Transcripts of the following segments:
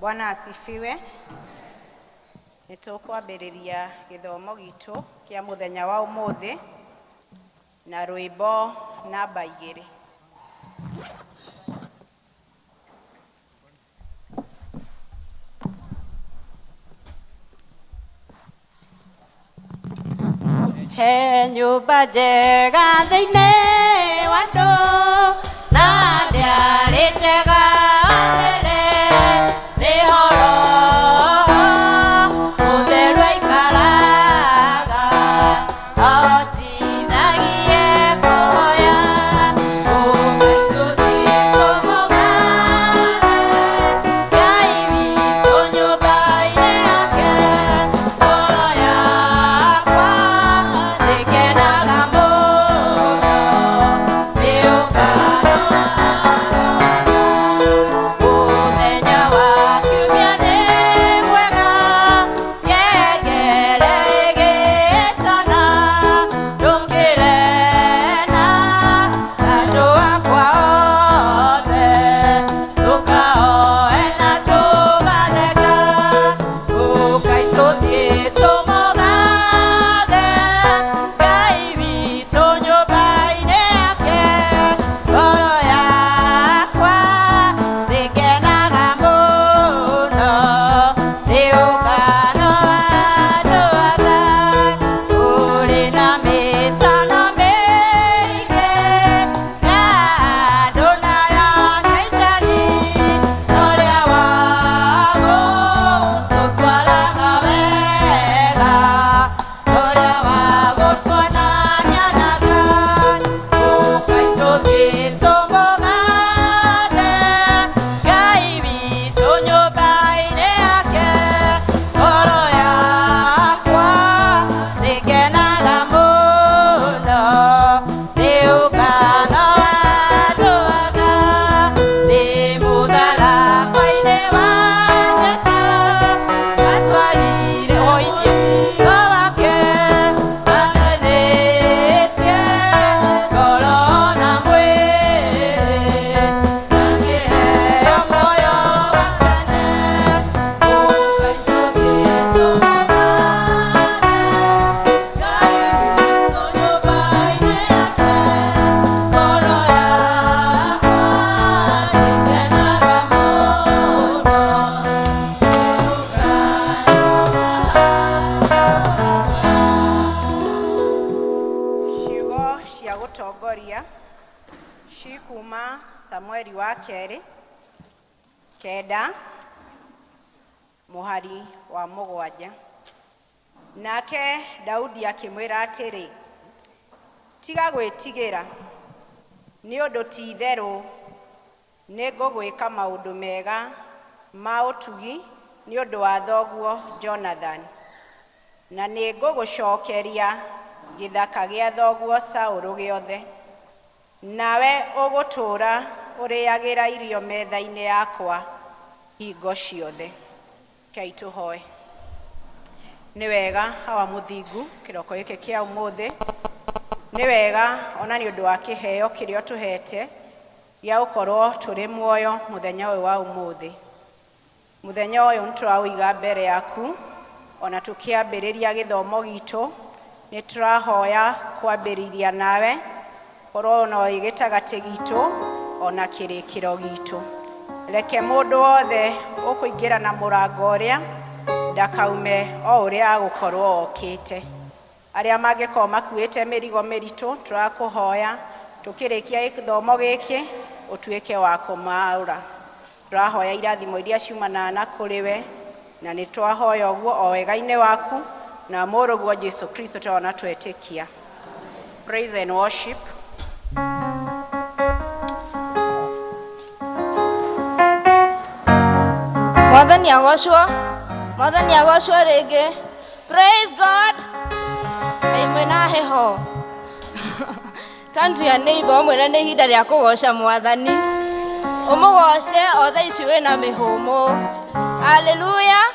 Bwana asifiwe. Nĩ tũkwambĩrĩria gĩthomo gitũ kĩa mũthenya wa ũmũthĩ na rwĩmbo namba 2. He nyũmba njega thĩinĩ wa andũ na ndĩarĩ njega mbere nĩho Roho Mũtheru aikaraga ahotithagie kũhoya ũngai tũthiĩ tũmũgathe Ngai witũ nyũmba-inĩ yake ngoro yakwa ndĩkenaga mũno nĩ ũngano mũthenya wa kiumia nĩ mwega ngengere ĩgĩtana ndũkĩre na andũ akwa othe tũkaoe na tũgatheka ũkai tũthiĩ tũmũgathe Ngai witũ nyũmba-inĩ yake ngoro yakwa ndĩkenaga mũno nĩ ũngano wa andũ a Ngai ũrĩ na mĩtano mĩingĩ ya andũ na ya Caitani ũrĩa wa gũtũtwaraga wega ũrĩa wa gũtuonania na Ngai ũkai tũthiĩ tũmũgathe Ngai witũ nyũmba-inĩ yake ngoro yakwa ndĩkenaga mũno nĩ ũngano wa andũ a Ngai ndĩ mũtharaba-inĩ wa Jesũ atwarire mũrigo wake athenĩtie ngoro na mwĩrĩ na ngĩheo muoyo wa tene ũkai tũthiĩ tũmũgathe Ngai witũ nyũmba-inĩ yake ngoro yakwa ndĩkenaga mũno Ciugo cia gũtongoria cikuma Samueli wa kerĩ 9 mũhari wa 7. Nake Daudi akĩmwĩra atĩrĩ, tiga gwĩtigĩra, nĩ ũndũ ti-itherũ nĩngũgwĩka maũndũ mega ma ũtugi nĩ ũndũ wa thoguo Jonathani, na nĩngũgũcookeria gĩthaka gĩa thoguo Saũlũ gĩothe, nawe ũgũtũũra ũrĩagĩra irio metha-inĩ yakwa hingo ciothe. Rekei tũhoe. Nĩ wega hawa mũthingu kĩroko gĩkĩ kĩa ũmũthĩ, nĩ wega ona nĩ ũndũ wa kĩheo kĩrĩa ũtũhete gĩa gũkorwo tũrĩ muoyo mũthenya ũyũ wa ũmũthĩ. Mũthenya ũyũ nĩ tũraũiga mbere yaku, ona tũkĩambĩrĩria gĩthomo gitũ nĩ tũrahoya kwambĩrĩria nawe korwo no wĩ gĩtagatĩ gitũ ona kĩrĩkĩro gitũ. Reke mũndũ wothe ũkũingĩra na mũrango ũrĩa ndakaume o ũrĩa agũkorwo okĩte. Arĩa mangĩkorwo makuĩte mĩrigo mĩritũ tũrakũhoya tũkĩrĩkia gĩthomo gĩkĩ ũtuĩke wa kũmaũra. Tũrahoya irathimo iria ciumanaga na kũrĩ we, na nĩ twahoya ũguo o wega-inĩ waku na mũrũguo Jesu Kristo twana twetĩkia. Praise and worship. Mwathani agocwo, Mwathani agocwo rĩngĩ. Praise God. Kaĩ mwĩna heho. Turn to your neighbor ũmwĩre nĩ ihinda rĩa kũgoca Mwathani. Ũmũgoce o thaa ici wĩna mĩhũmũ. Hallelujah.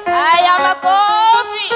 Aya makofi.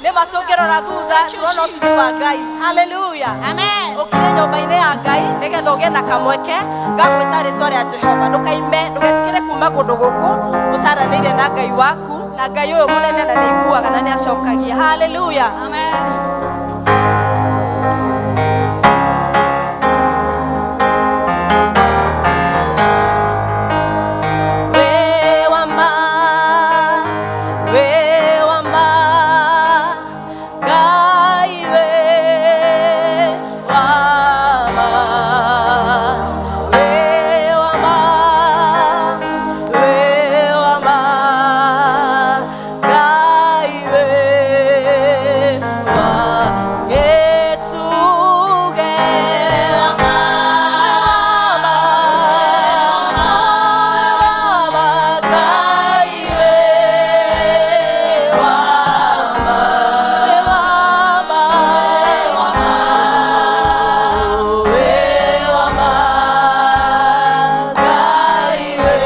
Nĩ ma tũngĩrora thutha tuona ũtugi wa Ngai. Hallelujah. Amen. Ũkire nyũmba-inĩ ya Ngai nĩgetha ũgĩe na kamweke ga gwĩta rĩtwa rĩa Jehova. Ndũkaime, ndũgetigĩre kuma kũndũ gũkũ ũcaranĩire na Ngai waku, na Ngai ũyũ mũnene na nĩaiguaga na nĩacokagia. Hallelujah. Amen. We wa ma, we wa ma, Ngai we wa ma. We wa ma, we wa ma, Ngai we wa Ngetuge wa ma, wa ma, Ngai we wa ma, we wa ma, we wa ma, Ngai we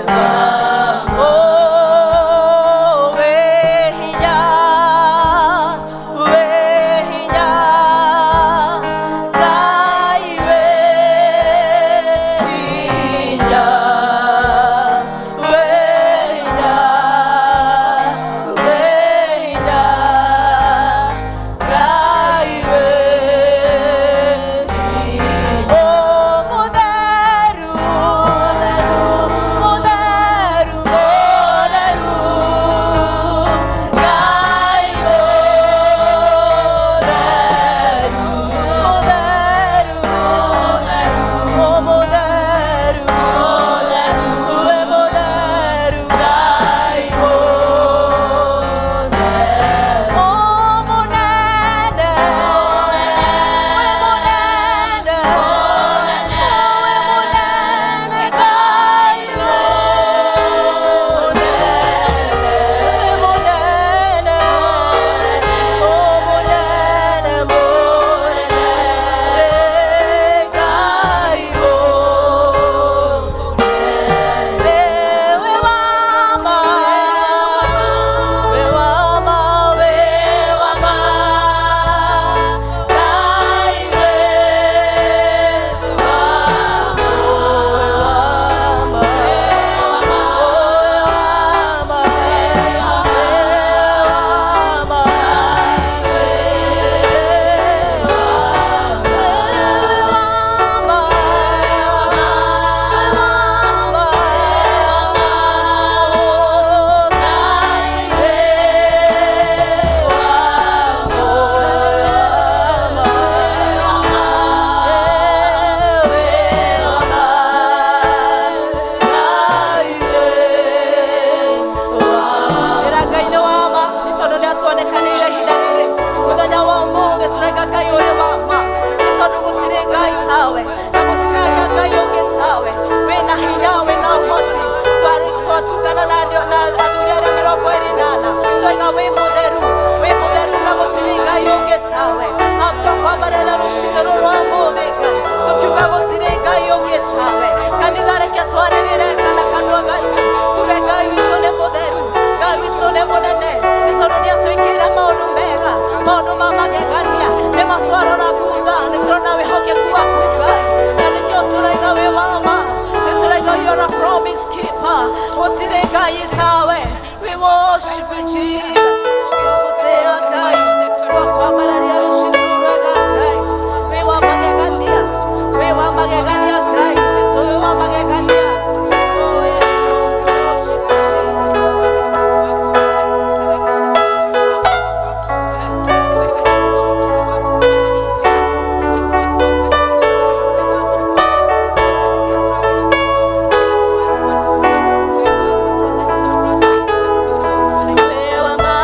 wa ma. Oh, we hinya, we hinya, Ngai we hinya, we hinya, we hinya, Ngai we hinya. Oh, mũtheru, mũtheru, mũtheru, Ngai mũtheru, mũtheru, oh mũtheru, we mũtheru, Ngai mũtheru. Oh mũnene, we mũnene, we mũnene, Ngai mũnene, mũnene, oh mũnene, mũnene, Ngai mũnene. We wa ma, we wa ma, we wa ma, Ngai we wa ma, we wa ma, we wa ma, Ĩra Ngai nĩ wa ma, nĩ tondũ nĩ atuonekanĩire ihinda rĩrĩ. Mũthenya wa ũmũthĩ tũraiga Ngai ũrĩ wa ma, nĩ tondũ gũtirĩ Ngai tawe, na gũtikagĩa Ngai ũngĩ tawe. Wĩna hinya, wĩna ũhoti. Twatungana na athuri arĩa 24, twaiga wĩ mũtheru, wĩ mũtheru na gũtirĩ Ngai ũngĩ tawe. Twakwambarĩra rũcinĩ rũrũ rwa ũmũthĩ Ngai, tũkiuga gũtirĩ Ngai ũngĩ tawe. Kanitha reke twarĩrĩre kana kanua gaitũ, tuge Ngai witũ nĩ mũtheru, Ngai witũ nĩ mũnene, nĩ tondũ nĩ atwĩkĩire maũndũ mega, maũndũ ma magegania. Nĩ matwarora thutha, nĩ tũrona wĩhokeku waku Ngai, na nĩkĩo tũraiga wĩ wa ma, nĩ tũraiga you're a promise keeper, gũtirĩ Ngai tawe. We worship you Jesus. Tũgũtĩĩa Ngai, twakwambararia rũcinĩ rũrũ rwega Ngai, wĩ wa magegania, wĩ wa magegania Ngai, nĩ tũĩ wa magegania. Oh, yes, Lord, we worship you, Jesus. We wa ma,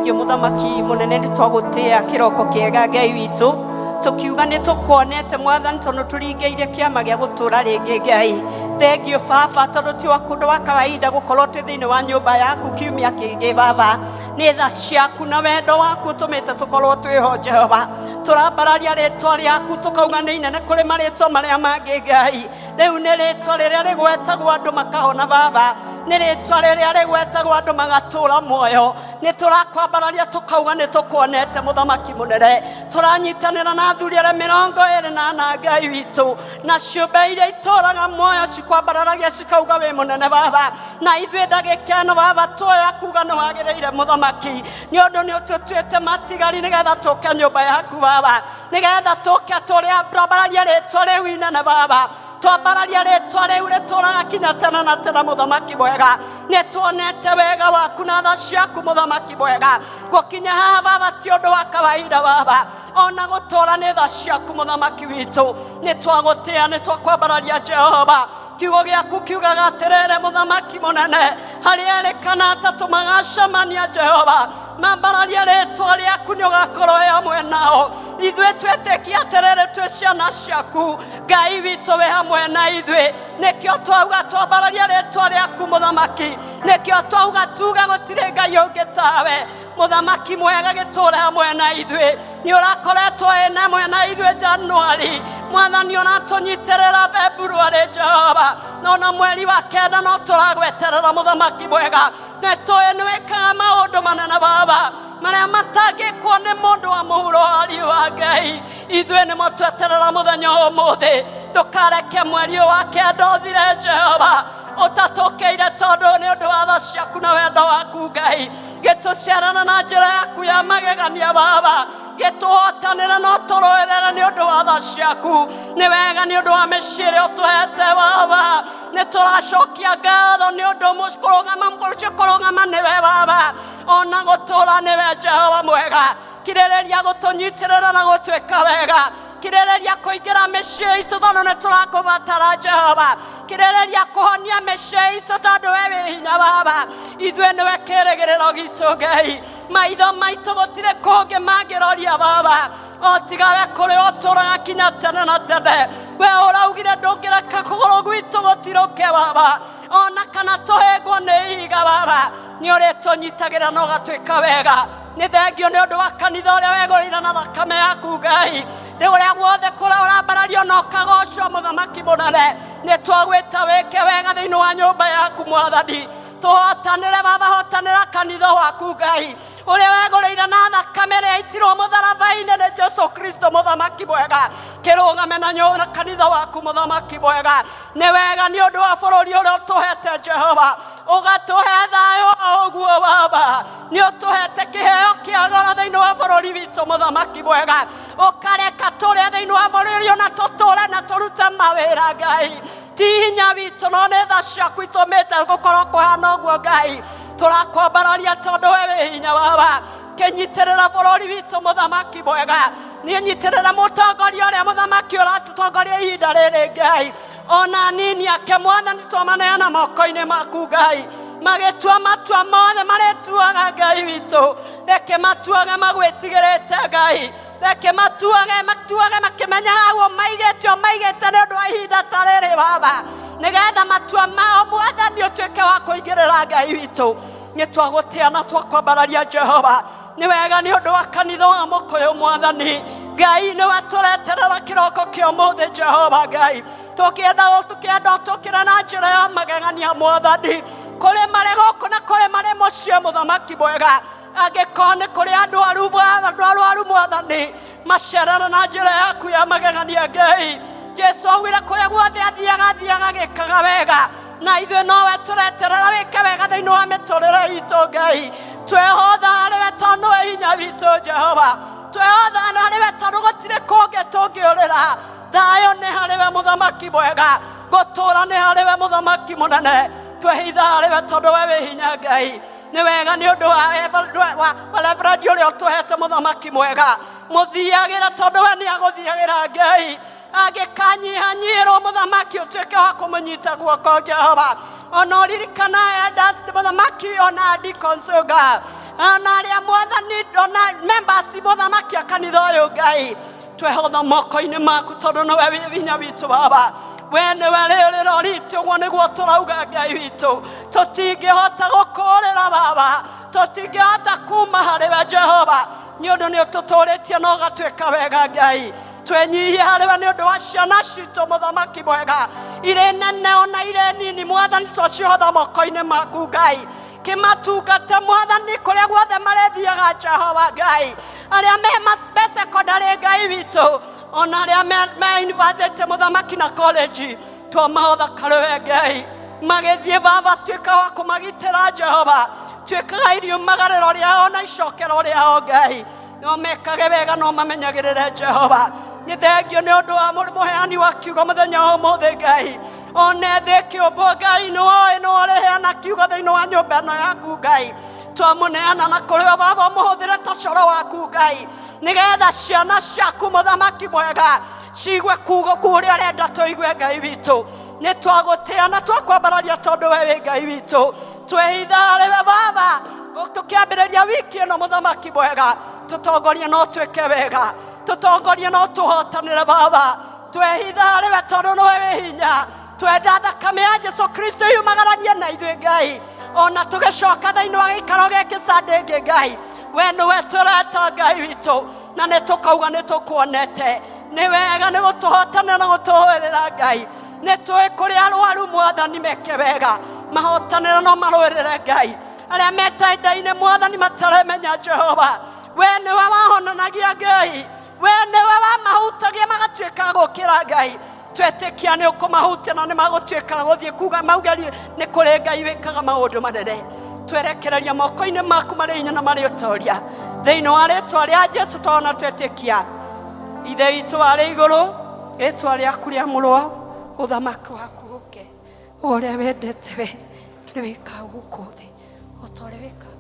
Thengio Mũthamaki mũnene, nĩ twagũtĩa kĩroko kĩega Ngai witũ, tũkiuga nĩ tũkuonete Mwathani, tondũ tũringĩire kĩama gĩa gũtũra rĩngĩ Ngai. Thengio Baba, tondũ ti wa kũndũ wa kawaida gũkorwo twĩ thĩinĩ wa nyũmba yaku kiumia kĩngĩ Baba. Nĩ tha ciaku na wendo waku ũtũmĩte tũkorwo twĩho Jehova. Tũrambararia rĩtwa rĩaku tũkauga nĩ inene kũrĩ marĩtwa marĩa mangĩ Ngai. Rĩu nĩ rĩtwa rĩrĩa rĩgwetagwo andũ makahona Baba, nĩ rĩtwa rĩrĩa rĩgwetagwo andũ magatũra muoyo. Nĩ tũrakwambararia tũkauga nĩ tũkuonete Mũthamaki mũnene. Tũranyitanĩra na athuri arĩa 24 Ngai witũ, na ciũmbe iria itũraga muoyo cikwambararagia cikauga wĩ mũnene Baba. Na ithuĩ ndagĩka ĩno Baba tuoya kuga nĩ wagĩrĩire Mũthamaki, nĩ ũndũ nĩ ũtũtuĩte matigari nĩgetha tũke nyũmba yaku Baba, nĩgetha tũke tũrĩambararia rĩtwa rĩu inene Baba, twambararia rĩtwa rĩu rĩtũraga kinya tene na tene Mũthamaki mwega. Nĩ tuonete wega waku na tha ciaku Mũthamaki mwega. Gũkinya haha Baba ti ũndũ wa kawaida Baba, ona gũtũra nĩ tha ciaku Mũthamaki witũ. Nĩ twagũtĩa, nĩ twakwambararia Jehova. Kiugo gĩaku kiugaga atĩrĩrĩ Mũthamaki mũnene, harĩ erĩ kana atatũ magacemania Jehova, mambararia rĩtwa rĩaku nĩ ũgakorwo wĩ hamwe nao. Ithuĩ twĩtĩkia atĩrĩrĩ twĩ ciana ciaku Ngai witũ wĩ hamwe na ithuĩ. Nĩkĩo twauga twambararia rĩtwa rĩaku Mũthamaki, nĩkĩo twauga tuge gũtirĩ Ngai ũngĩ tawe. Mũthamaki mwega gĩtũre hamwe na ithuĩ. Nĩ ũrakoretwo wĩ hamwe na ithuĩ Januari Mwathani, ũratũnyitĩrĩra February Jehova, no na mweri wa kenda no tũragweterera Mũthamaki mwega. Nĩ tũĩ nĩ wĩkaga maũndũ manene Baba, marĩa matangĩkwo nĩ mũndũ wa mũhuro wa riũa Ngai. Ithuĩ nĩmo tweterera mũthenya ũmũthĩ, ndũkareke mweri ũyũ wa kenda ũthire Jehova ũtatũkĩire, tondũ nĩ ũndũ wa tha ciaku na wendo waku Ngai. Gĩtũciarana na njĩra yaku ya magegania Baba, gĩtũhotanĩre no tũrũĩrĩre nĩ ũndũ wa tha ciaku. Nĩ wega nĩ ũndũ wa mĩciĩ ĩrĩa ũtũhete Baba, nĩ tũracokia ngatho nĩ ũndũ kũrũgama ũcio kũrũgama nĩwe Baba, ona gũtũra nĩwe Jehova mwega. Kirĩrĩria gũtũnyitĩrĩra na gũtwĩka wega, kirĩrĩria kũingĩra mĩciĩ itũ tondũ nĩ tũrakũbatara Jehova, kirĩrĩria kũhonia mĩciĩ itũ tondũ we wĩ hinya Baba. Ithuĩ nĩwe kĩrĩgĩrĩro gitũ Ngai, maitho maitũ gũtirĩ kũngĩ mangĩroria Baba, o tiga we kũrĩ ũtũraga kinya tene na tene. We ũraugire ndũngĩreka kũgũrũ gwitũ gũtirũke Baba, ona kana tũhĩngwo nĩ ihiga Baba, nĩ ũrĩtũnyitagĩra na ũgatwĩka wega. Nĩ thengio nĩ ũndũ wa kanitha ũrĩa wegũrĩire na thakame yaku Ngai, nĩ ũrĩa guothe kũrĩa ũrambarario na ũkagocwo Mũthamaki mũnene. Nĩ twagwĩta wĩke wega thĩinĩ wa nyũmba yaku Mwathani, tũhotanĩre Baba, hotanĩra kanitha waku Ngai, ũrĩa wegũrĩire na thakame ĩrĩa yaitirwo mũtharaba-inĩ nĩ Jesu Kristo Mũthamaki mwega. Kĩrũgame na kanitha waku Mũthamaki mwega. Nĩ wega nĩ ũndũ wa bũrũri ũrĩa ũtũhete Jehova, ũgatũhe thayũ o ũguo Baba, nĩ ũtũhete kĩheo kĩa goro thĩinĩ wa bũrũri witũ Mũthamaki mwega, ũkareka tũrĩe thĩinĩ wa bũrũri ona tũtũre na tũrute mawĩra Ngai. Ti hinya witũ no nĩ tha ciaku itũmĩte gũkorwo kũhana ũguo Ngai. Tũrakwambararia tondũ we wĩ hinya Baba. Kĩnyitĩrĩra bũrũri witũ Mũthamaki mwega, niĩ nyitĩrĩra mũtongoria ũrĩa Mũthamaki ũratũtongoria ihinda rĩrĩ Ngai, ona nini ake Mwathani twamaneana moko-inĩ maku Ngai, magĩtua matua mothe marĩtuaga Ngai witũ, reke matuage magwĩtigĩrĩte Ngai, reke matuage matuage makĩmenyaga guo maigĩte o maigĩte nĩ ũndũ wa ihinda ta rĩrĩ Baba, nĩgetha matua mao Mwathani ũtuĩke wa kũingĩrĩra Ngai witũ. Nĩ twagũtĩa na twakwambararia Jehova. Nĩ wega nĩ ũndũ wa kanitha wa Mũkũyũ Mwathani Ngai, nĩwe tũreterera kĩroko kĩa ũmũthĩ Jehova Ngai, tũkĩenda tũkĩenda tũkĩra na njĩra ya magegania Mwathani, kũrĩ marĩ gũkũ na kũrĩ marĩ mũciĩ Mũthamaki mwega. Angĩkorwo nĩ kũrĩ andũ arwaru Mwathani, macerera na njĩra yaku ya magegania Ngai. Jesu augire kũrĩa guothe athiaga athiaga agĩkaga wega, na ithuĩ nowe tũreterera wĩke wega thĩinĩ wa mĩtũrĩre itũ Ngai. Twehotha harĩ we tondũ nĩwe hinya witũ Jehova, twehotha harĩ we tondũ gũtirĩ kũngĩ tũngĩũrĩra. Thayũ nĩ harĩ we Mũthamaki mwega, gũtũra nĩ harĩ we Mũthamaki mũnene. Twehitha harĩ we tondũ we wĩ hinya Ngai. Nĩ wega nĩ ũndũ wa reverend ũrĩa ũtũhete Mũthamaki mwega, mũthiagĩra tondũ we nĩ agũthiagĩra Ngai. Angĩkanyihanyihĩrwo mũthamaki ũtuĩke wa kũmũnyita guoko Jehova. Ona ũririkana elders mũthamaki ona deacons Ngai, ona arĩa mwathani ona members mũthamaki a kanitha ũyũ Ngai, twehotha moko-inĩ maku tondũ nĩwe wĩ hinya witũ Baba. We nĩwe rĩũrĩro ritũ, ũguo nĩguo tũrauga Ngai witũ. Tũtingĩhota gũkũũrĩra Baba, tũtingĩhota kuma harĩ we Jehova, nĩ ũndũ nĩ ũtũtũrĩtie na ũgatuĩka wega Ngai. Twenyihie harĩ we nĩ ũndũ wa ciana citũ mũthamaki mwega, irĩ nene ona irĩ nini mwathani, twacihotha moko-inĩ maku Ngai. Kĩmatungate mwathani kũrĩa guothe marĩthiaga Jehova Ngai, arĩa me secondary Ngai witũ, ona arĩa me university mũthamaki na college, twamahotha karĩ we Ngai. Magĩthiĩ Baba, tuĩka wa kũmagitĩra Jehova, tuĩkaga iriumagarĩro rĩao na icokero rĩao Ngai, no mekage wega no mamenyagĩrĩre Jehova. Nĩ thengio nĩ ũndũ wa mũheani wa kiugo mũthenya wa ũmũthĩ Ngai, one thĩ kĩũmbwo Ngai, nĩwoĩ nĩwe ũrĩheana kiugo thĩinĩ wa nyũmba ĩno yaku Ngai. Twamũneana na kũrĩ we Baba, ũmũhũthĩre ta coro waku Ngai, nĩgetha ciana ciaku mũthamaki mwega ciigue kugo kũrĩa ũrenda tũigue Ngai witũ. Nĩ twagũtĩa na twakwambararia tondũ we wĩ Ngai witũ. Twehitha harĩ we Baba, tũkĩambĩrĩria wiki ĩno mũthamaki mwega, tũtongorie no twĩke wega, tũtongorie no tũhotanĩre Baba. Twehitha harĩ we tondũ nĩwe wĩ hinya. Twenda thakame ya Jesu Kristo yumagaranie na ithuĩ Ngai, ona tũgĩcoka thĩinĩ wa gĩikaro gĩkĩ Sunday ĩngĩ Ngai, we nĩwe tũreta Ngai witũ, na nĩ tũkauga nĩ tũkuonete. Nĩ wega nĩ gũtũhotanĩra na gũtũhũrĩra Ngai. Nĩ tũĩ kũrĩ arwaru mwathani meke wega, mahotanĩre no marũĩrĩre Ngai. Arĩa metendaine mwathani mataremenya Jehova, we nĩwe wahonanagia Ngai, we nĩwe wamahutagia magatuĩka gũkĩra Ngai. Twetĩkia nĩ ũkũmahutia na nĩ magũtuĩka gũthiĩ kuga maugerie nĩ kũrĩ Ngai wĩkaga maũndũ manene. Twerekereria moko-inĩ maku marĩ hinya na marĩ ũtoria, thĩinĩ wa rĩtwa rĩa Jesu twana twetĩkia. Ithe witũ arĩ igũrũ, rĩtwa rĩaku rĩamũrwo, ũthamaki waku ũke, ũrĩa wendete we nĩ wĩkaga gũkũ thĩ o ta ũrĩa wĩkaga.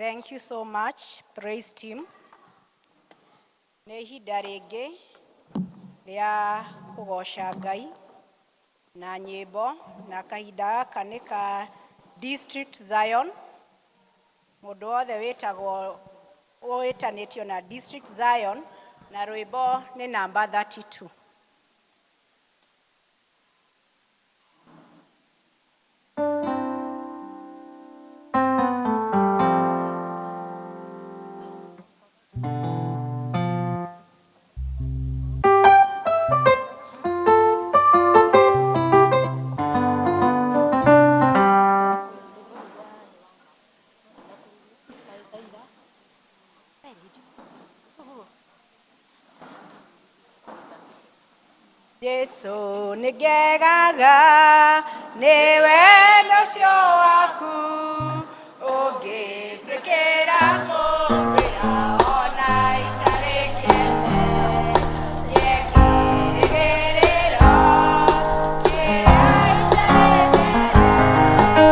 Thank you so much, praise team. Nĩ ihinda rĩngĩ rĩa kũgoca Ngai na nyĩmbo, na kahinda gaka nĩ ka District Zion. Mũndũ wothe wĩtagwo wĩtanĩtio na District Zion na rwĩmbo nĩ namba 32. Jesu nĩ ngegaga nĩ wendo ũcio waku ũngĩtĩkĩra kũngwĩra ona itarĩ kĩene kĩrĩgĩrĩro kĩrĩa itarĩ mbere.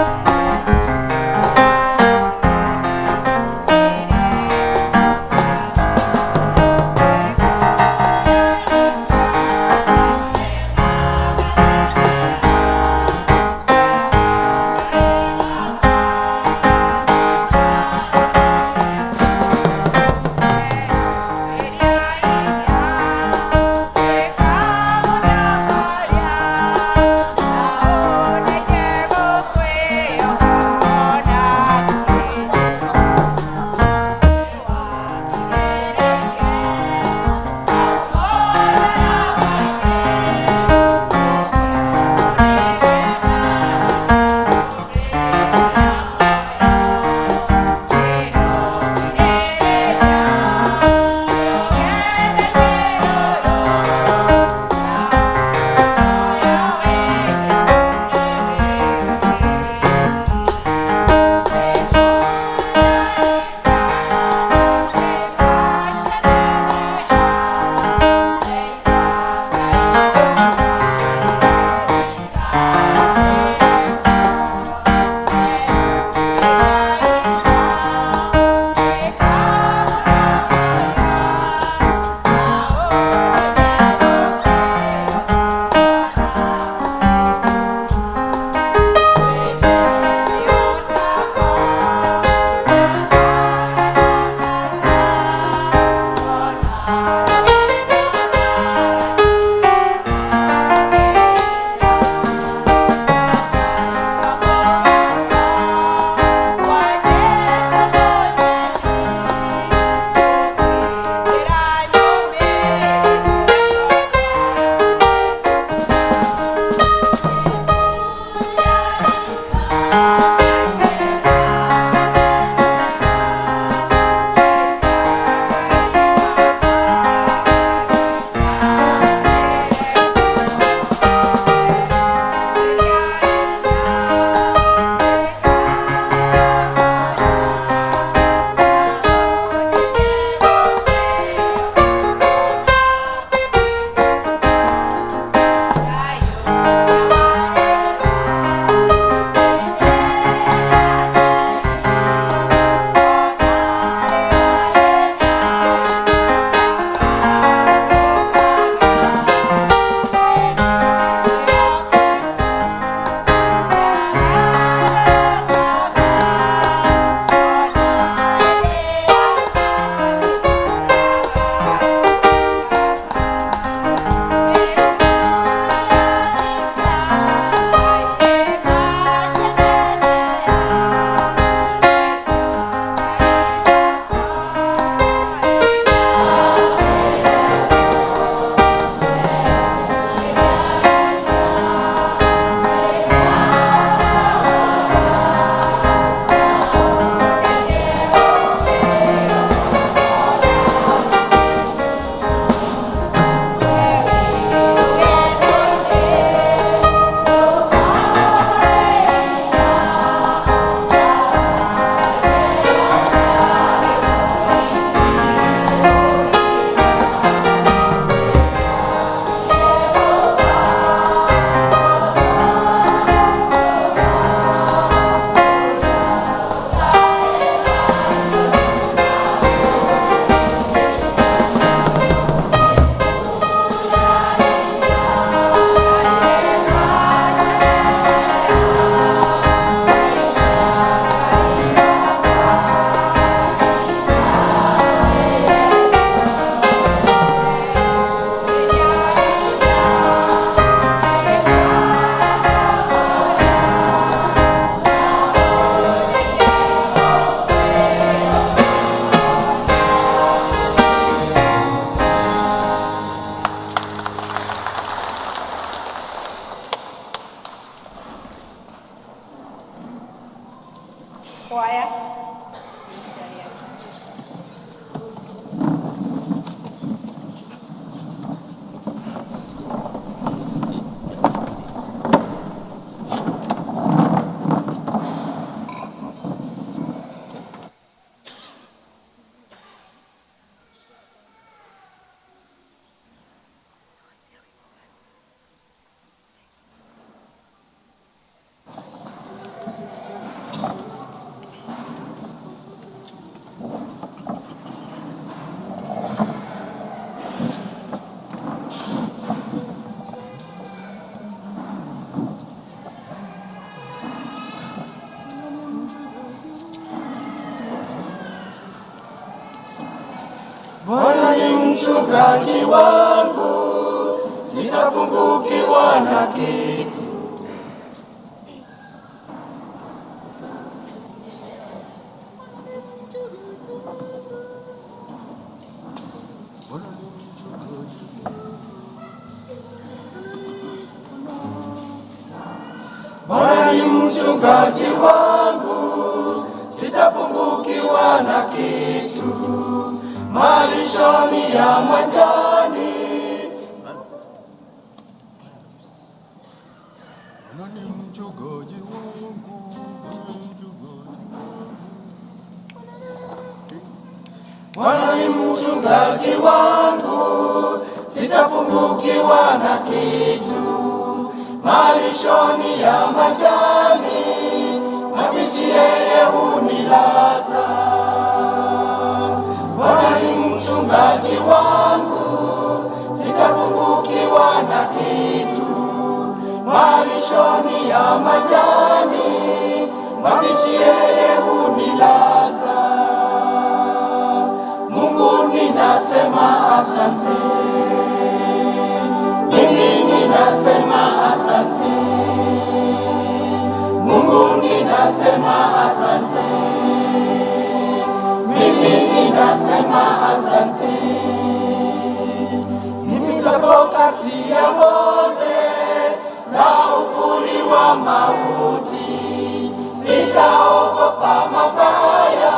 Kwaya. Bwana ni mchungaji wangu, sitapungukiwa na kitu. Bwana ni mchungaji wangu, sitapungukiwa na kitu. Malishoni ya majani. Bwana ni mchungaji wangu, Bwana ni mchungaji wangu. Bwana ni mchungaji wangu, sitapungukiwa na kitu. Malishoni ya majani mabichi, yeye hunilaza. Bwana ni mchungaji wangu, sitapungukiwa na kitu. Malishoni ya majani mabichi, yeye hunilaza. Mungu ninasema asante, mimi ninasema asante. Mungu ninasema asante, mimi ninasema asante. Nipitapo kati ya bonde na uvuli wa mauti, sitaogopa mabaya,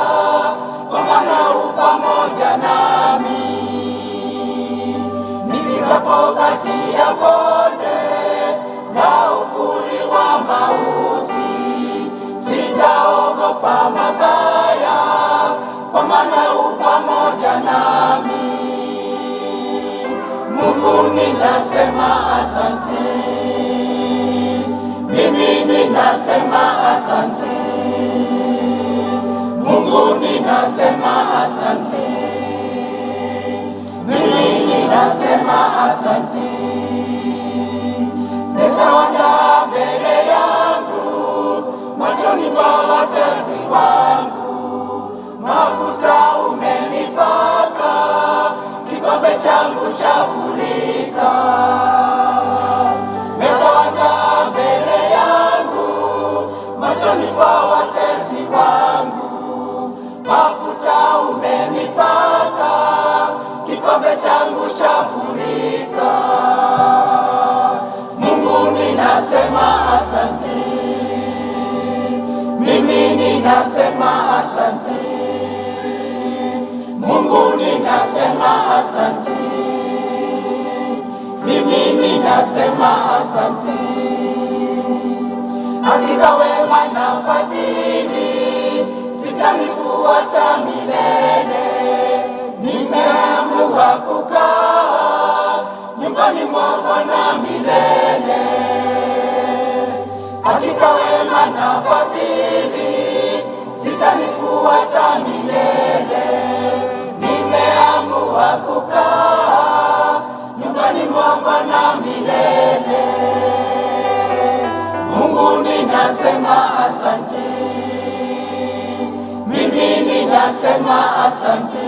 kwa maana u pamoja nami. Nipitapo kati ya bonde na uvuli wa mauti, sitaogopa mabaya, kwa maana u pamoja nami. Mungu ninasema asante, mimi ninasema asante. Mungu ninasema asante, mimi ninasema asante. Meza waandaa mbele yangu, machoni pa watesi wangu. Mafuta umenipaka, kikombe changu chafurika. Meza waandaa mbele yangu, machoni pa watesi wangu. Mafuta umenipaka, kikombe changu chafurika. Mungu ninasema asante, mimi ninasema asante. Mungu ninasema asante, mimi ninasema asante. Hakika wema na fadhili zitanifuata milele, nimeamua kukaa nyumbani mwa Bwana milele. Hakika wema na fadhili zitanifuata milele, nimeamua kukaa nyumbani mwa Bwana milele. Mungu ninasema asante, mimi ninasema asante.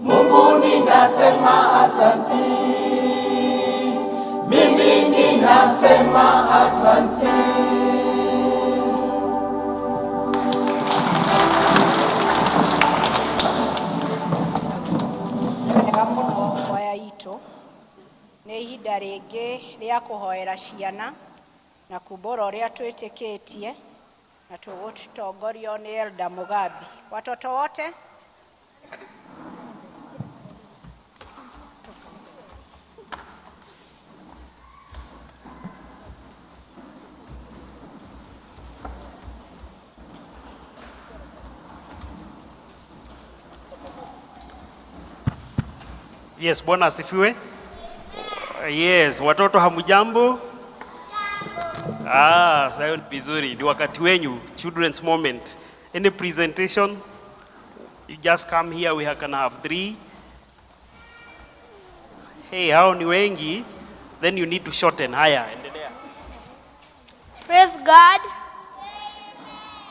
Mungu ninasema asante, mimi ninasema asante. Wega mũno kwaya itũ. Nĩ ihinda rĩngĩ rĩa kũhoera ciana na kumbũra ũrĩa twĩtĩkĩtie. Na tũgũtongorio nĩ Elda Mugambi. Watoto wote. Yes, Bwana asifiwe. Yes, watoto hamujambo? Ah, sayo ni vizuri. Ni wakati wenyu, children's moment. Any presentation? You just come here, we can have three. Hey, hao ni wengi, then you need to shorten. Haya, endelea. Praise God.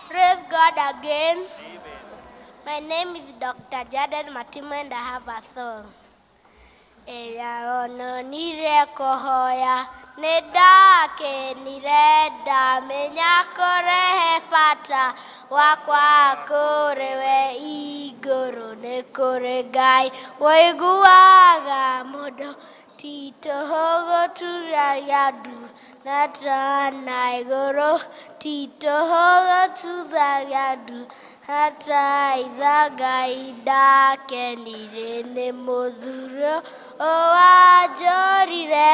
Praise God again. My name is Dr. Jaden Matima and I have a song. Ĩrĩa ononire kũhoya nĩ ndakenire ndamenya kũrehe bata wakwa kũrĩ we igũrũ nĩ kũrĩ Ngai woiguaga mũndũ ti tũhũ gũturagia ndu na tana igũrũ ti tũhũ gũtuthagia ndu hata Ngai ndakenire nĩ mũthuro ũwanjorire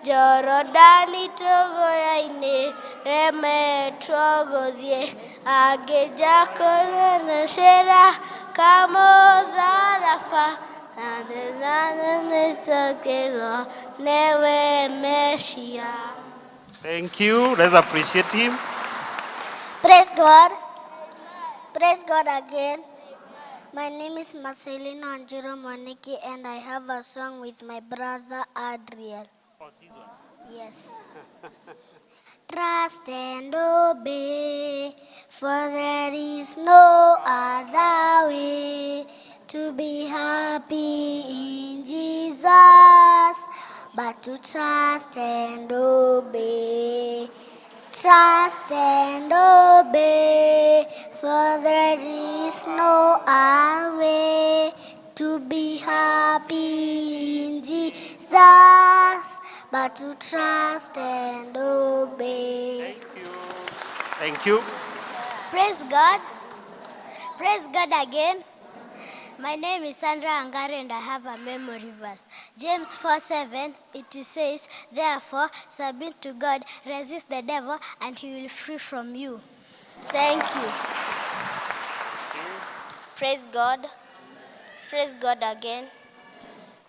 Jorodani tũgũya-inĩ remetwo gũthiĩ angĩnja kũrenecera kamũtharaba newe Messiah. Thank you. Let's appreciate him. Praise God. Praise God again. My name is Marcelino Anjiro Moniki and I have a song with my brother Adriel. Oh, this one. Yes. Trust and obey, for there is no other way to be happy in Jesus, but to trust and obey. Trust and obey, for there is no other way to be happy in Jesus, but to trust and obey. Thank you. Thank you. Praise God. Praise God again. My name is Sandra Angare and I have a memory verse. James 4:7, it says, therefore, submit to God, resist the devil, and he will flee from you. Thank you. Praise God. Praise God again.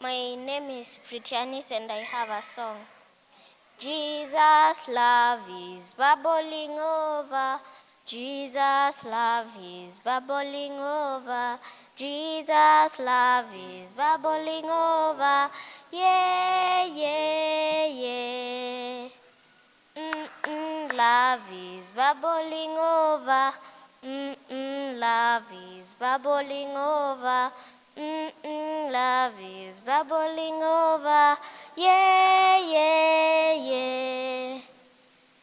My name is Pritianis and I have a song. Jesus' love is bubbling over. Jesus' love is bubbling over. Jesus' love is bubbling over. Yeah, yeah, yeah. Mm-mm, love is bubbling over. Mm-mm, love is bubbling over. Mm-mm, love is bubbling over. Yeah, yeah, yeah.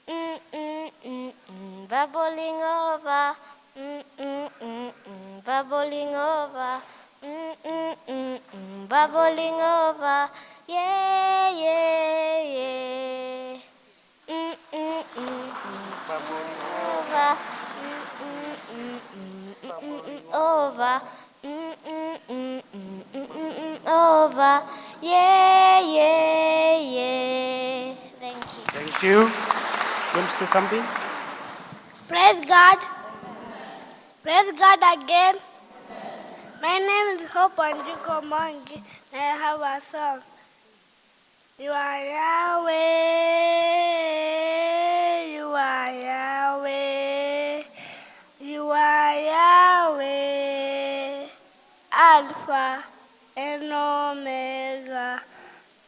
Mm-mm, mm-mm, bubbling over. Mm-mm, mm-mm, bubbling over. Mm-mm, mm-mm, bubbling over. Yeah, yeah, yeah. Mm-mm, mm-mm, bubbling over. Mm-mm, mm-mm, mm-mm, over. Mm-mm, mm-mm, mm-mm, over. Yeah, yeah, yeah. Thank you. Thank you. You want to say something? Praise God. Praise God again. My name is Hope Anjiko Mongi and I have a song. You are Yahweh, you are Yahweh, you are Yahweh, Alpha and Omega.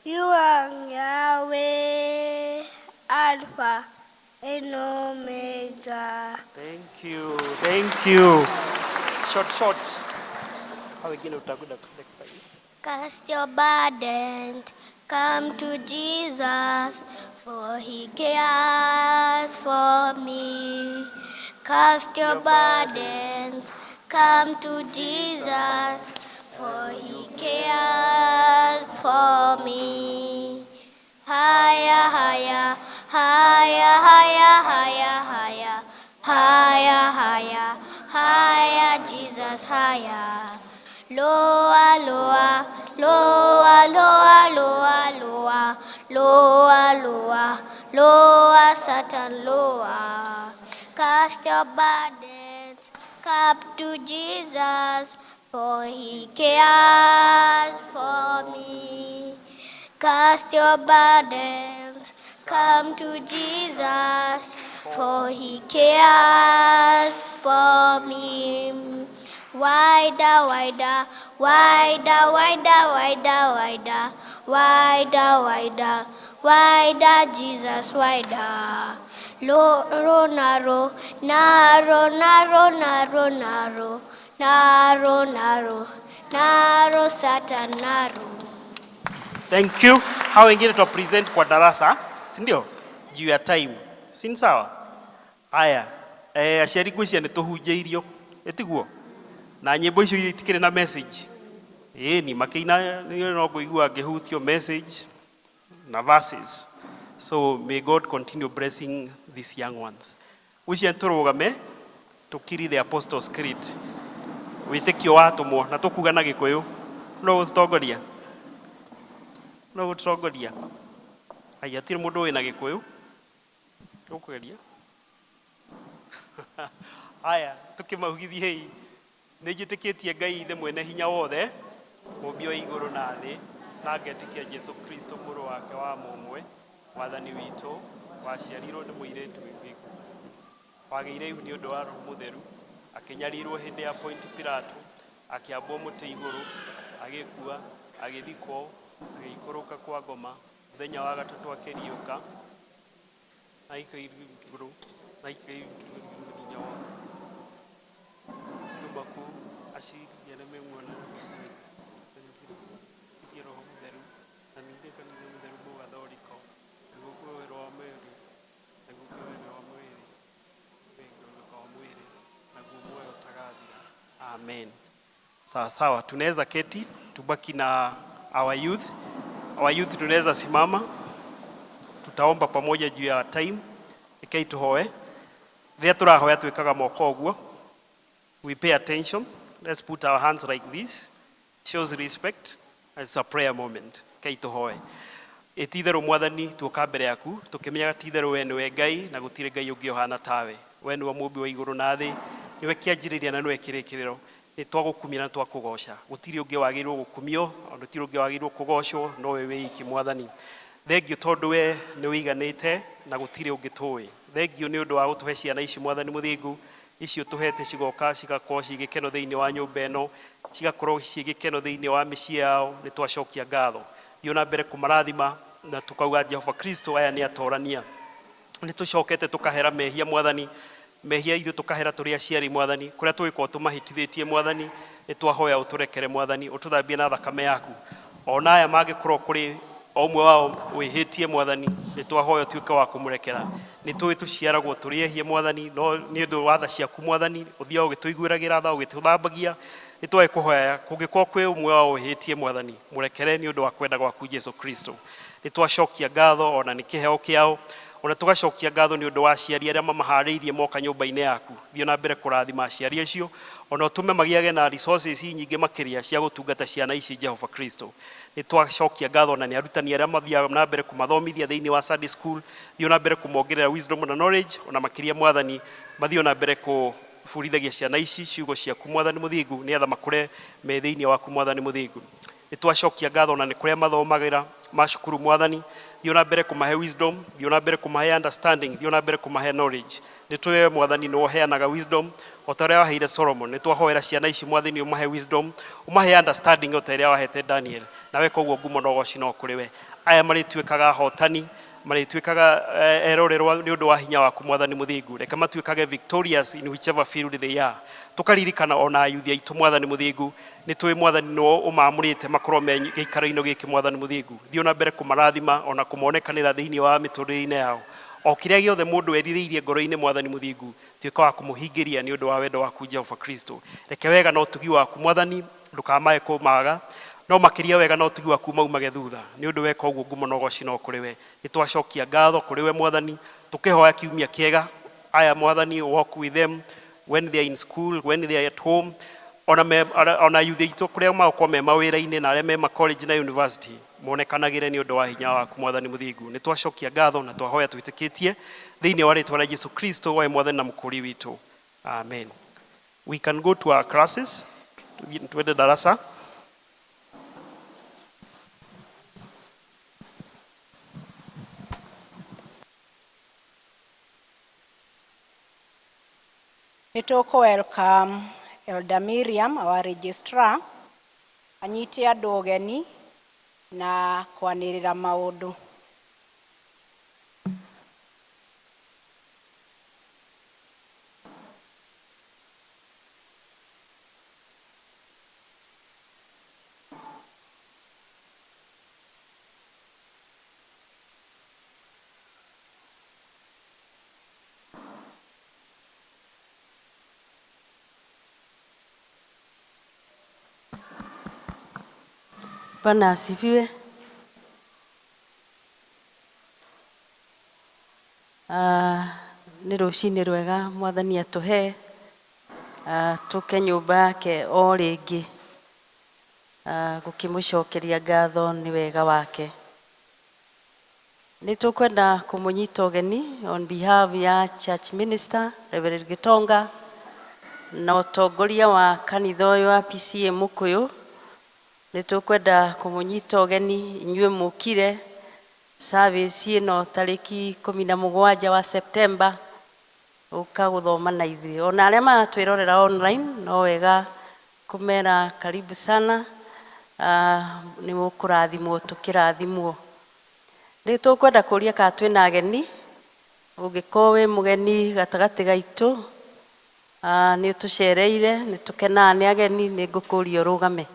You are Yahweh, Alpha and Omega. Thank you. Thank you. Short, short. How again utakuja next time. Cast your burdens, come to Jesus, for he cares for me. Cast your burdens, come to Jesus, for he cares for me. Higher, higher, higher, higher, higher, higher, higher, higher, higher, Jesus, higher. Lower, lower, lower, lower, lower, lower, lower, lower, lower, Satan, lower. Cast your burdens up to Jesus, for he cares for me. Cast your burdens, come to Jesus, for he cares for me. Wider, wider, wider, wider, wider, wider, wider, wider, wider, Jesus, wider. Low, low, narrow, narrow, narrow, narrow, narrow, narrow, narrow, narrow, Satan, narrow. Thank you. Hao wengine tuwa present kwa darasa, si ndio? Juu ya time. Si ni sawa? Haya, aciari ngwĩciria nĩ tũhunjĩirio, ĩtiguo? Na nyĩmbo icio itikĩrĩ na message. Ĩni makĩina niĩ no ngũigua ngĩhutio message na verses. So may God continue blessing these young ones. Ngwĩciria tũrũgame tũkiri the Apostles' Creed. Wĩtĩkio wa atũmwo na tũkuga na Gĩkũyũ. No gũtũtongoria? No gũtũtongoria? Aya, hatirĩ mũndũ wĩna Gĩkũyũ. Tũkũgeria. Aya, tũkĩmaugithiei. Nĩ njĩtĩkĩtie Ngai ithe mwene hinya wothe, mũmbi wa igũrũ na thĩ, na ngetĩkia Jesũ Kristo mũrũ wake wa mũmwe, mwathani witũ, waciarirwo nĩ mũirĩtu gĩthingu. Wagĩire ihu nĩ ũndũ wa Roho Mũtheru, akĩnyarirwo hĩndĩ ya Ponti Pilato, akĩambwo mũtĩ igũrũ, agĩkua, agĩthikwo, agĩikũrũka kwa ngoma, mũthenya wa gatatũ akĩriũka, agĩikũrũka igũrũ, na agĩikũrũka nginya wothe. Kuma kũu aciria arĩa memuona itie Roho Mũtheru, na ningĩ kanitha mũtheru mũgathoriko, naguo kwĩ wĩra wa mwĩrĩ, naguo kwĩ wĩra wa mwĩrĩ, wĩra wa mwĩrĩ, naguo muoyo ũtagathira. Amen. Sawa sawa, tunaweza keti, tubaki na our youth. Our youth tunaweza simama, tutaomba pamoja juu ya time. Rekei tuhoe. Rĩrĩa tũrahoya twĩkaga moko ũguo. We pay attention. Let's put our hands like this. Shows respect. It's a prayer moment. Rekei tuhoe. Ĩti-itherũ Mwathani tuoka mbere yaku tũkĩmenyaga ti-itherũ we nĩwe Ngai na gũtirĩ Ngai ũngĩ ũhana tawe. We nĩwe mũmbi wa igũrũ na thĩ, nĩwe kĩanjĩrĩria na nĩwe kĩrĩkĩrĩro. Nĩ twagũkumia na twakũgoca. Gũtirĩ ũngĩ wagĩrĩirwo gũkumio, ona gũtirĩ ũngĩ wagĩrĩirwo kũgocwo, no we wĩ iki Mwathani. Thengio tondũ we nĩ wĩiganĩte na gũtirĩ ũngĩ tũĩ. Thengio nĩ ũndũ wa gũtũhe ciana ici Mwathani mũthingu, icio tũhete cigoka cigakorwo ciĩ gĩkeno thĩinĩ wa nyũmba ĩno, cigakorwo ciĩ gĩkeno thĩinĩ wa mĩciĩ yao, nĩ twacokia ngatho. Thiĩ na mbere kũmarathima na tukauga Jehova Kristo aya nĩ atorania. Nĩ tũcokete tũkahera mehia Mwathani, mehia ithuĩ tũkahera tũrĩ aciari Mwathani, kũrĩa tũgĩkorwo tũmahĩtithĩtie Mwathani, nĩ twahoya ũtũrekere Mwathani, ũtũthambie na thakame yaku. Ona aya mangĩkorwo kũrĩ o ũmwe wao wĩhĩtie Mwathani, nĩ twahoya ũtuĩke wa kũmũrekera. Nĩ tũĩ tũciaragwo tũrĩ ehia Mwathani, no nĩ ũndũ wa tha ciaku Mwathani, ũthiaga ũgĩtũiguĩragĩra tha, ũgĩtũthambagia. Nĩ twaĩ kũhoya kũngĩkorwo kwĩ ũmwe wao wĩhĩtie Mwathani, mũrekere nĩ ũndũ wa kwenda gwaku Jesũ Kristo. Nĩ twacokia ngatho ona nĩ kĩheo kĩao, ona tũgacokia ngatho nĩ ũndũ wa aciari arĩa mamaharĩirie moka nyũmba-inĩ yaku. Thiĩ na mbere kũrathima aciari acio, ona ũtũme magĩage na resources nyingĩ makĩria cia gũtungata ciana ici Jehova Kristo. Nĩ twacokia ngatho ona nĩ arutani arĩa mathiaga na mbere kũmathomithia thĩinĩ wa Sunday school, thiĩ na mbere kũmongerera wisdom na knowledge, ona makĩria Mwathani mathiĩ na mbere kũburithagia ciana ici ciugo ciaku Mwathani mũthingu, nĩgetha makũre me thĩinĩ waku Mwathani mũthingu. Nĩ twacokia ngatho ona nĩ kũrĩa mathomagĩra macukuru Mwathani, thiĩ na mbere kũmahe wisdom, thiĩ na mbere kũmahe understanding, thiĩ na mbere kũmahe knowledge. Nĩ tũĩ Mwathani nĩwe ũheanaga wisdom o ta ũrĩa waheire Solomon. Nĩ twahoera ciana ici Mwathani ũmahe wisdom, ũmahe understanding o ta ĩrĩa wahete Daniel. Nawe koguo ngumo na ũgoci no kũrĩ we. Aya marĩtuĩkaga ahotani, marĩtuĩkaga erorerwa nĩ ũndũ wa hinya waku Mwathani mũthingu. Reke matuĩkage victorious in whichever field they are. Tũkaririkana ona ayuthi aitũ Mwathani mũthingu, nĩ tũĩ Mwathani nĩwe ũmaamũrĩte makorwo me gĩikaro-inĩ gĩkĩ Mwathani mũthingu. Thiĩ na mbere kũmarathima ona kũmonekanĩra thĩinĩ wa mĩtũrĩre-inĩ yao. O kĩrĩa gĩothe mũndũ erirĩirie ngoro-inĩ Mwathani mũthingu, tuĩka wa kũmũhingĩria nĩ ũndũ wa wendo waku Jehova Kristo. Reke wega na ũtugi waku Mwathani ndũkamae kũmaga, no makĩria wega na ũtugi waku maumage thutha. Nĩ ũndũ weka ũguo ngumo na ũgoci no kũrĩ we. Nĩ twacokia ngatho kũrĩ we Mwathani, tũkĩhoya kiumia kĩega. Aya Mwathani, walk with them, When they are in school, when they are at home, ona me, ona youth aitũ kũrĩa magũkorwo me mawĩra-inĩ na arĩa me ma college na university, monekanagĩre nĩ ũndũ wa hinya waku, Mwathani mũthingu. Nĩ twacokia ngatho na twahoya twĩtĩkĩtie thĩinĩ wa rĩtwa rĩa Jesu Kristo, we Mwathani na mũkũri witũ, amen. We can go to our classes. Twende darasa. Nĩ tũkũ welcome Elder Miriam, our registrar, anyite andũ ũgeni na kwanĩrĩra maũndũ. Bwana asifiwe. Nĩ rũcinĩ rwega Mwathani atũhe, tũke nyũmba yake o rĩngĩ, gũkĩmũcokeria ngatho nĩ wega wake. Nĩ tũkwenda kũmũnyita ũgeni on behalf ya Church Minister Reverend Gitonga na ũtongoria wa kanitha ũyũ wa PCEA Mũkũyũ. Nĩ tũkwenda kũmũnyita ũgeni inyuĩ mũkire service ĩno tarĩki 17 wa September, ũka gũthoma na ithuĩ. Ona arĩa maratwĩrorera online, no wega kũmera karibu sana, nĩ mũkũrathimwo tũkĩrathimwo. Nĩ tũkwenda kũria kana twĩna ageni. Ũngĩkorwo wĩ mũgeni gatagatĩ gaitũ, nĩ ũtũcereire, nĩ tũkenaga nĩ ageni, nĩ ngũkũria ũrũgame.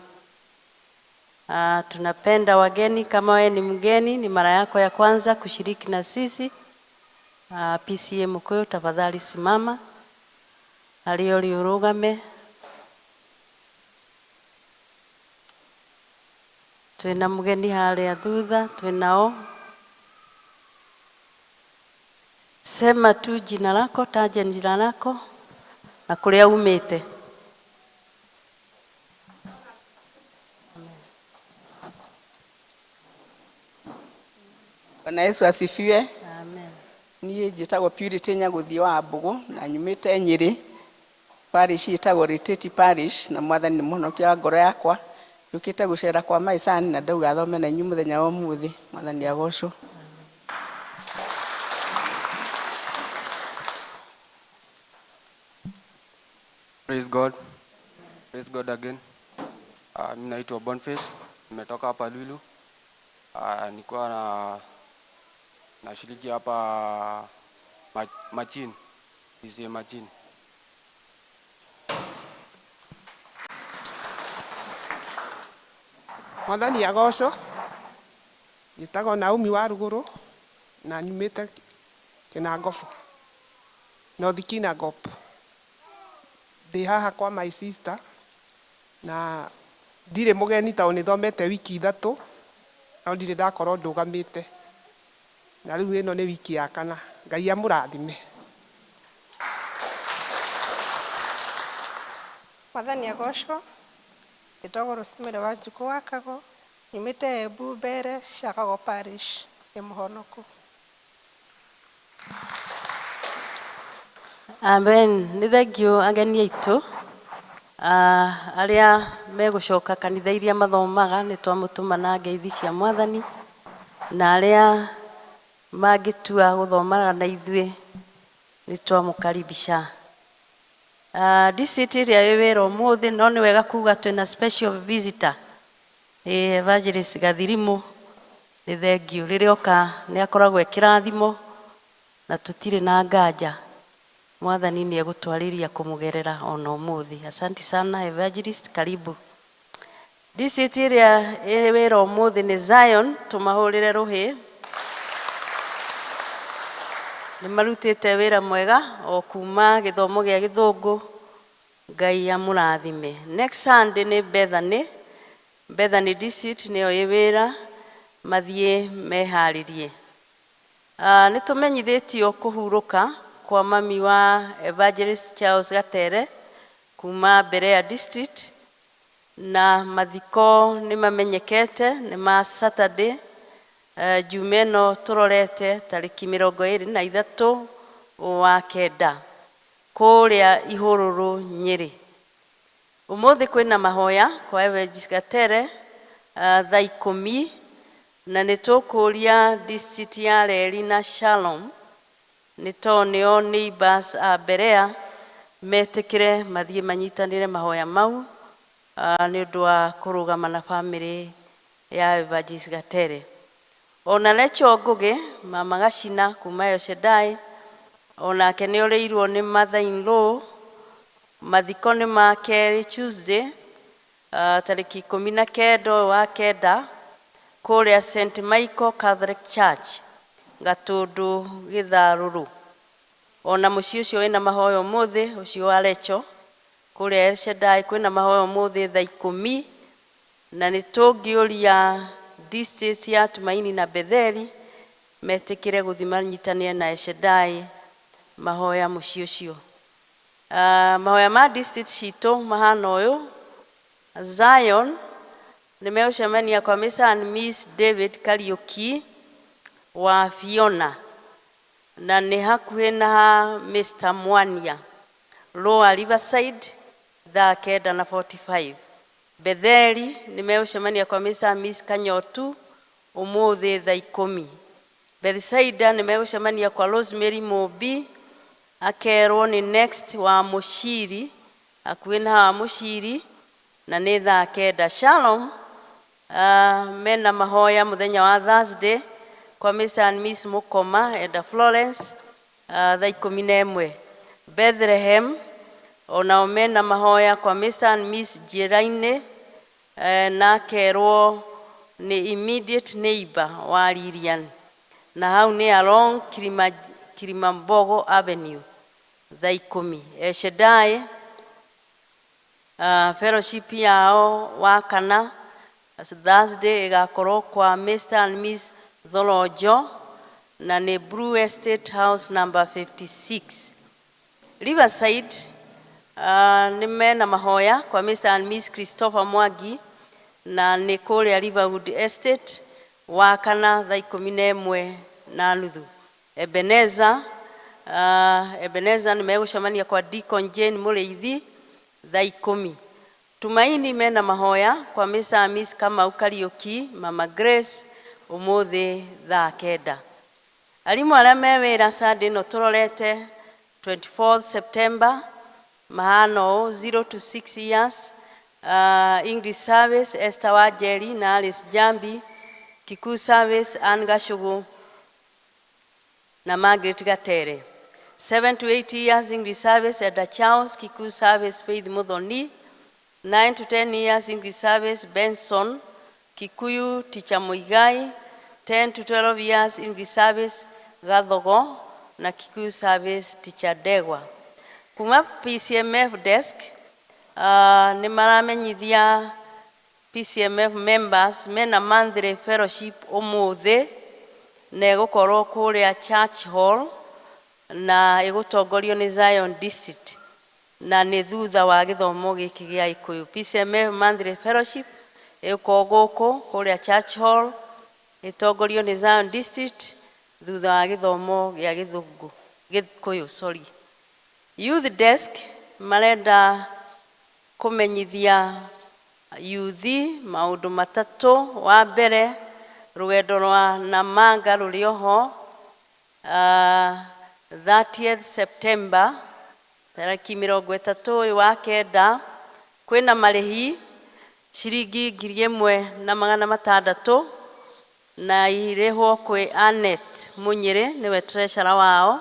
Tunapenda wageni. Kama wewe ni mgeni, ni mara yako ya kwanza kushiriki na sisi PCEA Mukuyu, tafadhali simama. Harĩa ũrĩ ũrũgame. Twĩna mũgeni harĩa thutha, twĩnao. Sema tu jina lako, taja jina lako na kũrĩa umĩte. Bwana Yesu asifiwe. Amen. Niĩ njĩtagwo Purity Nyagũthiĩ wa Mbũgũ na nyumĩte Nyĩrĩ. Parish ĩtagwo Reteti Parish, na Mwathani nĩ mũhonokia wa ngoro yakwa. Njũkĩte gũcera kwa maicani na ndauga thome na inyuĩ mũthenya wa ũmũthĩ. Mwathani agocwo. Praise God. Praise God again. Mimi naitwa Boniface, nimetoka hapa Lulu. Nilikuwa na nashiriki hapa Machin, PCEA Machin. Mwathani agocwo. Njĩtagwo Naomi wa Rugũrũ na nyumĩte Kinangobo, North Kinangop. Ndĩ haha kwa my sister na ndirĩ mũgeni tondũ nĩthomete wiki 3, no ndirĩ ndakorwo ndũgamĩte, na rĩu ĩno nĩ wiki ya kana. Ngai amũrathime. Mwathani agocwo. Njĩtagwo Rosemary wa Njukũ wa Kago, nyumĩte Embu Mbere Ciakago Parish. Ndĩ mũhonoku. Amen. Nĩ thengiũ ageni aitũ, arĩa megũcoka kanitha iria mathomaga, nĩ twamũtũma na ngeithi cia Mwathani, na arĩa mangĩtua gũthomaga na ithuĩ nĩ twamũkaribisha. DCT ĩrĩa ĩ wĩra ũmũthĩ, no nĩ wega kuga twĩna special visitor, Evangelist Gathirimu. Nĩ thengiũ, rĩrĩa oka nĩ akoragwo e kĩrathimo na tũtirĩ na nganja Mwathani nĩ egũtwarĩria kũmũgerera ona ũmũthĩ. Asante sana Evangelist, karibu. DCT ĩrĩa ĩ wĩra ũmũthĩ nĩ Zion, tũmahũrĩre rũhĩ. Nĩ marutĩte wĩra mwega o kuma gĩthomo gĩa gĩthũngũ. Ngai amũrathime. Next Sunday nĩ Bethany. Bethany DCT nĩyo ĩ wĩra, mathiĩ meharĩrie. Nĩ tũmenyithĩtio kũhurũka kwa mami wa Evangelist Charles Gatere kuma Berea District, na mathiko nĩ mamenyekete nĩ ma Saturday, Jumaa ĩno tũrorete tarĩki 23 wa kenda kũrĩa Ihũrũrũ Nyĩrĩ. Ũmũthĩ kwĩna mahoya kwa Evangelist Gatere thaa 10, na nĩ tũkũria district ya Reri na Shalom nĩ tondũ nĩo neighbors a Berea metĩkĩre mathiĩ manyitanĩre mahoya mau, nĩ ũndũ wa kũrũgama na bamĩrĩ ya Evangelist Gatere. Ona Recho Ngũgĩ mama Gacina kuma El Shaddai onake nĩ orĩirwo nĩ mother in law. Mathiko nĩ ma kerĩ Tuesday, tarĩki 19 wa kenda kũrĩa St Michael Catholic Church Gatũndũ Gĩtharũrũ. Ona mũciĩ ũcio wĩna mahoya ũmũthĩ, ũcio wa Recho kũrĩa El Shaddai kwĩna mahoya ũmũthĩ thaa 10, na nĩ tũngĩũria district ya Tumaini na Betheli metĩkĩre gũthiĩ manyitanĩre na El Shaddai mahoya mũciĩ ũcio. Mahoya ma district citũ mahana ũyũ: Zion nĩ megũcemania kwa Mr and Miss David Kariuki wa Fiona, na nĩ hakuhĩ na Mr Mwania, Lower Riverside, thaa 9:45. Betheli nĩ megũcemania kwa Mr and Miss Kanyotu ũmũthĩ thaa 10. Bethsaida nĩ megũcemania kwa Rosemary Mũmbi, akerwo nĩ next wa Mũciri, hakuhĩ na wa Mũciri, na nĩ thaa 9. Shalom mena mahoya mũthenya wa Thursday kwa Mr and Miss Mukoma Eda Florence, thaa 11. Bethlehem onao mena mahoya kwa Mr and Miss Njĩra-inĩ, na akerwo nĩ immediate neighbor wa Lilian, na hau nĩ along Kilimambogo Avenue thaa 10. El Shaddai fellowship yao wa kana Thursday ĩgakorwo kwa Mr and Miss Thorojo, na nĩ Blue Estate House number 56. Riverside nĩ mena mahoya kwa Mr and Miss Christopher Mwangi, na nĩ kũrĩa Riverwood Estate wa kana thaa 11:30. Ebeneza, Ebeneza nĩ megũcemania kwa Deacon Jane Mũrĩithi thaa 10. Tumaini mena mahoya kwa Mr and Miss Kamau Kariuki, Mama Grace ũmũthĩ thaa 9. Arimũ arĩa me wĩra Sunday ĩno tũrorete 24 September mahana ũũ: 0 to 6 years, English service Esther Wanjeri na Alice Jambi, Kikuyu service Ann Gachugu na Margaret Gatere. 7 to 8 years English service Eda Charles, Kikuyu service Faith Muthoni. 9 to 10 years English service Benson, Kikuyu teacher Muigai. 10 to 12 years English service Gathogo na Kikuyu service teacher Ndegwa. Kuma PCMF desk nĩ maramenyithia PCMF members mena monthly fellowship ũmũthĩ, na ĩgũkorwo kũrĩa Church Hall na ĩgũtongorio nĩ Zion District, na nĩ thutha wa gĩthomo gĩkĩ gĩa Gĩkũyũ. PCMF monthly fellowship ĩgũkorwo gũkũ kũrĩa Church Hall, ĩtongorio nĩ Zion District thutha wa gĩthomo gĩa gĩthũngũ Gĩkũyũ, sorry. Youth desk marenda kũmenyithia yuthi maũndũ matatũ. Wa mbere, rũgendo rwa Namanga rũrĩ oho 30th September, tarĩki 30 ũyũ wa kenda. Kwĩna marĩhi ciringi 1600, na irĩhwo kwĩ Anet Mũnyĩrĩ, nĩwe treasurer wao,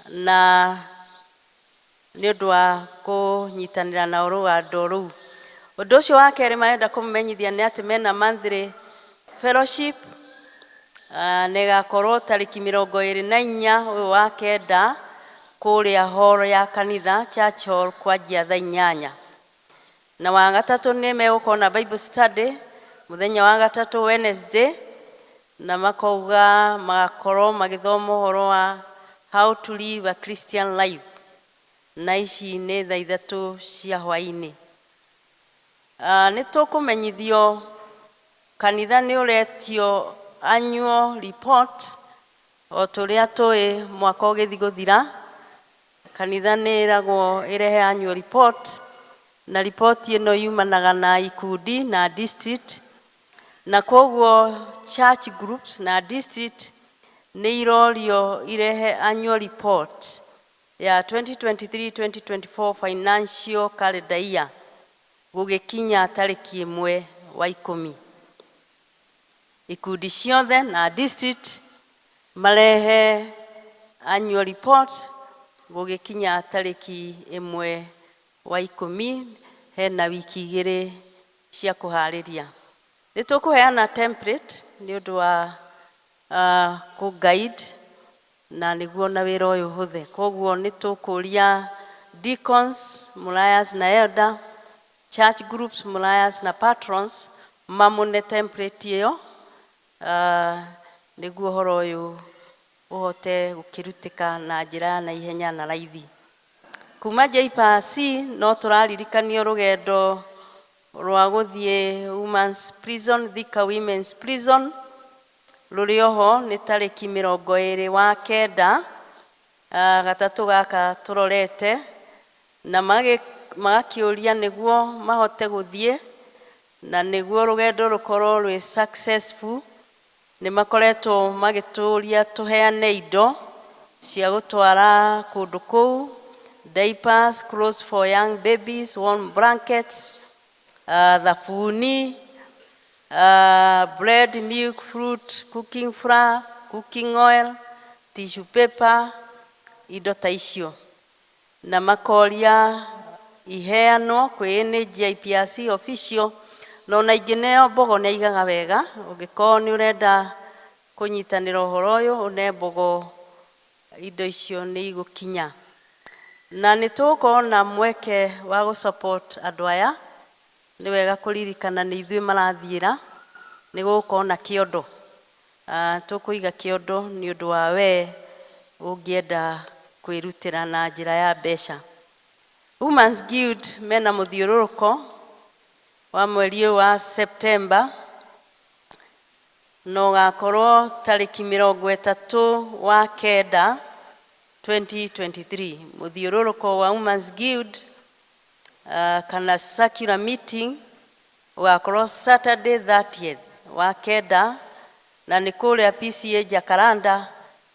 na nĩ ũndũ wa kũnyitanĩra nao rũgendo rũu. Ũndũ ũcio wa kerĩ marenda kũmenyithia nĩ atĩ mena monthly fellowship, na ĩgakorwo tarĩki 24 ũyũ wa kenda kũrĩa hall ya kanitha, Church Hall, kwanjia thaa 8. Na wa gatatũ nĩ megũkorwo na Bible study mũthenya wa gatatũ, Wednesday, na makauga magakorwo magĩthoma ũhoro wa How to Live a Christian Life, na ici nĩ thaa 3 cia hwaĩ-inĩ. Nĩ tũkũmenyithio kanitha nĩ ũretio annual report o tũrĩa tũĩ mwaka ũgĩthiĩ gũthira. Kanitha nĩ ĩragwo ĩrehe annual report, na ripoti ĩno yumanaga na ikundi na district, na koguo church groups na district nĩ irorio irehe annual report ya 2023-2024 financial calendar year gũgĩkinya tarĩki 1 wa 10. Ikundi ciothe na district marehe annual report gũgĩkinya tarĩki 1 wa 10, hena wiki 2 cia kũharĩria. Nĩ tũkũheana template nĩ ũndũ wa kũ guide na nĩguo na wĩra ũyũ ũhũthe. Koguo nĩ tũkũria deacons, mulayas na elder, church groups, mulayas na patrons mamũne template ĩyo, nĩguo ũhoro ũyũ ũhote gũkĩrutĩka na njĩra ya naihenya na raithi. Kuma JPAC no tũraririkanio rũgendo rwa gũthiĩ Women's Prison, Thika Women's Prison, rũrĩ oho nĩ tarĩki 29 gatatũ gaka tũrorete, na magakĩũria nĩguo mahote gũthiĩ na nĩguo rũgendo rũkorwo rwĩ successful. Nĩ makoretwo magĩtũria tũheane indo cia gũtwara kũndũ kũu, diapers, clothes for young babies, warm blankets, thabuni, bread, milk, fruit, cooking flour, cooking oil, tissue paper, indo ta icio. Na makoria iheanwo kwĩ nĩ JPRC official, no na ingĩ neo Mbogo nĩ aigaga wega. Ũngĩkorwo nĩ ũrenda kũnyitanĩra ũhoro ũyũ, ũne Mbogo indo icio nĩ igũkinya. Na nĩ tũgũkorwo na mweke wa gũ support andũ aya. Nĩ wega kũririkana nĩ ithuĩ marathiĩra, nĩ gũgũkorwo na kĩondo. Tũkũiga kĩondo nĩ ũndũ wa we ũngĩenda kwĩrutĩra na njĩra ya mbeca. Women's Guild mena mũthiũrũrũko wa mweri ũyũ wa September, na ũgakorwo tarĩki 30 wa 9 2023. Mũthiũrũrũko wa Women's Guild, kana circular meeting, ũgakorwo Saturday 30th wa 9, na nĩ kũrĩa PCA Jacaranda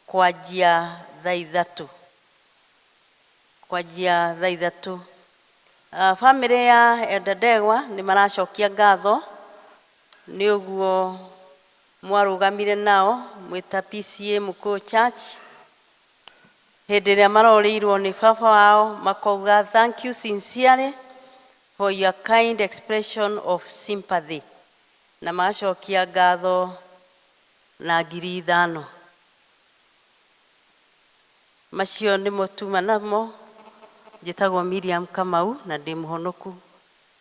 kwanjia thaa 3, kwanjia thaa 3. Family ya Elder Ndegwa nĩ maracokia ngatho nĩ ũguo mwarũgamire nao mwĩta PCA Mũkũyũ Church hĩndĩ ĩrĩa marorĩirwo nĩ baba wao, makauga thank you sincerely for your kind expression of sympathy, na magacokia ngatho na 5,000. Macio nĩmo tuma namo. Njĩtagwo Miriam Kamau na ndĩ mũhonoku.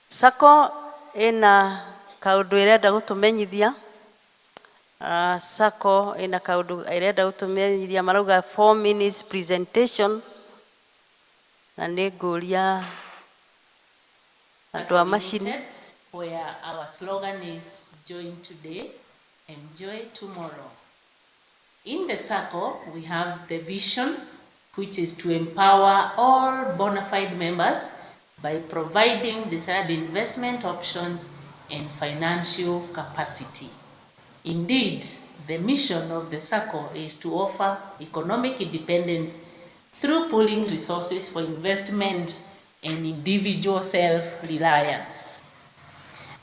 Sacco ĩna kaũndũ ĩrenda gũtũmenyithia. Sacco ĩna kaũndũ ĩrenda gũtũmenyithia, marauga 4 minutes presentation, na nĩ ngũria andũ a macini. Where our slogan is join today, enjoy tomorrow. In the circle, we have the vision, which is to empower all bona fide members by providing desired investment options and financial capacity. Indeed, the mission of the circle is to offer economic independence through pooling resources for investment and individual self-reliance.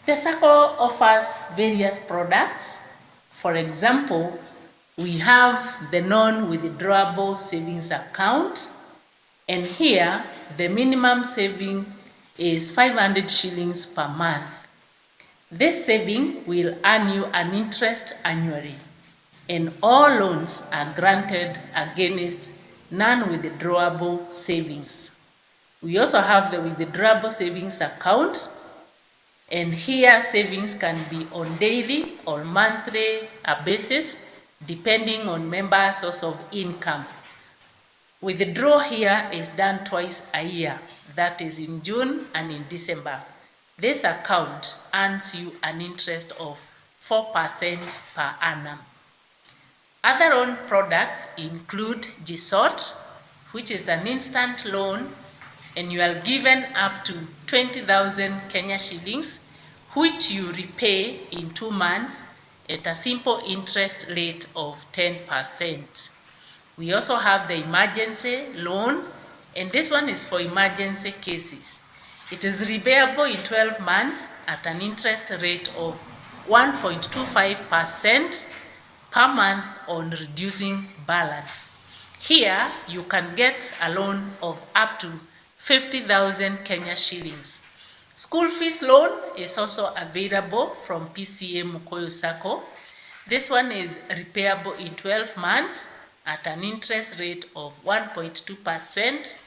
The circle offers various products. For example, we have the non-withdrawable savings account, and here the minimum saving is 500 shillings per month. This saving will earn you an interest annually, and all loans are granted against non-withdrawable savings. We also have the withdrawable savings account, and here savings can be on daily or monthly basis, depending on member source of income. Withdrawal here is done twice a year, that is in June and in December. This account earns you an interest of 4% per annum. Other loan products include Jisot, which is an instant loan, and you are given up to 20,000 Kenya shillings, which you repay in 2 months at a simple interest rate of 10%. We also have the emergency loan, and this one is for emergency cases. It is repayable in 12 months at an interest rate of 1.25% per month on reducing balance. Here, you can get a loan of up to 50,000 Kenya shillings. School fees loan is also available from PCEA Mukuyu Sacco. This one is repayable in 12 months at an interest rate of 1.2%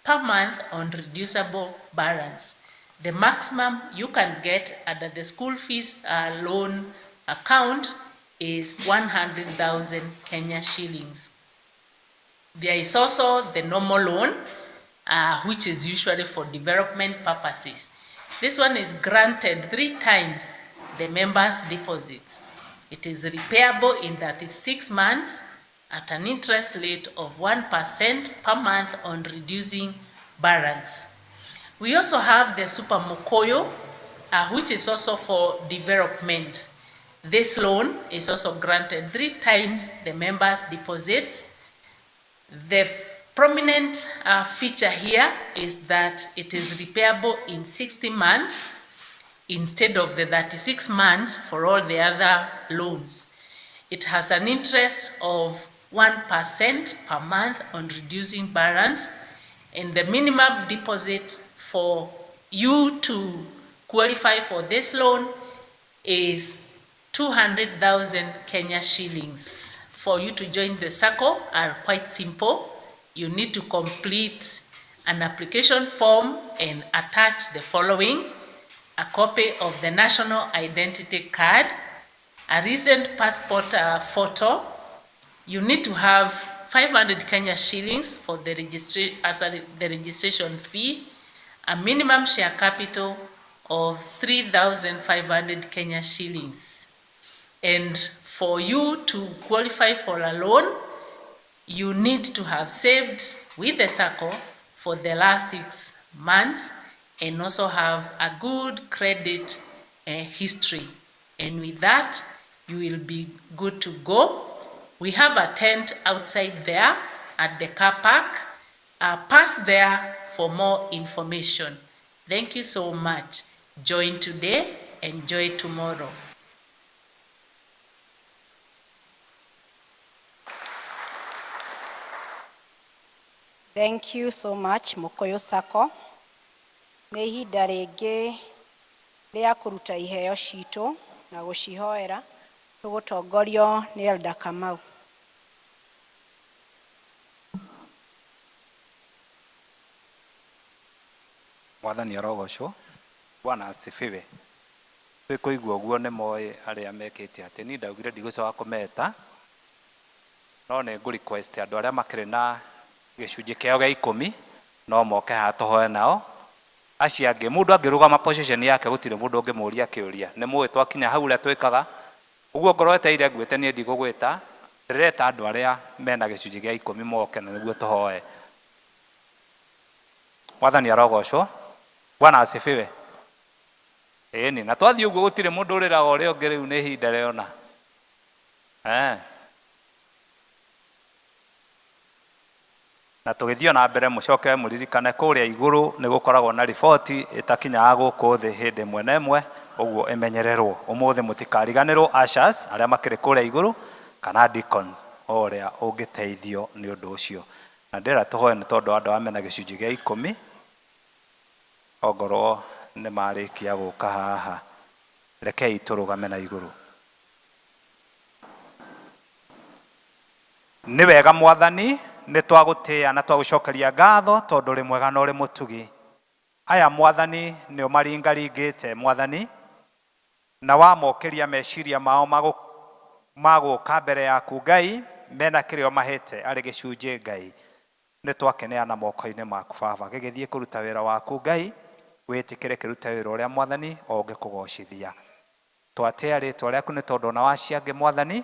per month on reducible balance. The maximum you can get under the school fees loan account is 100,000 Kenya shillings. There is also the normal loan, which is usually for development purposes. This one is granted 3 times the members' deposits. It is repayable in 36 months at an interest rate of 1% per month on reducing balance. We also have the Super Mukuyu, which is also for development. This loan is also granted 3 times the members' deposits. The prominent feature here is that it is repayable in 60 months instead of the 36 months for all the other loans. It has an interest of 1% per month on reducing balance, and the minimum deposit for you to qualify for this loan is 200,000 Kenya shillings. For you to join the SACCO are quite simple. You need to complete an application form and attach the following: a copy of the national identity card, a recent passport photo. You need to have 500 Kenya shillings for the registration fee, a minimum share capital of 3,500 Kenya shillings. And for you to qualify for a loan, you need to have saved with the SACCO for the last 6 months and also have a good credit history. And with that, you will be good to go. We have a tent outside there at the car park. Pass there for more information. Thank you so much. Join today, enjoy tomorrow. Thank you so much, Mukuyu Sacco. Nĩ ihinda rĩngĩ rĩa kũruta iheo citũ na gũcihoera, tũgũtongorio nĩ Elder Kamau. Mwathani arogocwo. Bwana asifiwe. Twĩ kũigua ũguo nĩ moĩ arĩa mekĩte atĩ niĩ ndaugire ndigũcoka kũmeta, no nĩ ngũ request andũ arĩa makĩrĩ na gĩcunjĩ kĩao gĩa ikũmi no moke haha tũhoe nao. Acio angĩ mũndũ angĩrũgama position yake gũtirĩ mũndũ ũngĩmũria kĩũria. Nĩ mũĩ twakinya hau ũrĩa twĩkaga. Ũguo ngorwo etereire ngwĩte niĩ ndigũgwĩta, ndĩreta andũ arĩa mena gĩcunjĩ gĩa ikũmi moke na nĩguo tũhoe. Mwathani arogocwo. Bwana asifiwe. Ĩni, na twathiĩ ũguo gũtirĩ mũndũ ũrĩraga ũrĩa ũngĩ rĩu nĩ ihinda rĩona. Na tũgĩthiĩ na mbere mũcoke mũririkane kũrĩa igũrũ nĩ gũkoragwo na riboti ĩtakinyaga gũkũ thĩ hĩndĩ ĩmwe na ĩmwe, ũguo ĩmenyererwo. Ũmũthĩ mũtikariganĩrwo ushers arĩa makĩrĩ kũrĩa igũrũ kana deacon o ũrĩa ũngĩteithio nĩ ũndũ ũcio. Na ndĩrenda tũhoe nĩ tondũ andũ aya mena gĩcunjĩ gĩa ikũmi, ongorwo nĩ marĩkia gũka haha, rekei tũrũgame na igũrũ. Nĩ wega Mwathani, nĩ twagũtĩĩa na twagũcokeria ngatho tondũ ũrĩ mwega na ũrĩ mũtugi. Aya Mwathani nĩ ũmaringaringĩte Mwathani, na wamokĩria meciria mao ma gũka mbere yaku Ngai, mena kĩrĩa ũmahete arĩ gĩcunjĩ Ngai. Nĩ twakĩneana moko-inĩ maku baba, gĩgĩthiĩ kũruta wĩra waku Ngai, wĩtĩkĩre kĩrute wĩra ũrĩa Mwathani ũngĩkũgocithia. Twatĩa rĩtwa rĩaku nĩ tondũ ona wacio angĩ Mwathani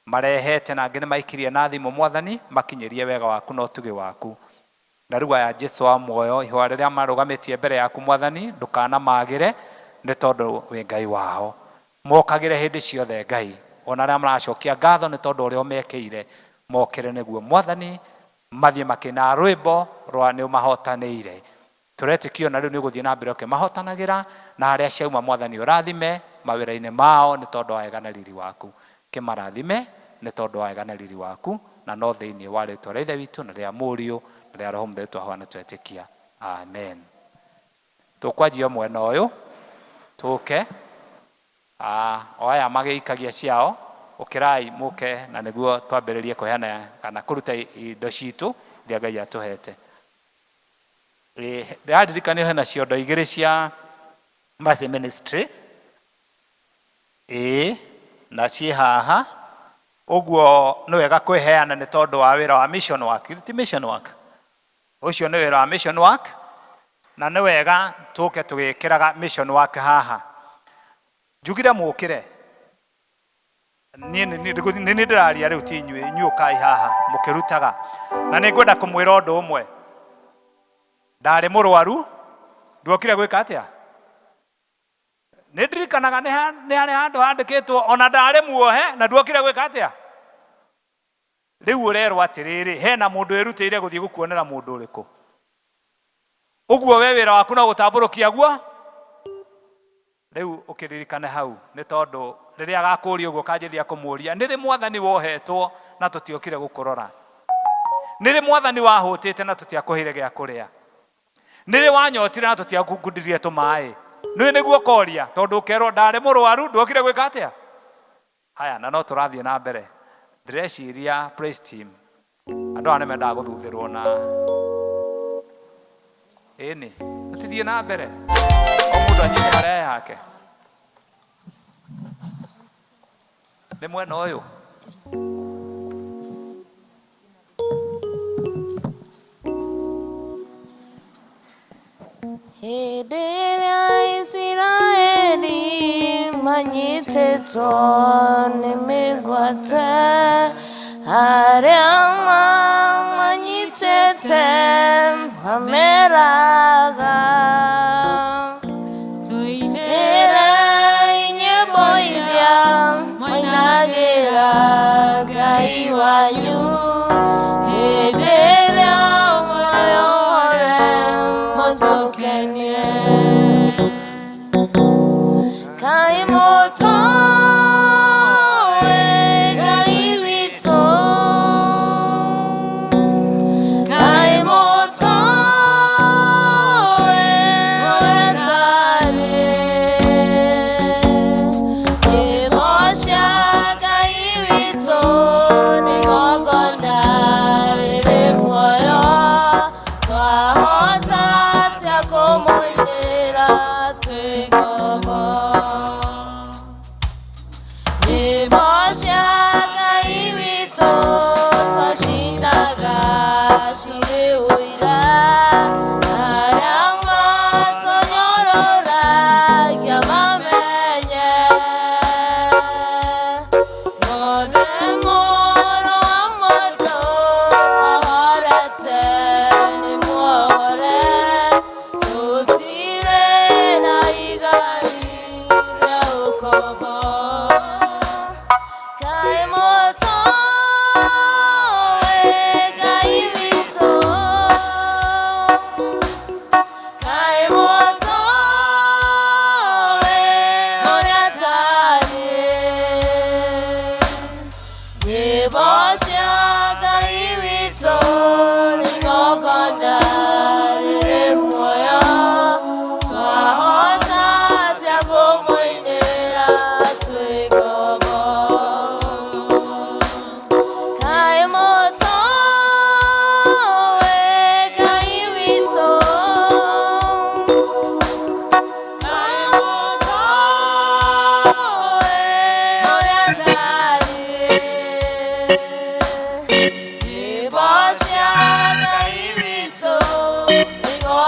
marehete na angĩ nĩ maikirie na thimũ Mwathani, makinyĩrie wega waku na ũtugi waku. Na rĩu aya Jesu wa muoyo, ihũa rĩrĩa marũgamĩtie mbere yaku Mwathani, ndũkanamagĩre nĩ tondũ wĩ Ngai wao. Mokagĩre hĩndĩ ciothe Ngai, ona arĩa maracokia ngatho nĩ tondũ ũrĩa ũmekĩire, mokĩre nĩguo Mwathani mathiĩ makĩina rwĩmbo rwa nĩ ũmahotanĩire. Tũretĩkio na rĩu nĩ ũgũthiĩ na mbere ũkĩmahotanagĩra, na harĩa ciauma Mwathani ũrathime mawĩra-inĩ mao nĩ tondũ wa wega na riri waku. Kĩmarathime nĩ tondũ wa wega na riri waku, na no thĩinĩ wa rĩtwa rĩa Ithe witũ na rĩa Mũriũ na rĩa Roho Mũtheru twahoya na twetĩkia. Amen. Tũkwanjia mwena ũyũ tũke o aya magĩikagia ciao, ũkĩrai mũke na nĩguo twambĩrĩrie kũheana kana kũruta indo citũ iria Ngai atũhete. Ndĩraririkania hena ciondo igĩrĩ cia Mercy Ministry, ĩĩ na ciĩ haha. Ũguo nĩ wega kwĩheana nĩ tondũ wa wĩra wa mission work. Ti mission work, ũcio nĩ wĩra wa mission work, na nĩ wega tũke tũgĩkĩraga mission work haha. Njugire mũkĩre, niĩ nĩ niĩ ndĩraria rĩu, ti inyuĩ, inyuĩ ũkai haha mũkĩrutaga. Na nĩ ngwenda kũmwĩra ũndũ ũmwe, ndarĩ mũrwaru, nduokire gwĩka atĩa? Nĩ ndirikanaga nĩ harĩ handũ handĩkĩtwo ona ndarĩ muohe na nduokire gwĩka atĩa? Rĩu ũrerwo atĩrĩrĩ, hena mũndũ wĩrutĩire gũthiĩ gũkuonera mũndũ ũrĩkũ. Ũguo we wĩra waku no gũtambũrũkia guo. Rĩu ũkĩririkane hau, nĩ tondũ rĩrĩa agakũũria ũguo ũkanjĩrĩria kũmũũria, nĩ rĩ Mwathani wohetwo na tũtiokire gũkũrora? Nĩ rĩ Mwathani wahũtĩte na tũtiakũheire gĩa kũrĩa? Nĩ rĩ wanyotire na tũtiakundirie tũmaĩ? Nĩ nĩguo ũkoria, tondũ ũkerwo ndarĩ mũrwaru, nduokire gwĩka atĩa? Haya, na no tũrathiĩ na mbere. Ndĩreciria praise team, andũ aya nĩ mendaga gũthuthĩrwo na ĩni, tũtithiĩ na mbere, o mũndũ anyite harĩa he hake. Nĩ mwena ũyũ. Hĩndĩ ĩrĩa Isiraeli manyitĩtwo nĩ mĩgwate, arĩa mamanyitĩte mameraga, tũinĩre nyĩmbo iria moinagĩra Ngai wanyu, hĩndĩ ĩrĩa muoyo wothe mũtũkenie. Kaĩ mũtoĩ Ngai witũ, kaĩ mũtoĩ ũrĩa tarĩ. Nyĩmbo cia Ngai witũ nĩ igongona rĩrĩ muoyo, twahota atĩa kũmũinĩra twĩ ngombo?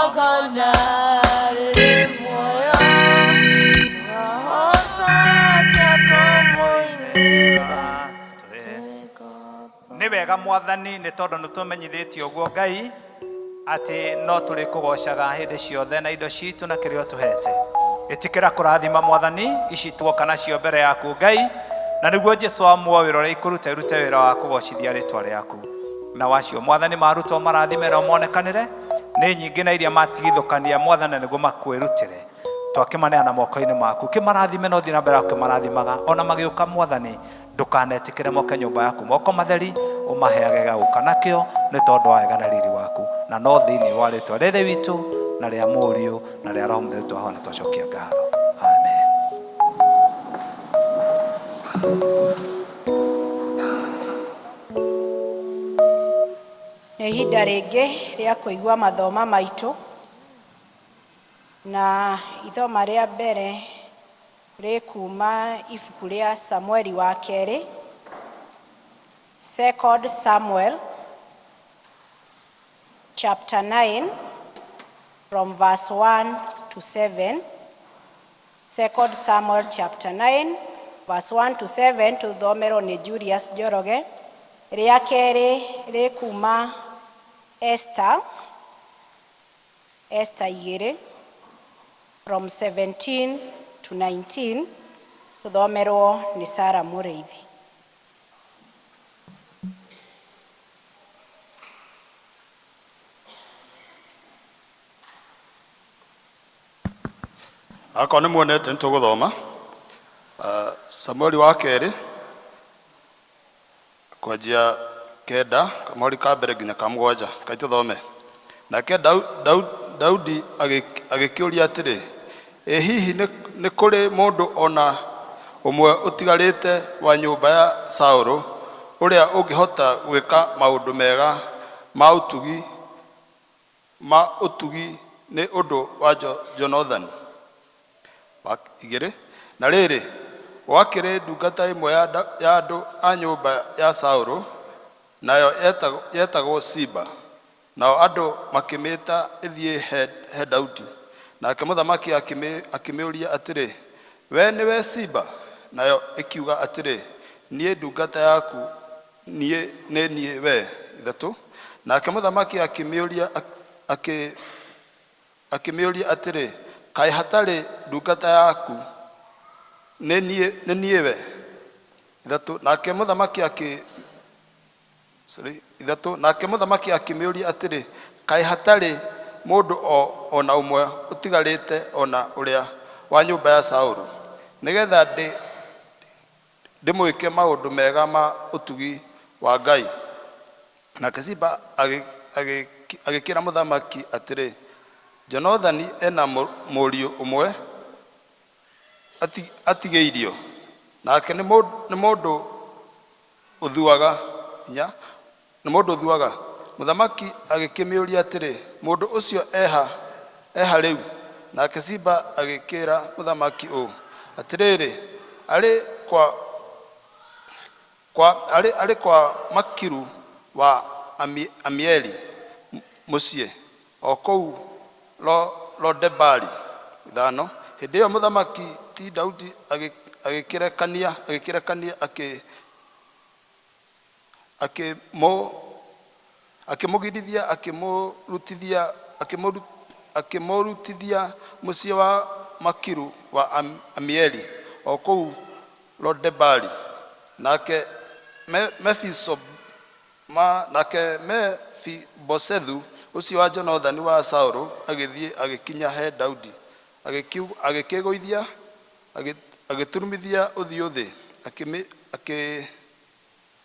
Igongona rĩrĩ muoyo, twahota atĩa kũmũinĩra? Nĩ wega Mwathani, nĩ tondũ nĩ tũmenyithĩtio ũguo Ngai atĩ no tũrĩkũgocaga hĩndĩ ciothe na indo citũ na kĩrĩa ũtũhete. Ĩtĩkĩra kũrathima Mwathani ici tuoka nacio mbere yaku Ngai, na nĩguo Jesu wa muoyo wĩra ũrĩa ikũruta irute wĩra wa kũgocithia rĩtwa rĩaku. Na wacio Mwathani marutwo marathime na monekanĩre nĩ nyingĩ na iria matigithũkania Mwathani na nĩguo makwĩrutĩre. Twakĩmaneana moko-inĩ maku, kĩmarathime na ũthiĩ na mbere ya kũmarathimaga ona magĩũka Mwathani. Ndũkanetĩkĩre moke nyũmba yaku moko matheri, ũmaheage gĩa gũka nakĩo nĩ tondũ wa wega na riri waku, na no thĩinĩ wa rĩtwa rĩa Ithe witũ na rĩa Mũriũ na rĩa Roho Mũtheru twahoya na twacokia ngatho. Amen. Nĩ ihinda rĩngĩ rĩa kũigua mathoma maitũ, na ithoma rĩa mbere rĩkuma ibuku rĩa Samueli wa kerĩ, Second Samuel chapter 9 from verse 1 to 7. Second Samuel chapter 9 verse 1 to 7, tuthomerwo nĩ Julius Njoroge. Rĩa kerĩ rĩkuma Esther, Esther 2 from 17 to 19, tuthomerwo nĩ Sarah Mũrĩithi. Akorwo nĩ muonete nĩ tũgũthoma Samueli wa kerĩ kwanjia kenda kamweri ka mbere nginya ka mũgwanja. Kaĩ tũthome. Nake Daudi agĩkĩũria atĩrĩ, ĩ hihi nĩ kũrĩ mũndũ ona ũmwe ũtigarĩte wa nyũmba ya Saũlũ ũrĩa ũngĩhota gwĩka maũndũ mega ma ũtugi nĩ ũndũ wa Jonathani? Igĩrĩ. Na rĩrĩ, gwakĩrĩ ndungata ĩmwe ya andũ a nyũmba ya Saũlũ, nayo yetagwo Siba. Nao andũ makĩmĩĩta ĩthiĩ he Daudi. Nake mũthamaki akĩmĩũria atĩrĩ, we nĩwe Siba? Nayo ĩkiuga atĩrĩ, niĩ ndungata yaku, niĩ nĩ niĩ we. Ithatũ. Nake mũthamaki akĩmĩũria atĩrĩ, kaĩ hatarĩ ndungata yaku, nĩ niĩ we? Ithatũ. Nake mũthamaki ithatũ. Nake mũthamaki akĩmĩũria atĩrĩ, kaĩ hatarĩ mũndũ ona ũmwe ũtigarĩte ona ũrĩa wa nyũmba ya Saũlũ, nĩgeetha ndĩmwĩke maũndũ mega ma ũtugi wa Ngai? Nake Siba agĩkĩra mũthamaki atĩrĩ, Jonathani ena mũriũ ũmwe atigĩirio, nake nĩ mũndũ ũthuaga inya, nĩ mũndũ ũthuaga. Mũthamaki agĩkĩmĩũria atĩrĩ, mũndũ ũcio eha rĩu? Nake Siba agĩkĩra mũthamaki ũũ, atĩrĩrĩ, arĩ kwa Makiru wa Amieli mũciĩ o kũu Lodebari. Ithano. Hĩndĩ ĩyo mũthamaki ti Daudi agĩkĩrekania akĩmũgirithia akĩmũrutithia mũciĩ wa Makiru wa Amieli o kũu Lodebari. Nake Mefibosethu ũcio wa Jonathani wa Saũlũ agĩthiĩ agĩkinya he Daudi, agĩkĩgũithia agĩturumithia ũthiũ thĩ,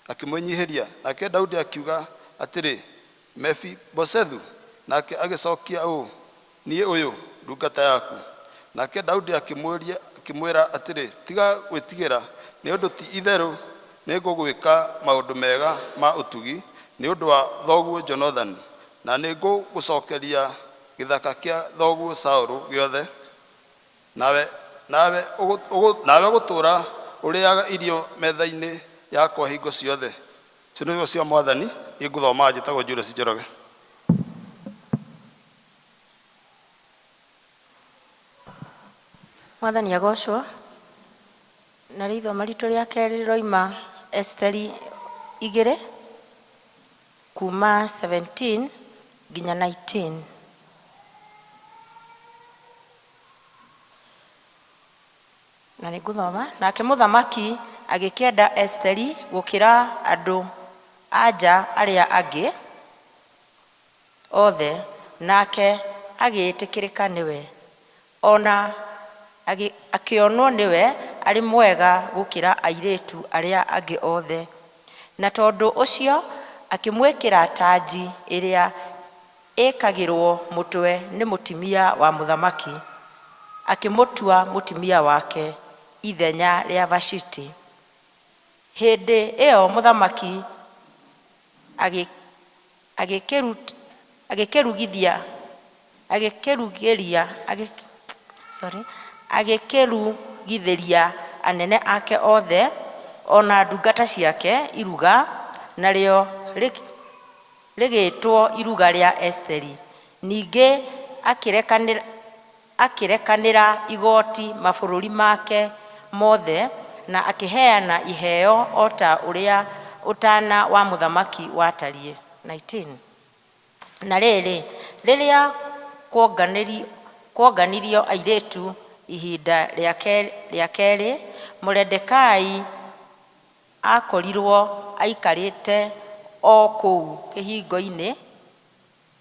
akĩmwĩnyiihĩria. Nake Daudi akiuga atĩrĩ, Mefibosethu? Nake agĩcokia ũũ, niĩ ũyũ ndungata yaku. Nake Daudi akĩmwĩra atĩrĩ, tiga gwĩtigĩra, nĩ ũndũ ti itherũ nĩngũgwĩka maũndũ mega ma ũtugi nĩ ũndũ wa thoguo Jonathani, na nĩngũgũcookeria gĩthaka kĩa thoguo Saũlũ gĩothe, nawe ũgũtũũra ũrĩĩaga irio metha-inĩ yakwa hingo ciothe. Icio nĩcio cia Mwathani, niĩ ngũthoma njĩtagwo Julius Njoroge. Mwathani agocwo. Na rĩu ithoma ritũ rĩa kerĩ rĩroima Esteri 2 kuma 17 nginya 19. Na nĩngũthoma. Nake mũthamaki agĩkĩenda Esteri gũkĩra andũ anja arĩa angĩ othe, nake agĩĩtĩkĩrĩka nĩwe. Ona akĩonwo nĩwe arĩ mwega gũkĩra airĩtu arĩa angĩ othe. Na tondũ ũcio akĩmwĩkĩra tanji ĩrĩa ĩkagĩrwo mũtwe nĩ mũtumia wa mũthamaki, akĩmũtua mũtumia wake ithenya rĩa Vashiti. Hĩndĩ ĩyo mũthamaki agĩkĩrugithĩria anene ake othe ona ndungata ciake iruga, narĩo rĩgĩtwo iruga rĩa Esteri. Ningĩ akĩrekanĩra igoti mabũrũri make mothe na akĩheana iheo o ta ũrĩa ũtana wa mũthamaki watariĩ. 19. Na rĩrĩ, rĩrĩa kuonganirio airĩtu ihinda rĩa kerĩ, Moredekai akorirwo aikarĩte o kũu kĩhingo-inĩ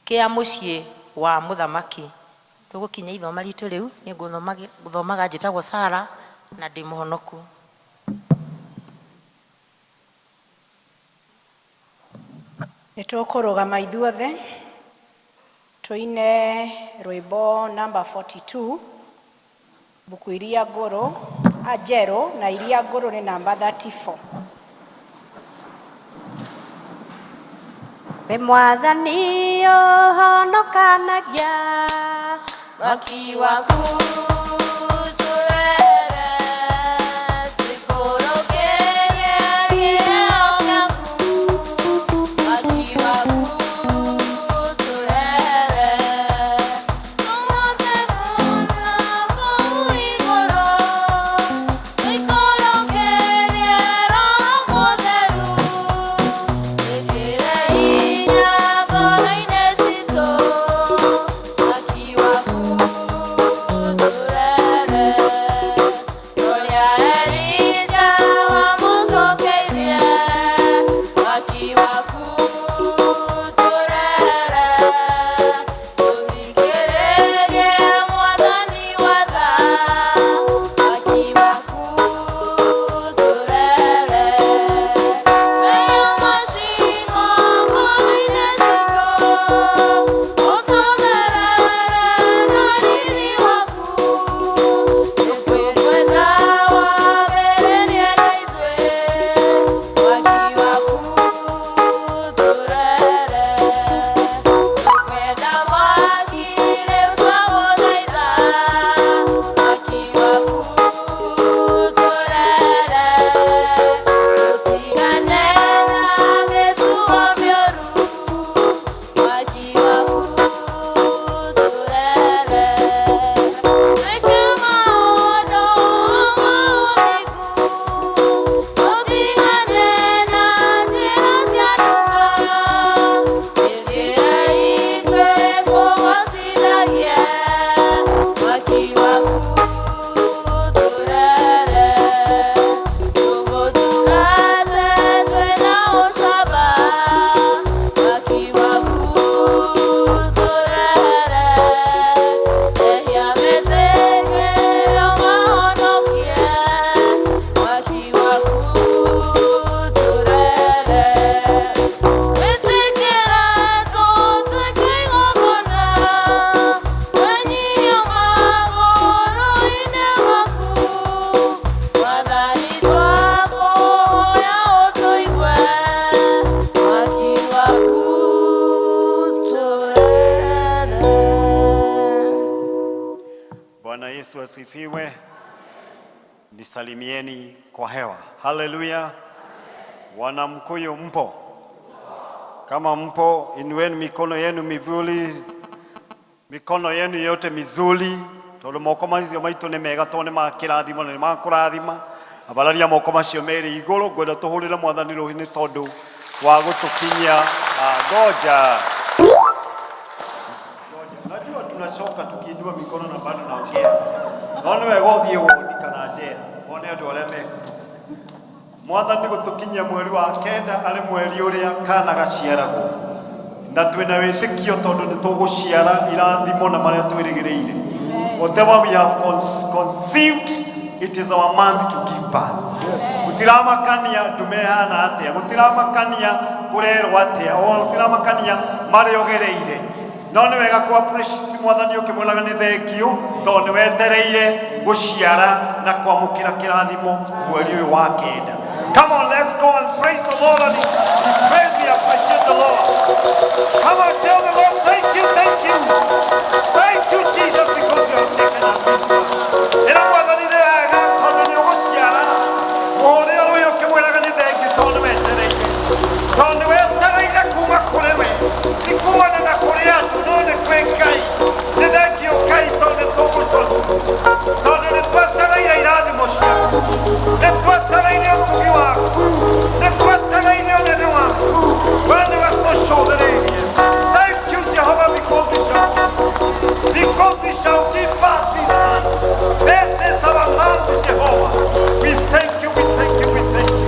kĩa mũciĩ wa mũthamaki. Tũgũkinya ithoma ritũ rĩu, nĩ ngũthomaga njĩtagwo Sara na ndĩ mũhonoku. Nĩ tũkũrũgama ithuothe tũine rwĩmbo namba 42, mbuku iria ngũrũ, njerũ, na iria ngũrũ nĩ namba 34. We Mwathani ũhonokanagia mwaki waku tũrere, tũikũrũkĩrie kĩheo gĩaku. Mwaki waku tũrere, tũhote kuona kũu igũrũ, tũikũrũkĩrie Roho Mũtheru, wĩkĩre hinya ngoro-inĩ citũ. Mwaki waku tũrere, ũrĩa Elija wamũcokeirie. Mwaki waku tũrere, tũthikĩrĩrie Mwathani wa tha. Mwaki waku tũrere, mehia macinwo ngoro-inĩ citũ, ũtũtherere na riri waku. Nĩtũkwenda wambĩrĩrie na ithuĩ. Mwaki waku tũrere, tũkwenda mwaki rĩu twagũthaitha. Mwaki waku tũrere, tũtigane na mĩtugo mĩũru. Mwaki waku tũrere, twĩke maũndũ ma ũthingu, tũtigane na njĩra cia nduma. Mĩthiĩre itũ ĩkũgocithagie. Mwaki waku tũrere, tũgũtungate twĩna ũcamba. Mwaki waku tũrere, ehia metĩkĩrio mahonokie. Mwaki waku tũrere, wĩtĩkĩre tũtuĩke igongona, twenyihia magũrũ-inĩ maku. Mwathani twakũhoya ũtũigue. Mwaki waku tũrere. Bwana Yesu asifiwe. Nisalimieni kwa hewa. Haleluya. Wanamkuyu mpo? Kama mpo, inueni mikono yenu mivuli, mikono yenu yote mizuri. Tondu moko macio maitũ nĩ mega tondũ nĩ ma kĩrathimo na nĩ ma kũrathima. Ambararia moko macio merĩ igũrũ, ngwenda tũhũrĩre mwathani rũhĩ nĩ tondũ wa gũtũkinyia. Ngoja. Ngoja. Najua tunachoka tukiinua mikono na bado naongea. No nĩ wega ũthiĩ wodi kana njera wone andũ arĩa meko. Mwathani gũtũkinyia mweri wa kenda arĩ mweri ũrĩa kana gaciaragwo na twĩna wĩtĩkio tondũ nĩ tũgũciara irathimo na marĩa twĩrĩgĩrĩire. Whatever we have conceived, it is our month to give birth. Gũtiramakania ndume ĩhana atĩa, gũtiramakania kũrerwo atĩa, o gũtiramakania marĩa ũgereire, no nĩ wega ku appreciate mwathani ũkĩmwĩraga nĩ thengiũ tondũ nĩ wetereire gũciara na kwamũkĩra kĩrathimo mweri ũyũ wa kenda. Come on, let's go and praise the Lord and praise we appreciate the Lord. Come on, tell the Lord, thank you, thank you. Thank you, Jesus, because you have taken us this far. Ĩra mwathani nĩ wega tondũ nĩ ũgũciara. Mũhũrĩre rũhĩ ũkĩmwĩraga nĩ thengiũ tondũ nĩ wetereire. Tondũ nĩ wetereire kuma kũrĩ we. Ti kumana na kũrĩ andũ, no nĩ kwĩ Ngai. Nĩ thengiũ Ngai tondũ nĩ tũgũcoka. Tondũ nĩ twetereire irathimo ciaku. Nĩ twetereire ũtugi waku. Nĩ twetereire ũnene waku. We nĩwe tũcũthĩrĩirie. Thank you, Jehovah, because we shall give birth this month. This is our month, Jehovah. We thank you, we thank you, we thank you.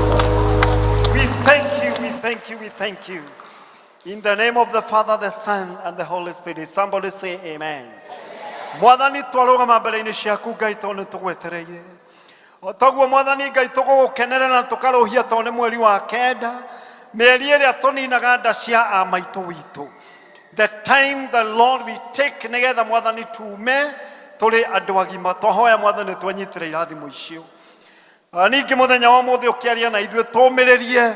We thank you, we thank you, we thank you. In the name of the Father, the Son, and the Holy Spirit. Somebody say amen. Mwathani twarũgama mbere-inĩ ciaku Ngai tondũ nĩ tũgwetereire. O toguo mwathani Ngai tũgũgũkenerera na tũkarũhia tondũ nĩ mweri wa kenda, mĩeri ĩrĩa tũninaga nda cia a maitũ witũ. The time the Lord we take nĩgetha mwathani tume tũrĩ andũ agima. Twahoya mwathani twanyitĩre irathimo icio. Ningĩ mũthenya wa ũmũthĩ ũkĩaria na ithuĩ tũmĩrĩrie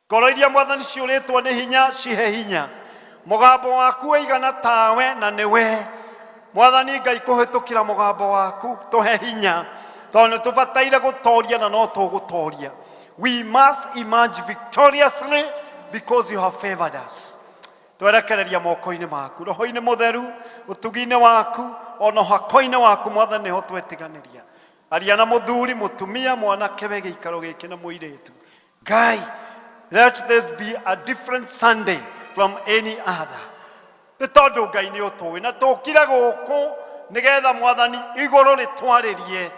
ngoro iria mwathani ciũrĩtwo nĩ hinya, cihe hinya. Mũgambo waku ũigana tawe na nĩwe mwathani Ngai, kũhĩtũkĩra mũgambo waku tũhe hinya tondũ nĩ tũbataire gũtoria na no tũgũtoria. We must emerge victoriously because you have favored us. Twerekereria moko-inĩ maku, roho-inĩ mũtheru, ũtugi-inĩ waku, ona ũhako-inĩ waku mwathani nĩho twetiganĩria. Aria na mũthuri, mũtumia, mwanake we gĩikaro gĩkĩ na mũirĩtu. Ngai, let this be a different Sunday from any other, nĩ tondũ Ngai nĩ ũtũĩ na tũkire gũkũ nĩgetha mwathani igũrũ rĩtwarĩrie.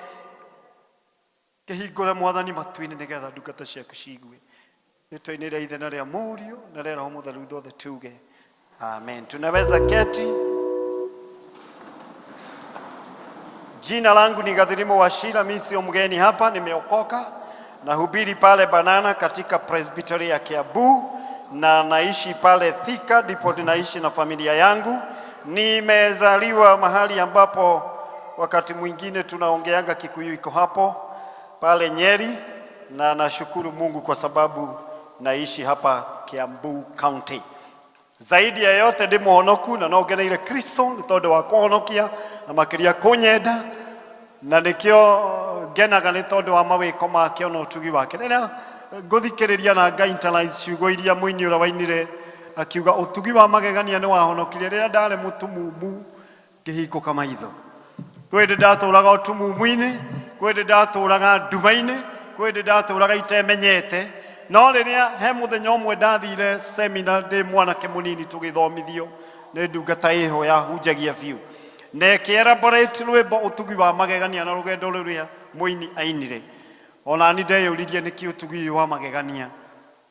Kĩhingũre mwathani matu-inĩ nĩgetha ndungata ciaku ciigue. Rĩtwa-inĩ rĩa Ithe na rĩa Mũriũ na rĩa Roho Mũtheru ithuothe tuge amen. Tunaweza keti. Jina langu ni Gathirimu Wachira, mimi sio mgeni hapa, nimeokoka. Nahubiri pale Banana katika Presbytery ya Kiambu na naishi pale Thika, ndipo ninaishi na familia yangu. Nimezaliwa mahali ambapo wakati mwingine tunaongeanga Kikuyu iko hapo pale Nyeri, na nashukuru Mungu kwa sababu naishi hapa Kiambu County. Zaidi ya yote ndĩ mũhonoku na no ngeneire Kristo nĩ tondũ wa kũhonokia na makĩria kũnyenda, na nĩkĩo ngenaga nĩ tondũ wa mawĩko make ona ũtugi wake. Rĩrĩa ngũthikĩrĩria na nga internalize ciugo iria mũini ũrĩa wainire akiuga ũtugi wa magegania nĩ wahonokirie rĩrĩa ndarĩ mũtumumu ngĩhingũka maitho. Kwĩ hĩndĩ ndatũraga ũtumumu-inĩ, kwĩ hĩndĩ ndatũraga nduma-inĩ, kwĩ hĩndĩ ndatũraga itemenyete, no rĩrĩa he mũthenya ũmwe ndathire semina ndĩ mwanake mũnini tũgĩthomithio nĩ ndungata ĩho yahunjagia biũ na ĩkĩ-elaborate rwĩmbo ũtugi wa magegania na rũgendo rũrĩa mũini ainire, ona ni ndeyũririe nĩkĩ ũtugi ũyũ wa magegania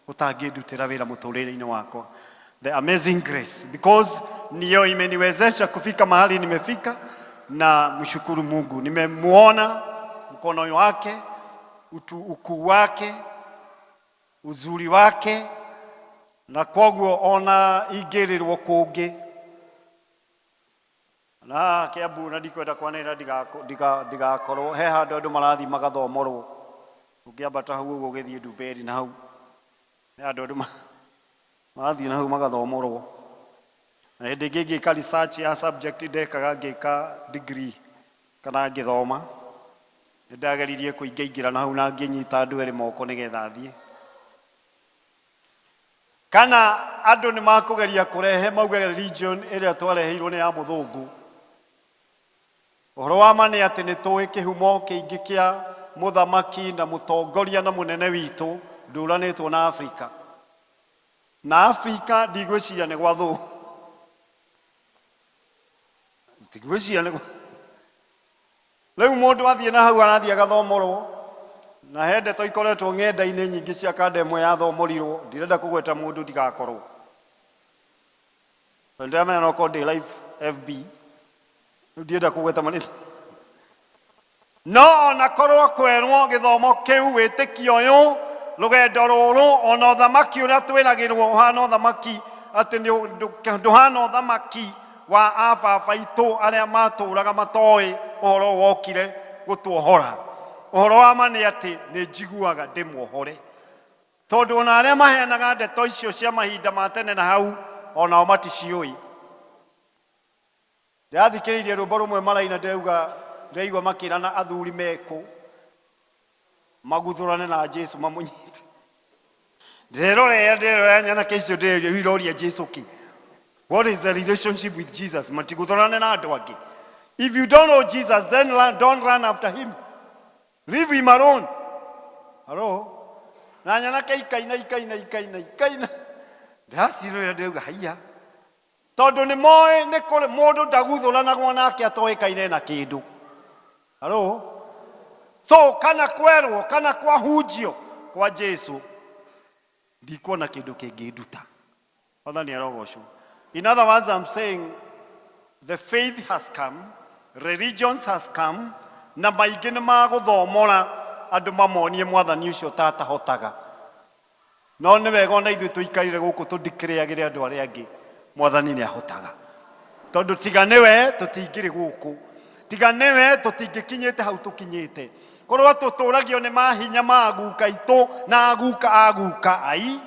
ũtangĩndutĩra wĩra mũtũrĩre-inĩ wakwa. The amazing grace, because ndiyo imeniwezesha kufika mahali nimefika, na mshukuru Mungu nimemuona mkono wake, ukuu wake, uzuri wake, na koguo ona ingĩrĩrwo kũngĩ na Kiambu na ndikwenda kwanĩrĩra ndigakorwo he handũ andũ marathiĩ magathomorwo ũngĩambata hau ũguo ũgĩthiĩ Ndumberi na hau he handũ andũ marathiĩ na hau magathomorwo. Na hĩndĩ ĩngĩ ngĩka research ya subject ndekaga ngĩka degree kana ngĩthoma, nĩ ndageririe kũingaingĩra na hau na ngĩnyita andũ erĩ moko nĩgetha thiĩ, kana andũ nĩ makũgeria kũrehe mauge religion ĩrĩa twareheirwo nĩ ya mũthũngũ. Ũhoro wa ma nĩ atĩ nĩ tũĩ kĩhumo kĩingĩ kĩa mũthamaki na mũtongoria na mũnene witũ ndũranĩtwo na Afrika. Na Afrika ndigwĩciria nĩ gwa thũ. Ndigwĩciria nĩ gwa rĩu mũndũ athiĩ na hau arathiĩ agathomorwo na he ndeto ikoretwo ng'enda-inĩ nyingĩ cia kanda ĩmwe yathomorirwo ndirenda kũgweta mũndũ ndigakorwo. Ndĩramenya no korwo ndĩ live FB rĩu ndirenda kũgweta marĩtwa. No ona korwo kwerwo gĩthomo kĩu wĩtĩkio ũyũ rũgendo rũrũ ona ũthamaki ũrĩa twĩragĩrwo ũhana ũthamaki atĩ ndũhana ũthamaki wa ababa aitũ arĩa matũraga matoĩ ũhoro wokire gũtuohora. Ũhoro wa ma nĩ atĩ nĩ njiguaga ndĩmuohore tondũ ona arĩa maheanaga ndeto icio cia mahinda ma tene na hau onao maticiũĩ. Ndĩrathikĩrĩirie rwĩmbo rũmwe maraina ndĩrauga ndĩraigua makĩrana athuri mekũ maguthũrane na Jesu mamũnyite. Ndĩrerorera ndĩrerorera nyanake icio ndĩreria iroria Jesu kĩ. What is the relationship with Jesus? Matiguthũrane na andũ angĩ. If you don't know Jesus, then don't run after him. Leave him alone. Hello? Na nyanake ikaina ikaina ikaina ikaina. Ndĩracirorera ndĩrauga haiya. Tondũ nĩ moĩ nĩ kũrĩ mũndũ ndaguthũranagwo nake atoĩkaine na kĩndũ. Hello? So kana kwerwo kana kwahunjio kwa Jesu ndikuona kĩndũ kĩngĩnduta. Mwathani arogocwo. In other words, I'm saying the faith has come, religions has come, na maingĩ nĩ magũthomora andũ mamonie mwathani ũcio ta atahotaga. No nĩ wega ona ithuĩ tũikarire gũkũ tũndikĩrĩagĩre andũ arĩa angĩ mwathani nĩ ahotaga. Tondũ tiga nĩwe tũtingĩrĩ gũkũ. Tiga nĩwe tũtingĩkinyĩte hau tũkinyĩte. Korwo tũtũragio nĩ mahinya ma guka itũ na guka a guka ai.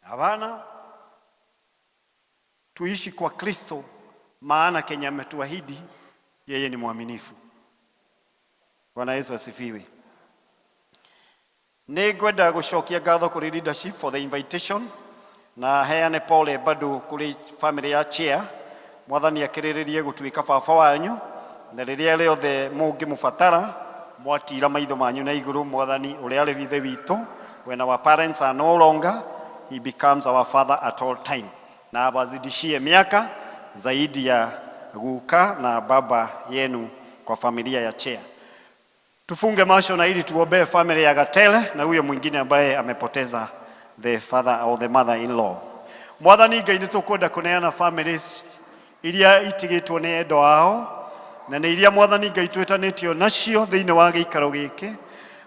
Hapana. Tuishi kwa Kristo maana kenye ametuahidi yeye ni mwaminifu. Bwana Yesu asifiwe. Nĩ ngwenda gũcokia ngatho kũrĩ leadership for the invitation na heane pole bado kũrĩ family ya chair. Mwathani akĩrĩrĩrie gũtuĩka baba wanyu na rĩrĩa rĩothe mũngĩmũbatara mwatira maitho manyu na igũrũ mwathani ũrĩa arĩ ithe witũ. When our parents are no longer, he becomes our father at all time, na awazidishie miaka zaidi ya guka na baba yenu kwa familia ya chair. Tufunge macho na ili tuombee family ya Gatele na huyo mwingine ambaye amepoteza the father or the mother in law. Mwathani Ngai nĩ tũkwenda kũneana families iria itigĩtwo nĩ endwa ao na nĩ iria Mwathani Ngai twĩtanĩtio nacio thĩinĩ wa gĩikaro gĩkĩ.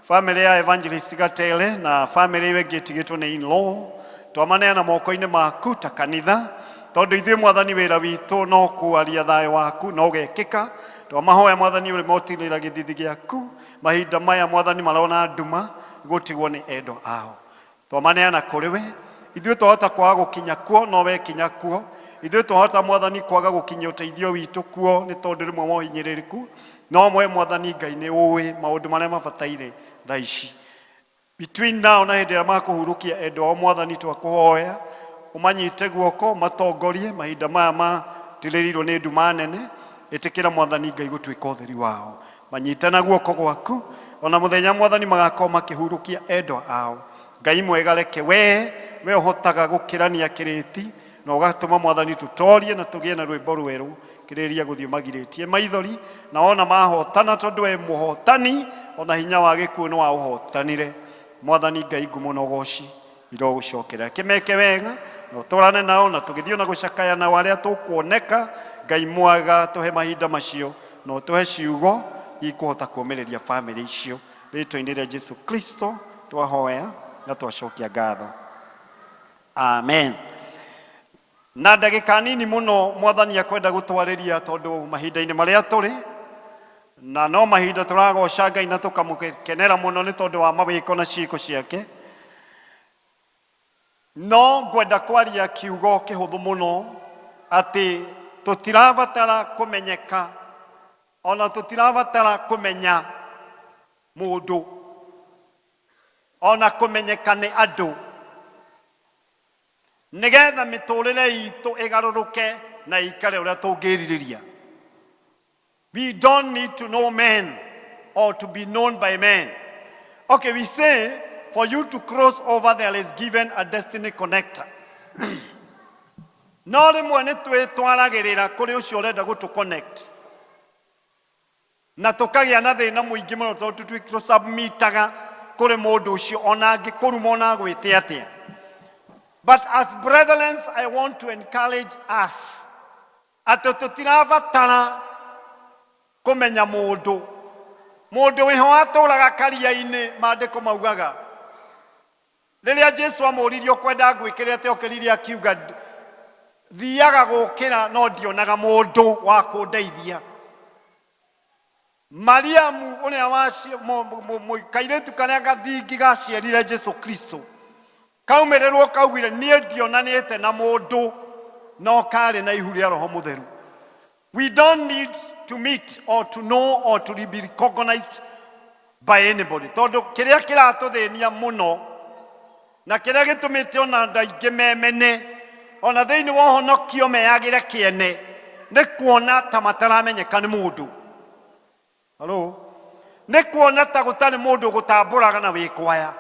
Family ya Evangelist Gatele na family ĩyo ĩngĩ ĩtigĩtwo nĩ in law twamaneana moko-inĩ maku ta kanitha tondũ ithuĩ Mwathani wĩra witũ no kwaria thayũ waku no ũgekĩka. Twamahoya Mwathani ũrĩ motirĩra gĩthithi gĩaku mahinda maya Mwathani marona nduma gũtigwo nĩ endwa ao. Twamaneana kũrĩ we ithuĩ twahota kwaga gũkinya kuo no we kinya kuo. Ithuĩ twahota Mwathani kwaga gũkinyia ũteithio witũ kuo nĩ tondũ rĩmwe wa ũhinyĩrĩrĩku no we Mwathani Ngai nĩ ũĩ maũndũ marĩa mabataire thaa ici. Between now na hĩndĩ ĩrĩa makũhurũkia endwa ao Mwathani twakũhoya ũmanyite guoko matongorie mahinda maya matirĩrĩirwo nĩ nduma nene. Ĩtĩkĩra Mwathani Ngai gũtuĩka ũtheri wao, manyite na guoko gwaku ona mũthenya Mwathani magakorwo makĩhurũkia endwa ao. Ngai mwega reke we ũhotaga gũkĩrania kĩrĩti na ũgatũma Mwathani tũtorie na tũgĩe na rwĩmbo rwerũ kĩrĩria gũthiĩ magirĩtie maithori na ona mahotana tondũ we mũhotani ona hinya wa gĩkuũ nĩ waũhotanire. Mwathani Ngai ngumo na ũgoci irogũcokera kĩmeke wega na ũtũrane nao na tũgĩthiĩ na gũcakaya nao arĩa tũkuoneka. Ngai mwega tũhe mahinda macio na ũtũhe ciugo ikũhota kũũmĩrĩria family icio rĩtwa-inĩ rĩa Jesu Kristo twahoya na twacokia ngatho, amen. Na ndagĩka nini mũno Mwathani akwenda gũtwarĩria tondũ mahinda-inĩ marĩa tũrĩ na no mahinda tũragoca Ngai na tũkamũkenera mũno nĩ tondũ wa mawĩko na ciĩko ciake. No ngwenda kwaria kiugo kĩhũthũ mũno atĩ tũtirabatara kũmenyeka ona tũtirabatara kũmenya mũndũ ona kũmenyeka nĩ andũ nĩgetha mĩtũrĩre itũ ĩgarũrũke na ĩikare ũrĩa tũngĩrirĩria. We don't need to know men or to be known by men. Okay, we say for you to cross over there is given a destiny connector. No rĩmwe nĩ twĩtwaragĩrĩra kũrĩ ũcio ũrenda gũtũ connect na tũkagĩa na thĩna mũingĩ mũno tondũ tũsubmitaga kũrĩ mũndũ ũcio ona angĩkũruma ona agwĩte atĩa. But as brethren, I want to encourage us atĩ tũtirabatara kũmenya mũndũ. Mũndũ wĩho atũraga karia-inĩ, maandĩko maugaga rĩrĩa Jesu amũririe ũkwenda ngwĩkĩre atĩa, okĩrire akiuga thiaga gũkĩra no ndionaga mũndũ wa kũndeithia. Mariamu ũrĩa wa kairĩtu karĩa gathingi gaciarire Jesu Kristo kaumĩrĩrwo kaugire niĩ ndionanĩte na mũndũ no karĩ na ihu rĩa Roho Mũtheru. We don't need to meet or to know or to be recognized by anybody. Tondũ kĩrĩa kĩratũthĩnia mũno na kĩrĩa gĩtũmĩte ona andũ aingĩ memene ona thĩinĩ wa ũhonokio meyagĩre kĩene nĩ kuona ta mataramenyeka nĩ mũndũ. Hello? Nĩ kuona ta gũtarĩ mũndũ ũgũtambũraga na wĩ kwaya.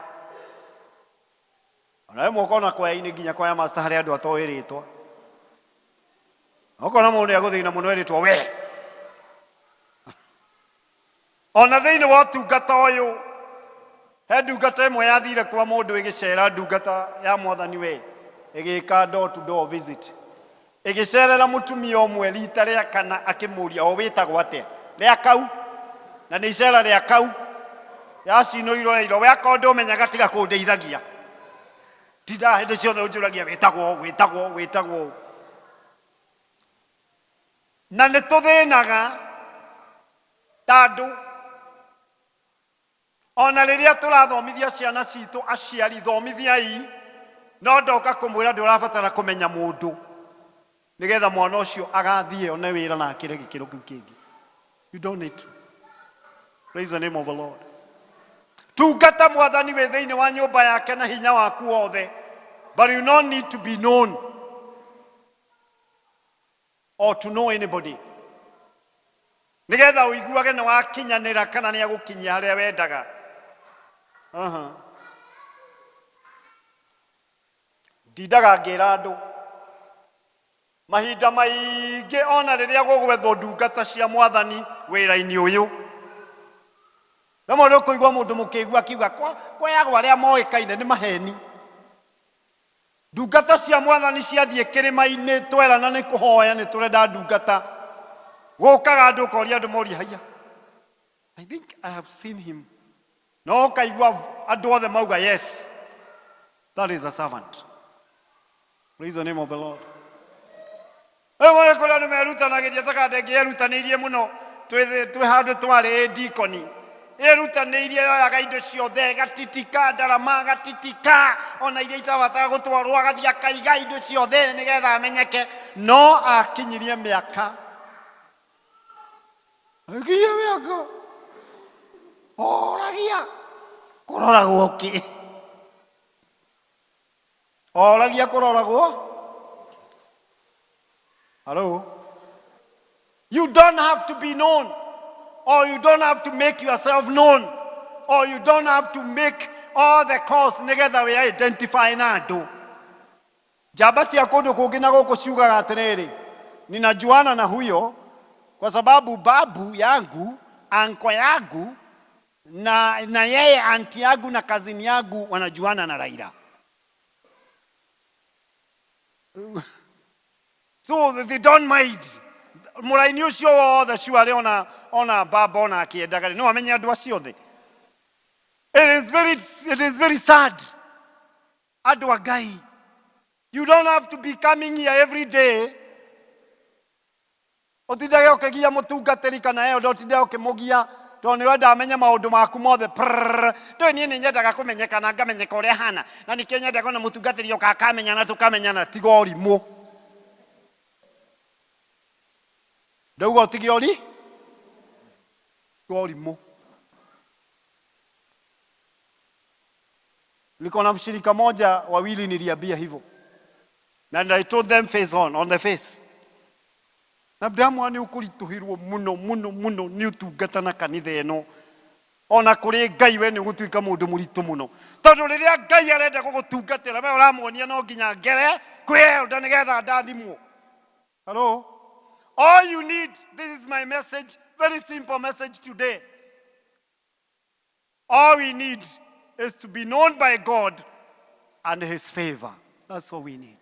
Ona rĩmwe ũkona kwaya-inĩ nginya kwaya master harĩ andũ atoĩ rĩtwa. Ũkona mũndũ nĩ agũthĩna mũno erĩtwo we. Ona thĩinĩ wa ũtungata ũyũ he ndungata ĩmwe yathire kwa mũndũ ĩgĩcera ndungata ya mwathani we ĩgĩka door to door visit. Ĩgĩcerera mũtumia ũmwe rita rĩa kana akĩmũria o wĩtagwo atĩa rĩa kau na nĩ icera rĩa kau yacinũirwo ĩirwo we akorwo ndũmenyaga tiga kũndeithagia tindaga hĩndĩ ciothe ũnjũragia wĩtagwo wĩtagwo wĩtagwo. Na nĩ tũthĩnaga tondũ ona rĩrĩa tũrathomithia ciana citũ aciari thomithiai no ndoka kũmwĩra ndũrabatara kũmenya mũndũ nĩgetha mwana ũcio agathiĩ one wĩra na akĩre gĩkĩro kĩu kĩngĩ. You don't need to. Praise the name of the Lord. Tungata mwathani wĩ thĩinĩ wa nyũmba yake na hinya waku wothe, but you don't need to be known or to know anybody nĩgetha ũiguage nĩ wakinyanĩra kana nĩ agũkinyia harĩa wendaga. Ndindaga ngĩra andũ mahinda maingĩ ona rĩrĩa gũgwethwo ndungata cia mwathani wĩra-inĩ ũyũ rĩmwe nĩ ũkũigua mũndũ mũkĩigua akiuga kweyagwo arĩa moĩkaine nĩ maheni. Ndungata cia mwathani ciathiĩ kĩrĩma-inĩ twerana nĩ kũhoya nĩ tũrenda ndungata gũkaga andũ ũkoria andũ moria haiya I think I have seen him. No ũkaigua andũ othe mauga yes, that is a servant. Praise the name of the Lord. Rĩu kũrĩa andũ merutanagĩria ta kanda ĩngĩ yerutanĩirie mũno twĩ handũ twarĩ ndikoni ĩrutanĩirie yoyaga indo ciothe gatitika ndarama gatitika ona iria itabataga gũtwarwo agathiĩ akaiga indo ciothe nĩgetha amenyeke no akinyirie mĩaka akinyia mĩaka oragia kũroragwo kĩ oragia kũroragwo. Hello? You don't have to be known, or you don't have to make yourself known, or you don't have to make all the calls nĩgetha we identify na andũ. Njamba cia kũndũ kũngĩ na gũkũ ciugaga atĩrĩrĩ, ninajuana na huyo kwa sababu babu yangu, anko yangu na yeye anti yangu na cousin yangu wanajuana na Raila. So they don't mind. Mũraini ũcio wothe surely ona baba ona akĩendaga rĩ, no amenye andũ acio othe. It is very sad. Andũ a Ngai, you don't have to be coming here every day. Ũtindage ũkĩgia mũtungatĩri kana ĩyo ndũtindage ũkĩmũgia tondũ nĩ wenda amenye maũndũ maku mothe. Prrrr. Ndũĩ niĩ nĩ nyendaga kũmenyeka na ngamenyeka ũrĩa hana na nĩkĩo nyendaga ona mũtungatĩri oka akamenyana tũkamenyana. Tiga ũrimũ. Ndauga ũtige ũri? Tiga ũrimũ. Niko na mshirika moja wawili niliambia hivyo. And I told them face on the face. Na ndamwa nĩ ũkũritũhĩrwo mũno mũno mũno nĩ ũtungata na kanitha ĩno. Ona kũrĩ Ngai we nĩ ũgũtuĩka mũndũ mũritũ mũno. Tondũ rĩrĩa Ngai arenda gũgũtungatĩra we ũramuonia no nginya ngere kwĩ elder nĩgetha ndathimwo. Hello? All you need, this is my message, very simple message today. All we need is to be known by God and his favor. That's all we need.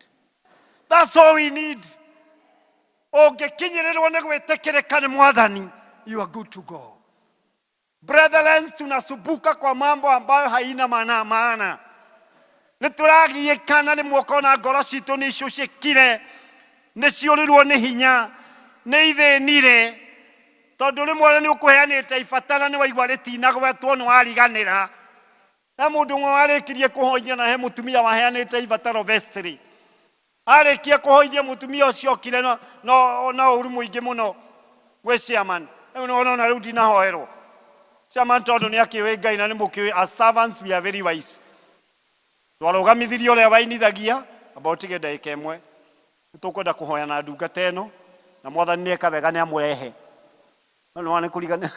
That's all we need. Ũngĩkinyĩrĩrwo nĩ gwĩtĩkĩrĩka nĩ Mwathani, you are good to go. Brethren, tunasumbuka kwa mambo ambayo haina maana maana. Nĩ tũragiĩkana rĩmwe ũkona ngoro citũ nĩ icucĩkire, nĩ ciũrĩrwo nĩ hinya, nĩ ithĩnire, tondũ rĩmwe nĩ ũkũheanĩte ibatara nĩ waigua rĩtinagwetwo nĩ wariganĩra. He mũndũ ũmwe warĩkirie kũhoithia na he mũtumia waheanĩte ibataro vestry. Arĩkia kũhoithia mũtumia ũcio okire na ũru mũingĩ mũno gwĩ chairman. Rĩu nĩ wona ona rĩu ndinahoerwo. Chairman tondũ nĩ akĩũĩ Ngai na nĩ mũkĩũĩ, as servants we are very wise. Twarũgamithirie ũrĩa wainithagia, amba ũtige ndagĩka ĩmwe. Nĩ tũkwenda kũhoya na ndungata ĩno, na Mwathani nĩ eka wega nĩ amũrehe. No nĩ wona nĩ kũriganĩra.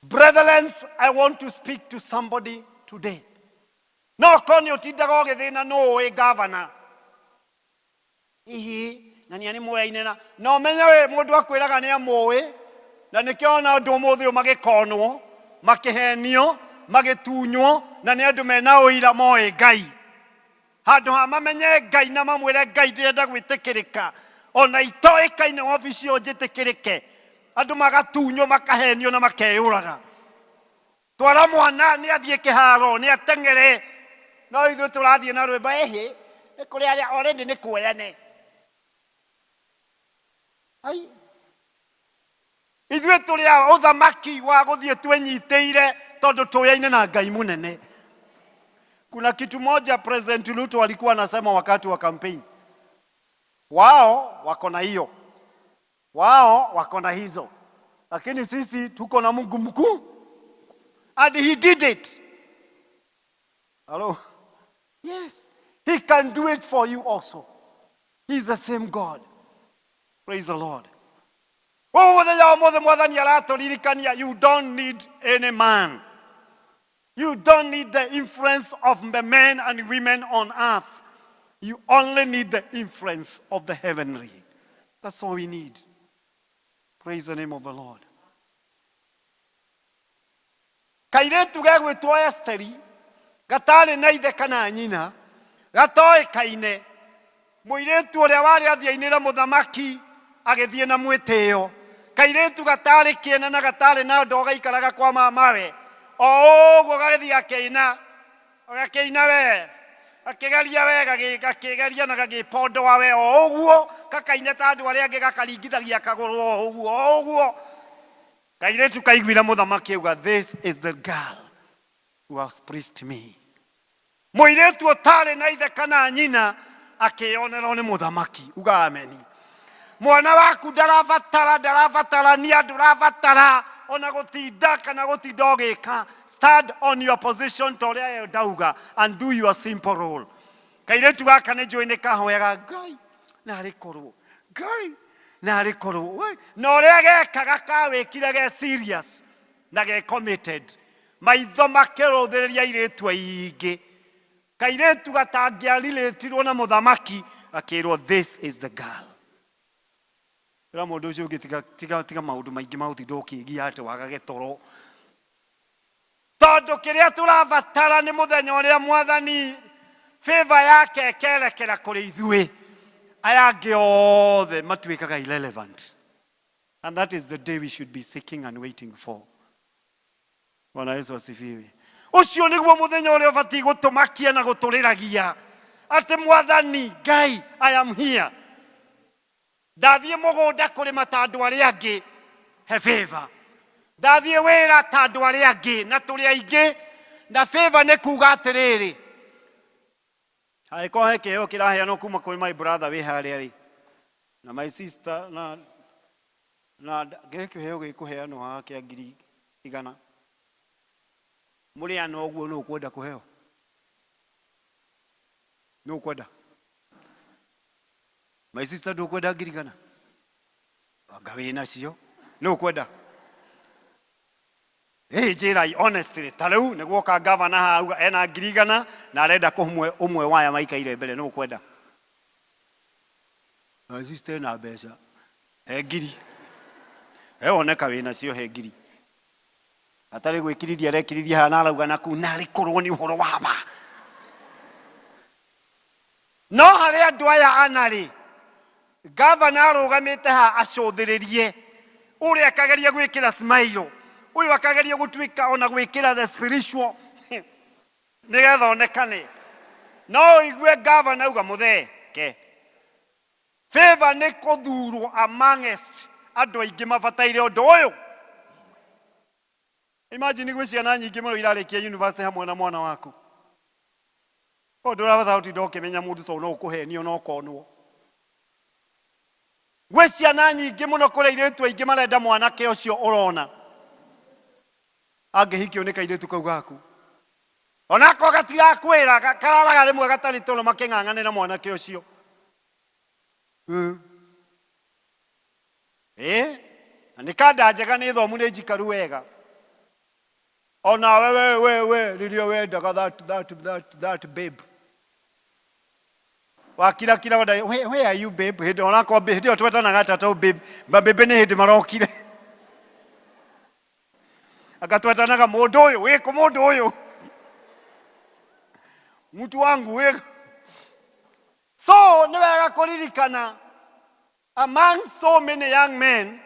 Brethren, I want to speak to somebody today. No korwo nĩ ũtindaga ũgĩthĩna nũ ũĩ gavana. Hihi, ng'ania nĩ mũyaine na na ũmenye wĩ mũndũ akwĩraga nĩ amũĩ, na nĩkĩo ona andũ ũmũthĩ ũyũ magĩkonwo, makĩhenio, magĩtunywo, na nĩ andũ mena ũira moĩ Ngai. Handũ ha mamenye Ngai na mamwĩre Ngai ndĩrenda gwĩtĩkĩrĩka, ona itoĩkaine wabici ĩyo njĩtĩkĩrĩke, andũ magatunywo, makahenio na makeyũraga. Twara mwana nĩ athiĩ kĩharo, nĩ ateng'ere, no ithuĩ tũrathiĩ na rwĩmbo, ĩhĩ, nĩ kũrĩ arĩa already nĩ kuoyane. Ai. Ithuĩ tũrĩ a ũthamaki wa gũthiĩ twĩnyitĩire tondũ tũyaine na Ngai mũnene. Kuna kitu moja President Ruto alikuwa anasema wakati wa campaign. Wao wako na hiyo. Wao wako na hizo. Lakini sisi tuko na Mungu mkuu. And he did it. Hello? Yes. He can do it for you also. He's the same God. Praise the Lord. Oh, mũthenya wa ũmũthĩ Mwathani aratũririkania, you don't need any man. You don't need the influence of the men and women on earth. You only need the influence of the heavenly. That's all we need. Praise the name of the Lord. Kairĩtu gegwĩtwo Esteri, gatarĩ na ithe kana nyina, gatoĩkaine, mũirĩtu ũrĩa warĩ athiĩ ainĩre mũthamaki, agĩthiĩ na mwĩtĩo. Kairĩtu gatarĩ kĩene na gatarĩ na ndoo gaikaraga kwa mamawe. O ũguo gagĩthiĩ gakĩina, gakĩina we, gakĩgeria we, gakĩgeria na gagĩpondoa we o ũguo, gakaina ta andũ arĩa angĩ gakaringithagia kagũrũ o ũguo, o ũguo. Kairĩtu kaiguire mũthamaki auga, this is the girl who has pleased me. Mũirĩtu ũtarĩ na ithe kana nyina akĩyonerwo nĩ mũthamaki. Uga ameni. Mwana waku ndarabatara, ndarabatarania, ndũrabatara ona gũtinda kana gũtinda ũgĩka. Stand on your position ta ũrĩa ye ndauga and do your simple role. Kairĩtu gaka nĩ njũĩ nĩ kahoyaga Ngai narĩ korwo, Ngai narĩ korwo. Wai, na ũrĩa gekaga kawĩkire ge serious na ge committed. Maitho makĩrũthĩrĩria airĩtu aingĩ. Kairĩtu gatangĩarirĩtirwo na mũthamaki akĩrwo this is the girl. Ĩra mũndũ ũcio ũngĩ tiga, tiga, tiga maũndũ maingĩ ma gũtinda ũkĩgia atĩ wagage toro. Tondũ kĩrĩa tũrabatara nĩ mũthenya ũrĩa Mwathani favor yake ĩkerekera kũrĩ ithuĩ. Aya angĩ othe matuĩkaga irrelevant. And that is the day we should be seeking and waiting for. Bwana Yesu asifiwe. Ũcio nĩguo mũthenya ũrĩa ũbatiĩ gũtũmakia na gũtũrĩragia. Atĩ Mwathani Ngai, I am here. Ndathiĩ mũgũnda kũrĩma ta andũ arĩa angĩ, he favor. Ndathiĩ wĩra ta andũ arĩa angĩ, na tũrĩ aingĩ, na favor nĩ kuga atĩrĩrĩ. Angĩkorwo he kĩheo kĩraheanwo kuma kũrĩ my brother wĩ harĩa rĩ, na my sister, na gĩkĩ kĩheo gĩkũheanwo haha kĩa ngiri igana. Mũrĩ ana ũguo nũ ũkwenda kũheo? Nũ ũkwenda? My sister, ndũkwenda 100,000? Anga wĩ nacio. Nũ ũkwenda? Ĩ njĩrai honestly, ta rĩu nĩ guoka gavana haha auga ena 100,000 na arenda kũmwe ũmwe waya maikaire mbere, nũ ũkwenda? My sister ena mbeca. He ngiri. We woneka wĩ nacio, he ngiri. Atarĩ gwĩkirithia arekirithia haha na arauga naku narĩ korwo nĩ ũhoro wa ma. No harĩ andũ aya ana rĩ, gavana arũgamĩte haha acũthĩrĩrie ũrĩa akageria gwĩkĩra smile, ũyũ akageria gũtuĩka ona gwĩkĩra the spiritual nĩgetha onekane. No ũigue gavana auga mũthee ke favor nĩ kũthurwo amongst andũ aingĩ mabataire ũndũ ũyũ. Imagine gwĩ ciana nyingĩ mũno irarĩkia university hamwe na mwana waku. Ko ndũrabatara gũtinda ũkĩmenya mũndũ tondũ no ũkũhenio na ũkonwo. Gwĩ ciana nyingĩ mũno kũrĩ airĩtu aingĩ marenda mwanake ũcio ũrona. Angĩhikio nĩ kairĩtu kau gaku. Onako gatirakwĩra, kararaga rĩmwe gatarĩ toro makĩng'ang'anĩra mwanake ũcio. Na nĩ kanda njega, nĩ thomu, nĩ njikaru wega. Onawe we we we rĩrĩa wendaga that babe. Wakira kira wenda, where are you babe? Hĩndĩ onako hĩndĩ ĩyo twetanaga tata babe. Mabebe nĩ hĩndĩ marokire. Agatwetanaga mũndũ ũyũ, wĩkũ mũndũ ũyũ? Mtu wangu wĩkũ? So nĩ wega kũririkana among so many young men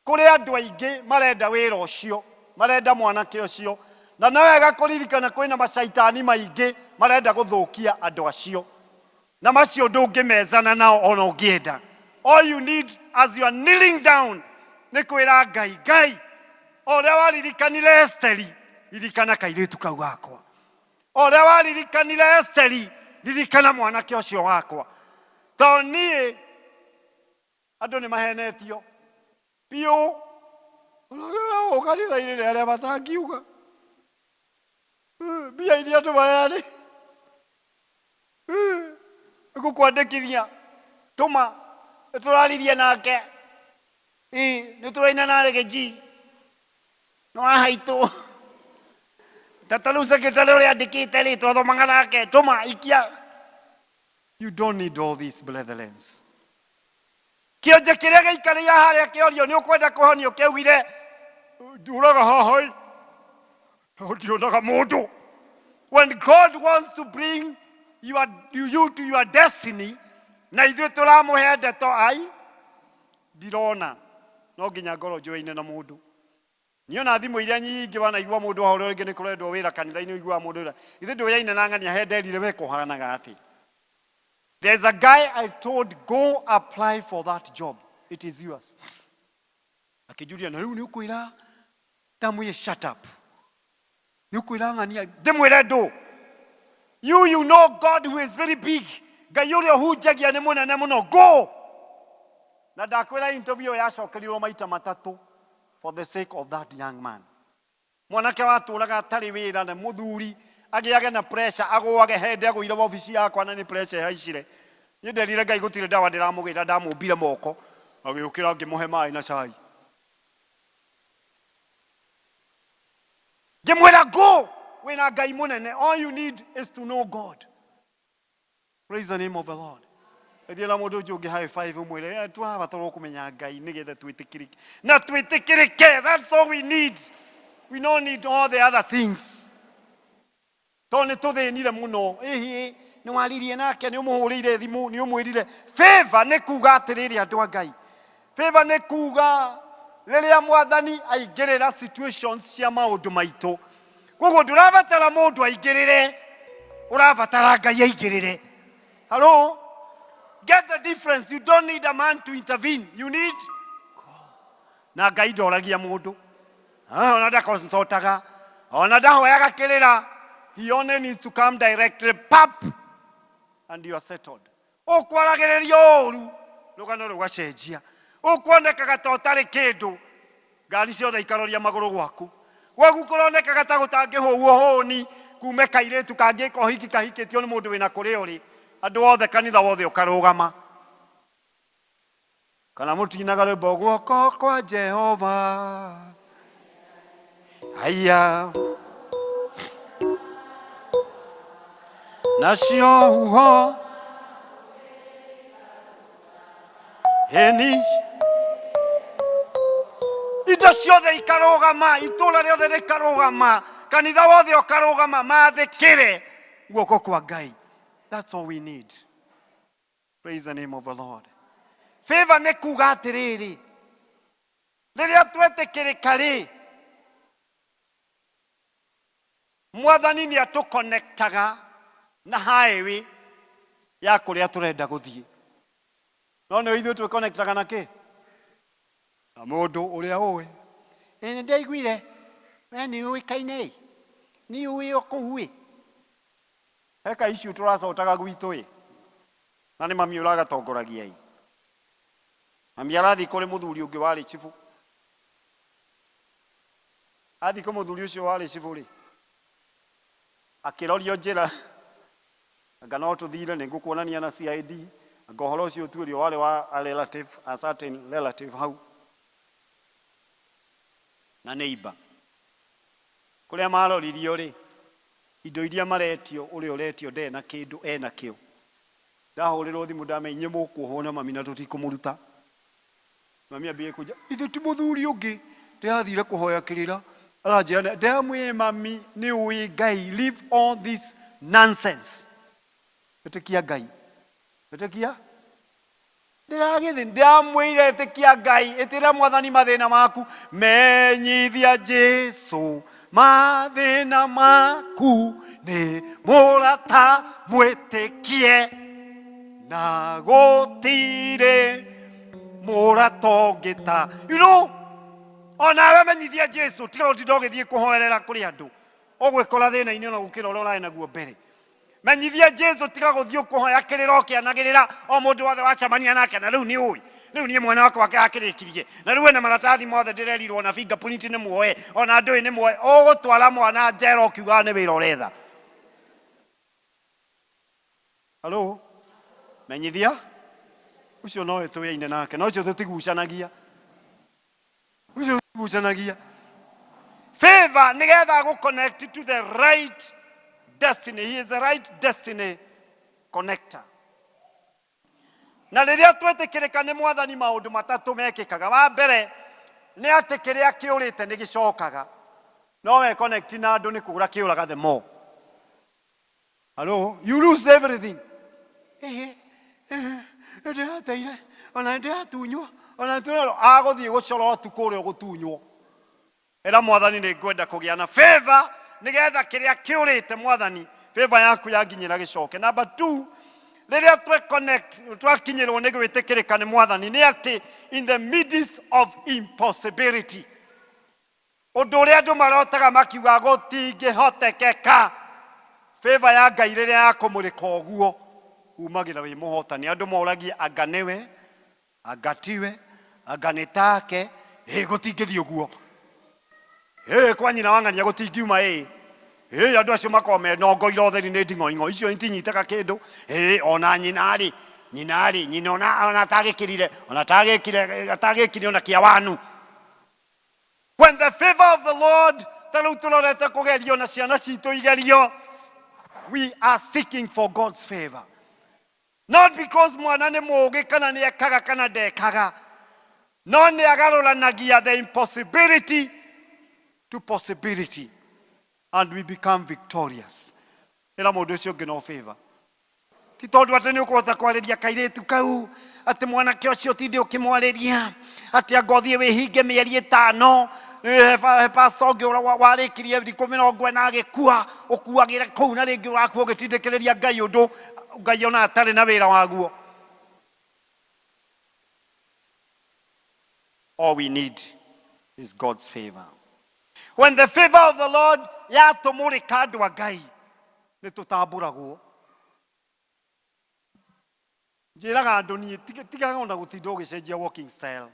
kũrĩ andũ aingĩ marenda wĩra ũcio, marenda mwanake ũcio, na nĩ wega kũririkana kwĩna macaitani maingĩ marenda gũthũkia andũ acio, na macio ndũngĩmezana nao ona ũngĩenda. All you need as you are kneeling down nĩ kwĩra Ngai, Ngai, o ũrĩa waririkanire Esteri, ririkana kairĩtu kau gakwa. O ũrĩa waririkanire Esteri, ririkana mwanake ũcio wakwa. Tondũ niĩ andũ nĩ mahenetio biũ. Kanitha-inĩ nĩ arĩa matangiuga mbia iria tũmaheane gũkwandĩkithia tũma nĩtũraririe nake, ĩ nĩtũraina na Rĩgĩji no haitũ tata rĩu secretary ũrĩa andĩkĩte rĩ twathomaga nake tũma ikia. You don't need all these, brethren. Kĩonje kĩrĩa gĩikarĩire harĩa kĩorio nĩ ũkwenda kũhonio kĩaugire nduraga haha ĩ ndionaga mũndũ. When God wants to bring you to your destiny, na ithuĩ tũramũhe ndeto ai ndirona, no nginya ngorwo njũĩ-inĩ na mũndũ. Niĩ ona thimũ iria nyingĩ wanaigua mũndũ ahũrwo rĩngĩ nĩ kũrendwo wĩra kanitha-inĩ, ũiguaga mũndũ wĩra ithuĩ ndũyaine na ng'ania he nderire we kũhanaga atĩ. There's a guy I told, go apply for that job. It is yours. Akĩnjũria, na rĩu nĩ ũkwĩra ndamwĩre shut up. Nĩ ũkwĩra ng'ania ndĩmwĩre ndũ. You know God who is very big. Ngai ũrĩa ũhunjagia nĩ mũnene mũno. Go! Na ndakwĩra interview yacokerirwo maita matatũ for the sake of that young man. Mwanake watũraga atarĩ wĩra na mũthuri agĩage na pressure, agũage hende agũire wabici yakwa na nĩ pressure ĩhaicire. Niĩ nderire Ngai gũtirĩ ndawa ndĩramũgĩra, ndamũmbire moko agĩũkĩra ngĩmũhe maĩ na cai. Ngĩmwĩra go, wĩna Ngai mũnene. All you need is to know God. Praise the name of the Lord. Thiĩ na mũndũ ũcio ũngĩ high five ũmwĩre, tũrabatarwo kũmenya Ngai nĩgetha twĩtĩkĩrĩke. Na twĩtĩkĩrĩke, that's all we need. We don't need all the other things. Tondũ nĩ tũthĩnire mũno. Ĩhĩ, nĩ waririe nake, nĩ ũmũhũrĩire thimũ, nĩ ũmwĩrire. Favor nĩ kuga atĩrĩrĩ andũ a Ngai. Favor nĩ kuga rĩrĩa mwathani aingĩrĩra situations cia maũndũ maitũ. Koguo ndũrabatara mũndũ aingĩrĩre, ũrabatara Ngai aingĩrĩre. Hello? Get the difference. You don't need a man to intervene. You need God. Na Ngai ndoragia mũndũ. Ona ndakonsultaga, ona ndahoyaga kĩrĩra. He only needs to come directly, pap, and you are settled. Ũkwaragĩrĩrio ũru, rũgano rũgacenjia. Ũkuonekaga ta ũtarĩ kĩndũ, ngari ciothe ikaroria magũrũ gwaku. Gwaku kũronekaga ta gũtangĩhũo hũni, Kume kairĩtu kangĩka ũhiki kahikĩtio nĩ mũndũ wĩna kũrĩa ũrĩ, andũ othe kanitha wothe ũkarũgama. Kana mũtinaga rwĩmbo guoko kwa Jehova. Haya. Nacio huho eni indo ciothe ikarũgama, itũũra rĩothe rĩkarũgama, kanitha wothe ũkarũgama, mathĩkĩre guoko kwa Ngai. That's all we need. Praise the name of the Lord. Favor nĩ kuga atĩrĩrĩ, rĩrĩa twetĩkĩrĩka rĩ, Mwathani nĩ atũconnectaga na highway ya kũrĩa tũrenda gũthiĩ. No nĩ ithuĩ twĩconnectaga na kĩ? Na mũndũ ũrĩa ũĩ. Ĩ nĩ ndaiguire we nĩ ũĩkaine ĩ, nĩ ũĩ o kũu ĩ. He ka issue tũracotaga gwitũ ĩ, na nĩ mami ũragatongoragia ĩ. Mami arathiĩ kũrĩ mũthuri ũngĩ warĩ chibũ. Athiĩ kũ mũthuri ũcio warĩ chibũ rĩ, akĩrorio njĩra, anga no tũthire nĩ ngũkuonania na CID, anga ũhoro ũcio ũtuĩrio warĩ wa a relative, a certain relative hau na neighbor. Kũrĩa maroririo rĩ, indo iria maretio, ũrĩa ũretio ndarĩ na kĩndũ ena kĩo. Ndahũrĩrwo thimũ ndamenya inyuĩ mũkuohwo na mami na tũtikũmũruta. Mami ambie kũnja, ithe ti mũthuri ũngĩ ndĩrathire kũhoya kĩrĩra, aranjĩra ndamwĩre mami nĩ ũĩ Ngai, leave all this nonsense. Ĩtĩkia Ngai. Ĩtĩkia? Ndĩragĩthĩ ndamwĩire ĩtĩkia Ngai, ĩtĩra Mwathani mathĩna maku, menyithia Jesu mathĩna maku nĩ mũrata mwĩtĩkie na gũtirĩ mũrata ũngĩ ta. You know, onawe menyithia Jesu, tiga gũtinda ũgĩthiĩ kũhoerera kũrĩ andũ, ũgwĩkora thĩna-inĩ ona gũkĩra ũrĩa ũrarĩ naguo mbere. Menyithia Jesu, tiga gũthiĩ ũkũhoya kĩrĩra ũkĩanagĩrĩra o mũndũ wothe wacemania nake, na rĩu nĩ ũĩ, rĩu niĩ mwana wakwa akĩrĩkirie, na rĩu ena maratathi mothe ndĩrerirwo na fingerprint nĩ muoe, ona ndũĩ nĩ muoe, ũgũtwara mwana njera ũkiugaga nĩ wĩra ũretha. Hello? Menyithia ũcio nowe tũyaine nake, na ũcio tũtigucanagia, ũcio tũtigucanagia. Favor nĩgetha gũ connect to the right destiny. He is the right destiny connector. Na rĩrĩa twetĩkĩrĩka nĩ Mwathani, maũndũ matatũ mekĩkaga. Wa mbere nĩ atĩ kĩrĩa kĩũrĩte nĩ gĩcokaga. No we connect na andũ nĩ kũũra kĩũraga the more. Hello? You lose everything. Ĩhĩ, ndĩrateire, ona ndĩratunywo, ona ndĩratunywo. Agũthiĩ gũcora ũtukũ ũrĩa ũgũtunywo. Ĩra Mwathani nĩ ngwenda kũgĩa na favor nĩgetha kĩrĩa kĩũrĩte Mwathani, favor yaku yanginyĩra gĩcoke. Number 2, rĩrĩa twe connect, twakinyĩrwo nĩ gwĩtĩkĩrĩka nĩ Mwathani, nĩ atĩ in the midst of impossibility, ũndũ ũrĩa andũ marotaga makiuga gũtingĩhotekeka, favor ya Ngai rĩrĩa yakũmũrĩka ũguo, umagĩra wĩ mũhotani. Andũ moragie anga nĩwe, anga tiwe, anga nĩ take, ĩ gũtingĩthiĩ ũguo. Ĩ kwa nyina wa ng'ania gũtingiuma ĩ. Ĩ andũ acio makoragwo me nongo ũtheri nĩ nding'oing'o, icio itinyitaga kĩndũ. Ĩ ona nyina rĩ, nyina rĩ, nyina ona atagĩkĩrire, ona atagĩkire, atagĩkire ona kĩa wanu. When the favor of the Lord, ta rĩu tũrorete kũgerio na ciana citũ igerio, we are seeking for God's favor. Not because mwana nĩ mũũgĩ kana nĩ ekaga kana ndekaga, no nĩ agarũranagia the impossibility to possibility, and we become victorious. Ĩra mũndũ ũcio ũngĩ no favor. Ti tondũ atĩ nĩ ũkũhota kwarĩria kairĩtu kau, atĩ mwanake ũcio ũtinde ũkĩmwarĩria, atĩ anga ũthiĩ wĩhinge mĩeri 5, he pastor ũngĩ warĩkirie thikũ 40 agĩkua, ũkuagĩre kũu na rĩngĩ ũrakua ũgĩtindĩkĩrĩria Ngai ũndũ Ngai ona atarĩ na wĩra waguo. All we need is God's favor. When the favor of the Lord yatũmũrĩka andũ a Ngai, nĩ tũtambũragwo. Njĩraga andũ niĩ, tigaga ona gũtinda ũgĩcenjia walking style.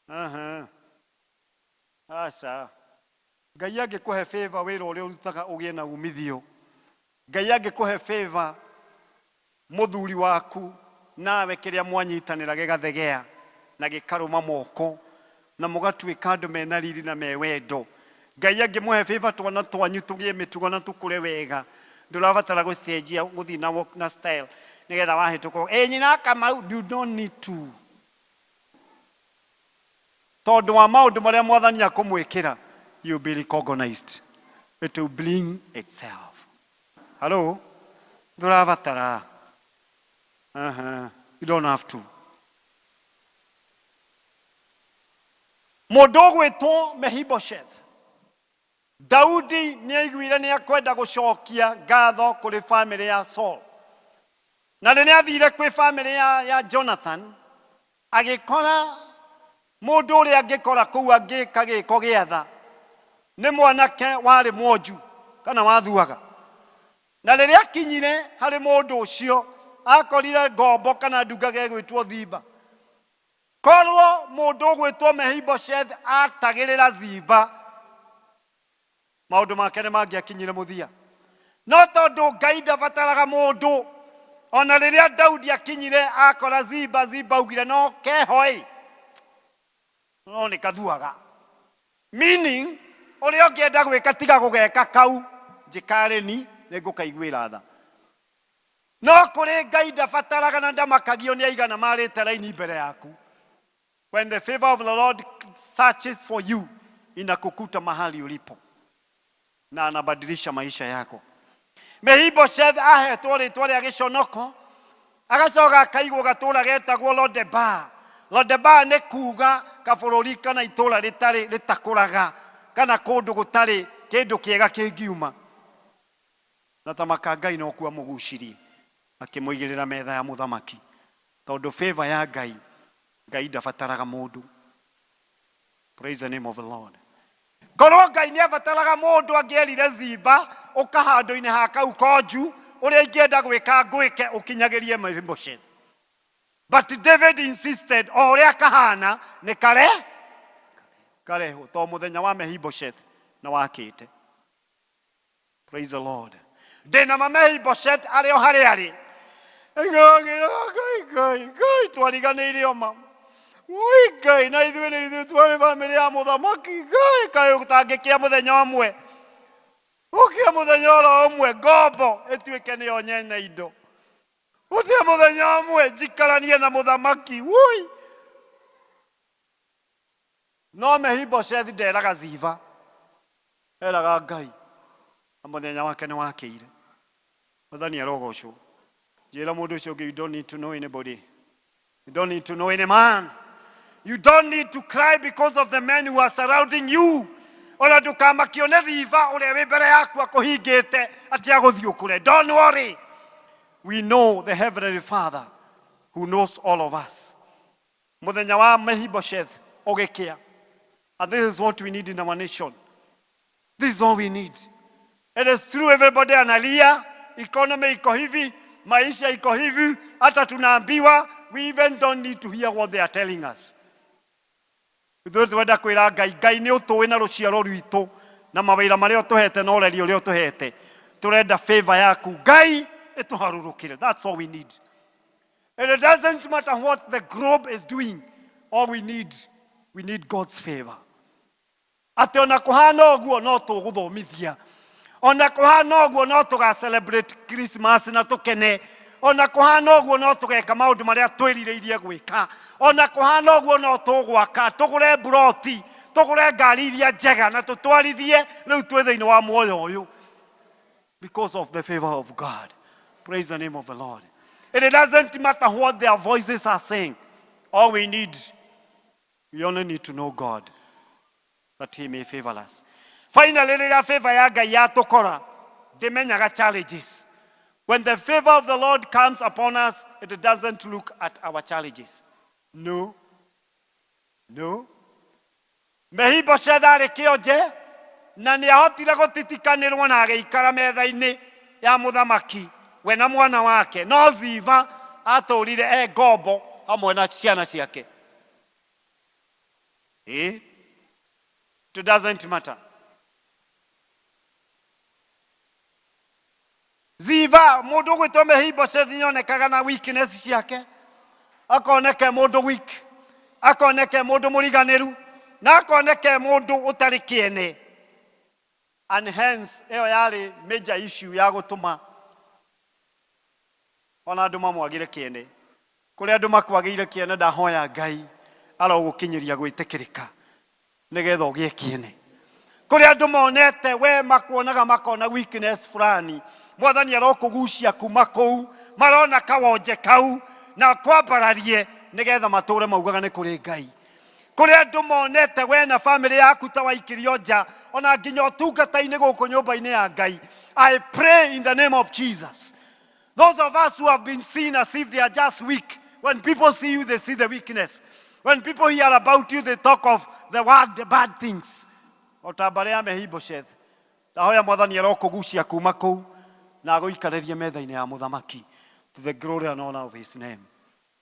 Aha. Aca. Ngai angĩkũhe favor wĩra ũrĩa ũrutaga ũgĩe na umithio. Ngai angĩkũhe favor mũthuri waku nawe kĩrĩa mwanyitanĩra gĩgathegea na gĩkarũma moko na mũgatuĩka andũ mena riri na me wendo. Ngai angĩmũhe favor twana twanyu tũgĩe mĩtugo na tũkũre wega, ndũrabatara gũcenjia gũthiĩ na walk na style nĩgetha wahĩtũka ĩ nyina Kamau, you don't need to, tondũ wa maũndũ marĩa Mwathani akũmwĩkĩra, you be recognized, it will bring itself. Hello, ndũrabatara. You don't have to. Mũndũ ũgwĩtwo Mephibosheth, Daudi nĩ aiguire nĩ akwenda gũcokia ngatho kũrĩ famĩlĩ ya Saul, na rĩrĩa athire kwĩ famĩlĩ ya Jonathan, agĩkora mũndũ ũrĩa angĩkora kũu angĩka gĩko gĩa tha nĩ mwanake warĩ mwonju kana wathuaga. Na rĩrĩa akinyire harĩ mũndũ ũcio, akorire ngombo kana ndungata ĩgwĩtwo Ziba. Korwo mũndũ ũgwĩtwo Mephibosheth atagĩrĩra Ziba, maũndũ make nĩ mangĩakinyire mũthia. No tondũ Ngai ndabataraga mũndũ, ona rĩrĩa Daudi akinyire akora Ziba, Ziba augire no keho ĩ, no nĩ kathuaga. Meaning, ũrĩa ũngĩenda gwĩka tiga gũgeka kau, njĩkarĩni nĩ ngũkaiguĩra tha. No kũrĩ Ngai ndabataraga na ndamakagio nĩ aigana marĩte raini mbere yaku. When the favor of the Lord searches for you, inakukuta mahali ulipo na anabadilisha maisha yako. Mephibosheth ahetwo rĩtwa rĩa gĩconoko, agacoka akaigwo gatũra getagwo Lodebar. Lodebar nĩ kuga kabũrũri kana itũra rĩtarĩ rĩtakũraga kana kũndũ gũtarĩ kĩndũ kĩega kĩngiuma. Na tamaka Ngai no kuo amũgucirie akĩmũigĩrĩra metha ya mũthamaki, tondũ favor ya Ngai, Ngai ndabataraga mũndũ. Praise the name of the Lord. Korwo Ngai nĩ abataraga mũndũ, angĩerire Ziba, ũka handũ-inĩ ha kau konju, ũrĩa ingĩenda gwĩka ngwĩke ũkinyagĩrie Mephibosheth. But David insisted o ũrĩa kahana nĩ kare karehwo, to mũthenya wa Mephibosheth na wakĩte. Praise the Lord. Ndĩna ma Mephibosheth arĩ o harĩa arĩ. Ngai, Ngai, Ngai, Ngai, twariganĩire oma. Ui Ngai, na ithuĩ nĩ ithuĩ twarĩ bamĩrĩ ya mũthamaki. Ngai, kaĩ ũtangĩkĩa mũthenya ũmwe, ũkĩe mũthenya oro ũmwe ngombo ĩtuĩke nĩyo nyene indo, ũtige mũthenya ũmwe njikaranie na mũthamaki. Wui, no Mephibosheth nderaga Ziba, eraga Ngai, na mũthenya wake nĩ wakĩire. Mwathani arogocwo. Njĩra mũndũ ũcio ũngĩ, you don't need to know anybody, you don't need to know any man, you don't need to cry because of the men who are surrounding you. Ona ndũkamakio nĩ Ziba ũrĩa wĩ mbere yaku akũhingĩte atĩ agũthiĩ ũkũre. Don't worry, we know the heavenly Father who knows all of us. Mũthenya wa Mephibosheth ũgĩkĩa. And this is what we need in our nation. This is all we need. It is true, everybody analia, economy iko hivi, maisha iko hivi, hata tunaambiwa, we even don't need to hear what they are telling us. Ithuĩ twenda kwĩra Ngai, Ngai nĩ ũtũĩ na rũciaro rwitũ na mawĩra marĩa ũtũhete na ũreri ũrĩa ũtũhete. Tũrenda favor yaku Ngai ĩtũharũrũkĩre. That's all we need. And it doesn't matter what the globe is doing. All we need God's favor. Atĩ ona kũhana ũguo no tũgũthomithia, ona kũhana ũguo no tũga celebrate Christmas na tũkene, ona kũhana ũguo no tũgeka maũndũ marĩa twĩrirĩirie gwĩka, ona kũhana ũguo no tũgwaka, tũgũre mburoti, tũgũre ngari iria njega na tũtwarithie rĩu twĩ thĩinĩ wa muoyo ũyũ, because of the favor of God. Praise the name of the Lord. And it doesn't matter what their voices are saying. All we need, we only need to know God, that he may favor us. Finally, rĩrĩa favor ya Ngai yatũkora, ndĩmenyaga challenges. When the favor of the Lord comes upon us, it doesn't look at our challenges. No. No. Mephibosheth arĩ kĩonje na nĩ ahotire gũtitikanĩrwo na agĩikara metha-inĩ ya mũthamaki we na mwana wake, no Ziba atũrire e ngombo hamwe na ciana ciake. Eh? It doesn't matter. Ziba mũndũ ũgwĩtwo Mephibosheth nĩonekaga na weakness ciake, akoneka e mũndũ weak, akoneka e mũndũ mũriganĩru, na akoneka e mũndũ ũtarĩ kĩene. And hence ĩyo yarĩ major issue ya gũtũma ona andũ mamwagĩre kĩene. Kũrĩa andũ makwagĩire kĩene, ndahoya Ngai arogũkinyĩria gwĩtĩkĩrĩka nĩgetha ũgĩe kĩene. Kũrĩa andũ monete we makuonaga makona weakness fulani, Mwathani arokũgucia kuma kũu marona kawonje kau na kwambararie nĩgetha matũre maugaga nĩ kũrĩ Ngai. Kũrĩa andũ monete we na famĩlĩ yaku ta waikirio nja ona nginya ũtungata-inĩ gũkũ nyũmba-inĩ ya Ngai, I pray in the name of Jesus, those of us who have been seen as if they are just weak, when people see you they see the weakness, when people hear about you they talk of the word, the bad things. O ta mbarĩ ya Mephibosheth, ndahoya Mwathani arokũgucia kuma kũu na agũikarĩrie metha-inĩ ya mũthamaki, to the glory and honor of his name.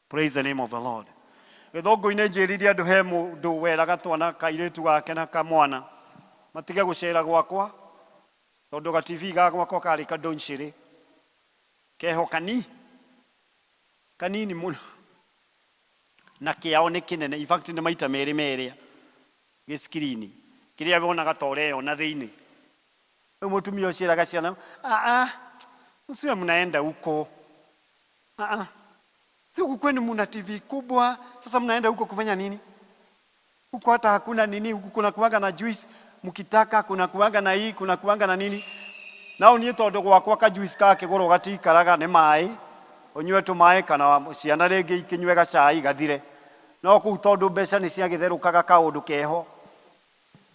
Praise the name of the Lord. Gĩthũngũ-inĩ njĩrire andũ he mũndũ weraga twana kairĩtu gake na kamwana matige gũcera gwakwa tondũ ga TV ga gwakwa karĩ kadonshĩrĩ keho kani kanini mũno na kĩao nĩ kĩnene, in fact nĩ maita merĩ merĩa gĩ screen kĩrĩa wonaga ta ũreyona thĩinĩ. Rĩu mũtumia ũcio eraga ciana, ah ah, msiwe mnaenda huko, ah ah, si huku kwenu muna TV kubwa, sasa mnaenda huko kufanya nini? Huko hata hakuna nini, huku kuna kuanga na juice mkitaka, kuna kuanga na hii, kuna kuanga na nini. Nao niĩ tondũ gwakwa ka juice ka kĩgũrũ gatikaraga nĩ maĩ, ũnyue tũmaĩ kana ciana rĩngĩ ikĩnyue gacai gathire. No kũu tondũ mbeca nĩ ciagĩtherũkaga kaũndũ keho,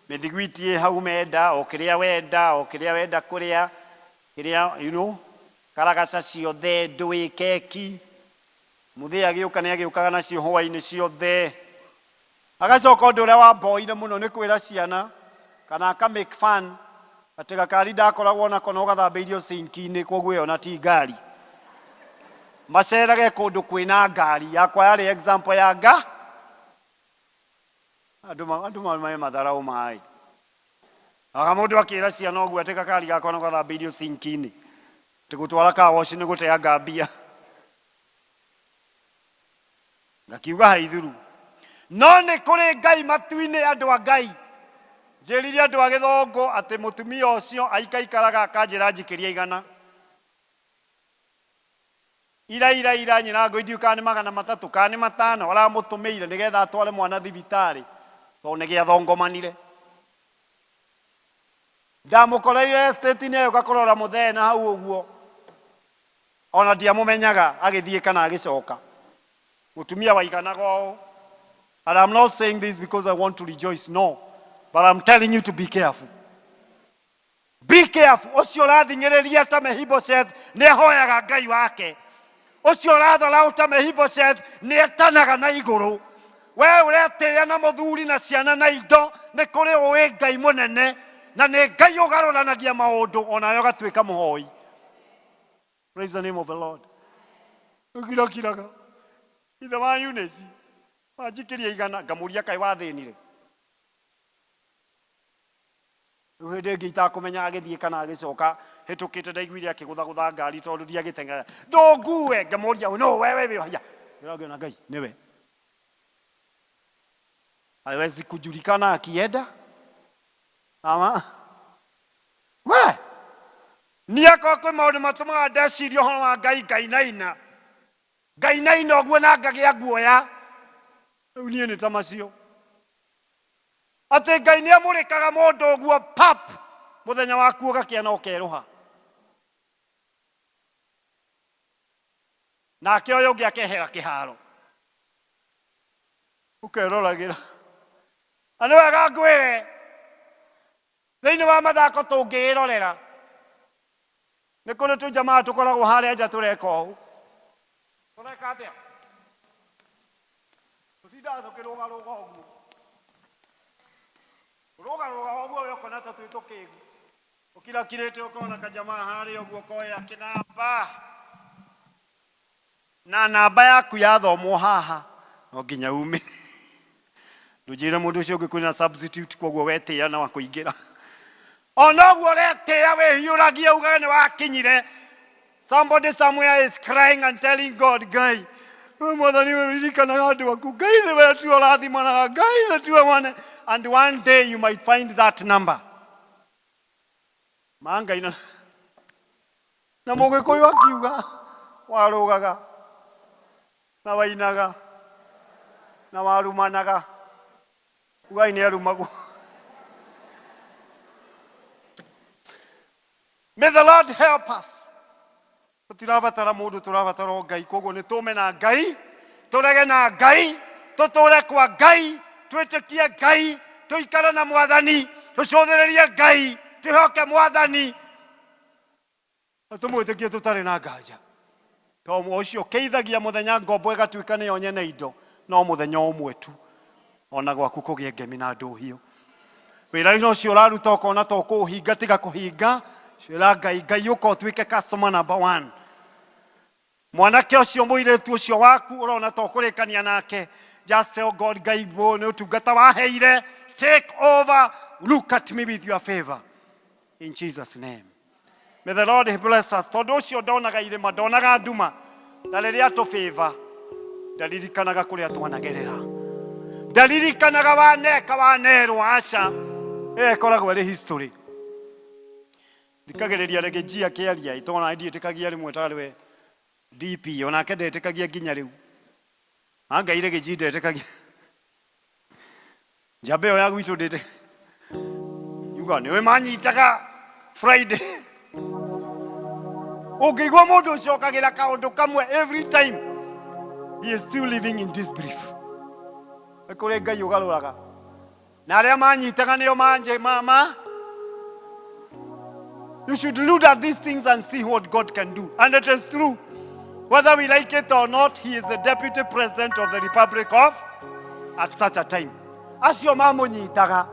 mĩthiguiti ĩ hau menda, o kĩrĩa wenda, o kĩrĩa wenda kũrĩa, kĩrĩa, you know, karagaca ciothe, ndũĩ, keki. Mũthee agĩũka nĩ agĩũkaga nacio hwaĩ-inĩ ciothe. Agacoka ũndũ ũrĩa wamboire mũno nĩ kwĩra ciana kana aka make fun atĩ gakari ndakoragwo nako no gathambĩirio sinki-inĩ, koguo ĩyo na ti ngari. Macerage kũndũ kwĩna ngari. Yakwa yarĩ example ya nga andũ me matharau maĩ. Aga mũndũ akĩra ciana ũguo atĩ gakari gakwa no gathambĩirio sinki-inĩ, atĩ gũtwara car wash nĩ gũteanga mbia. Ngakiuga haithuru. No nĩ kũrĩ Ngai matu-inĩ, andũ a Ngai. Njĩrire andũ a gĩthũngũ atĩ mũtumia ũcio aikaikaraga akanjĩra njikĩrie igana. Ira ira ira nyina ngo ndiũ kana nĩ 300 kana nĩ 500 aramũtũmĩire nĩgetha atware mwana thibitarĩ tondũ nĩ gĩathongomanire. Ndamũkoreire estate-inĩ agĩũka kũrora mũthee na hau ũguo, ona ndiamũmenyaga agĩthiĩ kana agĩcoka. Mũtumia waiganaga ũũ. And I'm not saying this because I want to rejoice, no, but I'm telling you to be careful. Be careful. Ũcio ũrathing'ĩrĩria ta Mephibosheth nĩ ahoyaga Ngai wake. Ũcio ũratharau ta Mephibosheth nĩ etanaga na igũrũ. We ũretĩĩa na mũthuri na ciana na indo, nĩ kũrĩ ũĩ Ngai mũnene, na nĩ Ngai ũgarũranagia maũndũ, onawe ũgatuĩka mũhoi. Praise the name of the Lord. Ũkirakiraga ithe wa Eunice wanjikĩria igana, ngamũria kaĩ wathĩnire. Rĩu hĩndĩ ĩngĩ itakũmenya agĩthiĩ kana agĩcoka, hĩtũkĩte ndaiguire akĩgũthagũtha ngari tondũ ndiagĩteng'era. Ndũngue, ngamũria no wewe wĩ haya. Ndĩrongena Ngai nĩwe. Hawezi kujulikana akienda ama we niĩ akorwo kwĩ maũndũ matũmaga ndeciria ũhoro wa Ngai ngainaina ngainaina ũguo na ngagĩa guoya. Rĩu niĩ nĩ ta macio atĩ Ngai nĩ amũrĩkaga mũndũ ũguo pap, mũthenya waku ũgakĩa na ũkerũha, nake ũyũ ũngĩ akehera kĩharo ũkeroragĩra. Na nĩ wega ngwĩre thĩinĩ wa mathako tũngĩĩrorera nĩ kũrĩ tũjamaa tũkoragwo harĩa nja tũreka ũũ, tũreka atĩa, tũtindaga tũkĩrũgarũga ũguo, rũgarũga ũguo we ũkona ta twĩ tũkĩgu, ũkirakirĩte ũkona kajamaa harĩa ũguo koya kĩnamba na namba yaku yathomwo haha no nginya umĩre. Ndũnjĩre mũndũ ũcio ũngĩ kwĩna substitute, koguo wetĩĩa na wa kũingĩra ona ũguo ũretĩĩa wĩhiũragie ugage nĩ wakinyire. Somebody somewhere is crying and telling God, Ngai, we mwathani we ririkanaga andũ aku, Ngai thĩ we tiwe ũrathimanaga, Ngai thĩ tiwe mwane. And one day you might find that number. Ma Ngai na na mũgĩkũyũ akiuga warũgaga na wainaga na warumanaga ugai nĩ arumagwo. May the Lord help us. Tũtirabatara mũndũ, tũrabatara o Ngai. Koguo nĩ tũme na Ngai, tũrege na Ngai, tũtũre kwa Ngai, twĩtĩkie Ngai, tũikare na Mwathani, tũcũthĩrĩrie Ngai, twĩhoke Mwathani, na tũmwĩtĩkie tũtarĩ na nganja. To ũcio ũkĩithagia mũthenya ngombo ĩgatuĩka nĩyo nyene indo, no mũthenya ũmwe tu ona gwaku kũgĩe ngemi na ndũhiũ. Wĩra-inĩ ũcio ũraruta ũkona ta ũkũũhinga, tiga kũhinga, cĩra Ngai, Ngai ũka ũtuĩke customer number one. Mwanake ũcio mũirĩtu ũcio waku ũrona ta ũkũrĩkania nake, just tell God, Ngai ũyũ nĩ ũtungata waheire, take over, look at me with your favor. In Jesus name. May the Lord bless us. Tondũ ũcio ndonaga irĩma, ndonaga nduma, na rĩrĩa atũfavor, ndaririkanaga kũrĩa twanagerera. Ndaririkanaga waneka wanerwo, aca. Ĩyo ĩkoragwo ĩrĩ history. Thikagĩrĩria rĩngĩ G akĩaria, tondũ ndiĩtĩkagia rĩmwe tarĩ we DP, onake ndetĩkagia nginya rĩu. Anga rĩngĩ G ndetĩkagia. Njamba ĩyo ya gwitũ ndĩtĩ. Yuga nĩwe manyitaga Friday. Ũngĩigua mũndũ ũcokagĩra kaũndũ kamwe every time, he is still living in disbelief. Nĩ kũrĩ Ngai ũgarũraga. Na arĩa manyitaga nĩo manje ma. You should look at these things and see what God can do. And it is true. Whether we like it or not, he is the deputy president of the Republic of at such a time. Acio mamũnyitaga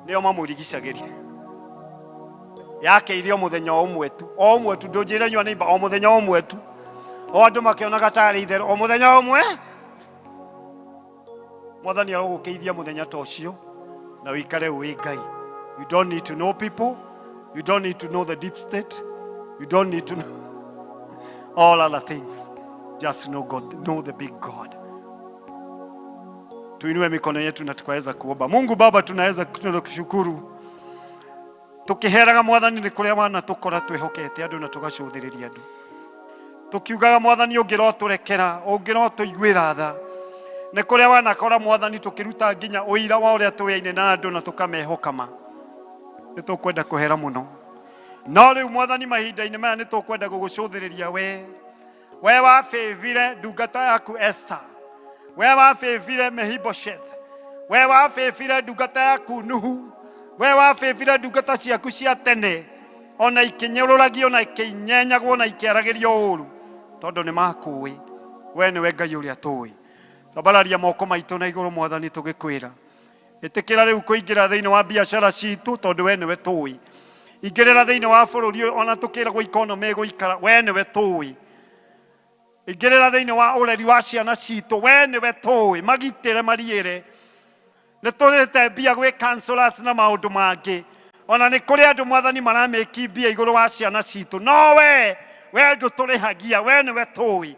nĩo mamũrigicagĩria. Yake irio mũthenya o ũmwe tu, o ũmwe tu, ndũnjĩre nyua neighbor, o mũthenya o ũmwe tu. O andũ makĩonaga tarĩ itherũ, o mũthenya ũmwe. Mwathani arogũkĩithia mũthenya ta ũcio na ũikare ũĩ Ngai. You don't need to know people. You don't need to know the deep state. You don't need to know all other things. Just know God, know the big God. Tuinue mikono yetu na tukaweza kuomba. Mungu Baba, tunaweza tunakushukuru tukiheraga Mwathani nĩ kũrĩa wanatũkora twĩhokete andũ na tũgacũthĩrĩria andũ tukiugaga Mwathani ũngĩrotũrekera ũngĩrotũiguĩra tha nĩ kũrĩa wanakora Mwathani tũkĩruta nginya ũira wa ũrĩa tũyaine na andũ na tũkamehoka ma nĩ tũkwenda kũhera mũno no rĩu Mwathani mahinda-inĩ maya nĩ tũkwenda gũgũcũthĩrĩria we we wabĩvire ndungata yaku Esther, we wabĩvire Mephibosheth, we wabĩvire ndungata yaku Nuhu, we wabĩvire ndungata ciaku cia tene ona ikinyũrũragio na ikinyenyagwo na ikĩaragĩrio ũru tondũ nĩ makũĩ we nĩwe Ngai ũrĩa tũĩ. Twambararia moko maitũ na igũrũ Mwathani tũgĩkwĩra ĩtĩkĩra rĩu kũingĩra thĩinĩ wa biacara citũ tondũ we nĩwe tũĩ. Ingĩrĩra thĩinĩ wa bũrũri ũyũ ona tũkĩragwo economy ĩgũikara we nĩwe tũĩ. Ingĩrĩra thĩinĩ wa ũreri wa ciana citũ we nĩwe tũĩ, magitĩre mariĩre. Nĩ tũrĩte mbia gwĩ counselors na maũndũ mangĩ ona nĩ kũrĩ andũ Mwathani maramĩki mbia igũrũ wa ciana citũ no we we ndũtũrĩhagia we nĩwe tũĩ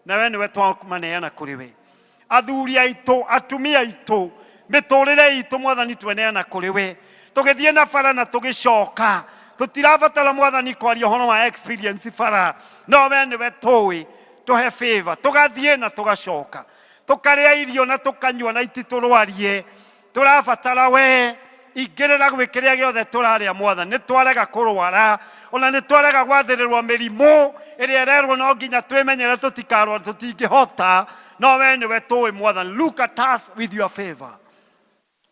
na we nĩwe twamaneana kũrĩ we. Athuri aitũ, atumia aitũ, mĩtũrĩre itũ Mwathani tweneana kũrĩ we tũgĩthiĩ na bara na tũgĩcoka tũtirabatara Mwathani kwaria ũhoro wa experience bara no we nĩwe tũĩ tũhe favor tũgathiĩ na tũgacoka tũkarĩa irio na tũkanyua na ititũrwarie tũrabatara we ingĩrĩra gwĩ kĩrĩa gĩothe tũrarĩa Mwathani nĩ twarega kũrwara ona nĩ twarega gwathĩrĩrwo mĩrimũ ĩrĩa ĩrerwo no nginya twĩmenyere tũtikarwara tũtingĩhota no we nĩwe tũĩ Mwathani look at us with your favor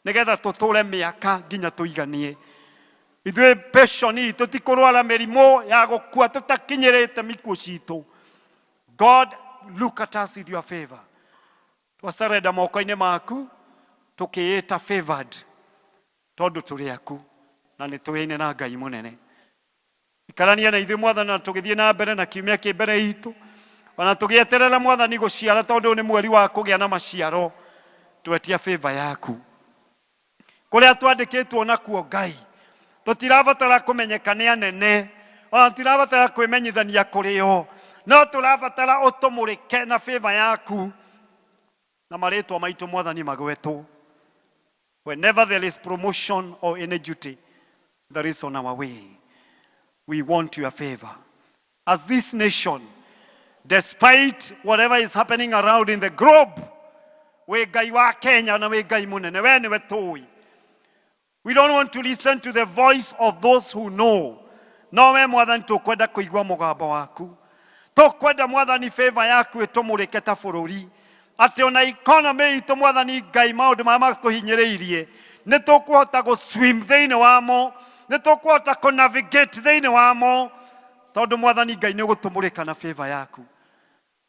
nĩgetha tũtũre mĩaka nginya tũiganie ithuĩ passion itũ ti kũrwara mĩrimũ ya gũkua tũtakinyĩrĩte mikuũ citũ. God, look at us with your favor. Twasurrender moko-inĩ maku tũkĩĩta favored tondũ tũrĩ aku na nĩ tũyaine na Ngai mũnene. Ikarania na ithuĩ Mwathani na tũgĩthiĩ na mbere na kiumia kĩ mbere itũ ona tũgĩeterera Mwathani gũciara tondũ nĩ mweri wa kũgĩa na maciaro twetia favor yaku kũrĩa twandĩkĩtwo nakuo Ngai tũtirabatara kũmenyeka nĩ anene Ona tirabatara kwĩmenyithania kũrĩ o, no tũrabatara ũtũmũrĩke na favor yaku na marĩtwa maitũ Mwathani magwetwo. Whenever there is promotion or any duty that is on our way, we want your favor. As this nation, despite whatever is happening around in the globe, wĩ Ngai wa Kenya na wĩ Ngai mũnene, we nĩwe tũĩ. We don't want to listen to the voice of those who know. No we Mwathani tũkwenda kũigua mũgambo waku. Tũkwenda Mwathani favor yaku ĩtũmũrĩke ta bũrũri. Atĩ ona economy itũ Mwathani Ngai maũndũ marĩa matũhinyĩrĩirie nĩ tũkũhota gũ swim thĩinĩ wamo, nĩ tũkũhota kũ navigate thĩinĩ wamo, tondũ Mwathani Ngai nĩ ũgũtũmũrĩka na favor yaku.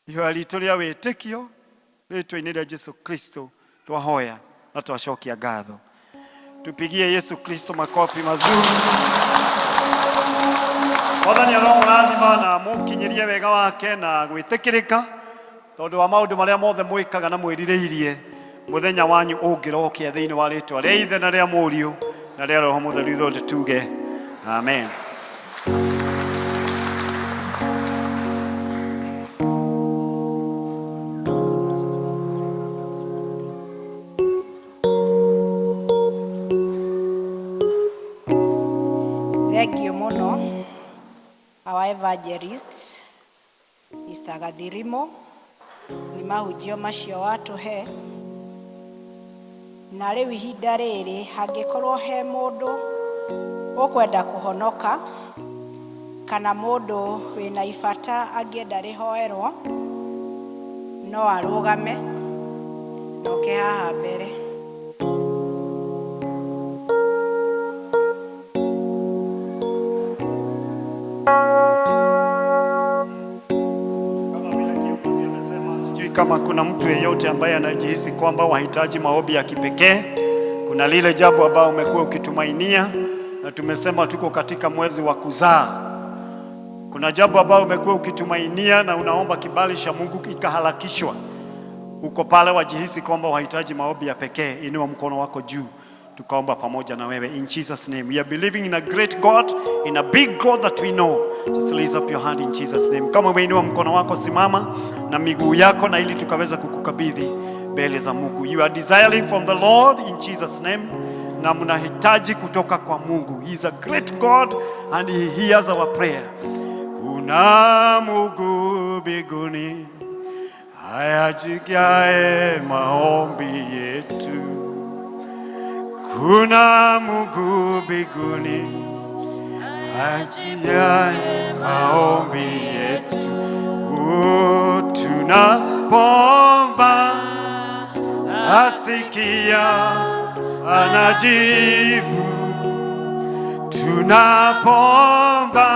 Ihoya ritũ rĩa wĩtĩkio rĩtwa-inĩ rĩa Jesu Kristo twahoya na twacokia ngatho. Tupigie Yesu Kristo makofi mazuri. Mwathani aromũrathima na amũkinyĩrie wega wake na gwĩtĩkĩrĩka tondũ wa maũndũ marĩa mothe mwĩkaga na mwĩrirĩirie mũthenya wanyu ũngĩrokia thĩinĩ wa rĩtwa rĩa Ithe na rĩa Mũriũ na rĩa Roho Mũtheru ithuothe tuge amen. Thank you mũno our evangelist Mr. Gathirimo nĩ mahunjio macio watũhe. Na rĩu ihinda rĩrĩ hangĩkorwo he mũndũ ũkwenda kũhonoka kana mũndũ wĩna ibata angĩenda rĩhoerwo no arũgame na oke haha mbere. Sijui kama kuna mtu yeyote ambaye anajihisi kwamba wahitaji maombi ya kipekee. Kuna lile jambo ambalo umekuwa ukitumainia, na tumesema tuko katika mwezi wa kuzaa. Kuna jambo ambalo umekuwa ukitumainia na unaomba kibali cha Mungu ikaharakishwa. Uko pale wajihisi kwamba wahitaji maombi ya pekee, inua mkono wako juu tukaomba pamoja na wewe in Jesus name. We are believing in a great God, in a big God that we know. Just raise up your hand in Jesus name. Kama umeinua mkono wako, simama na miguu yako, na ili tukaweza kukukabidhi mbele za Mungu. You are desiring from the Lord in Jesus name, na mnahitaji kutoka kwa Mungu. He is a great God and he hears our prayer. Kuna Mungu mbinguni ayajikiaye maombi yetu. Kuna Mungu mbinguni ajiaye maombi yetu. Oh, tunapoomba asikia anajibu. Tunapoomba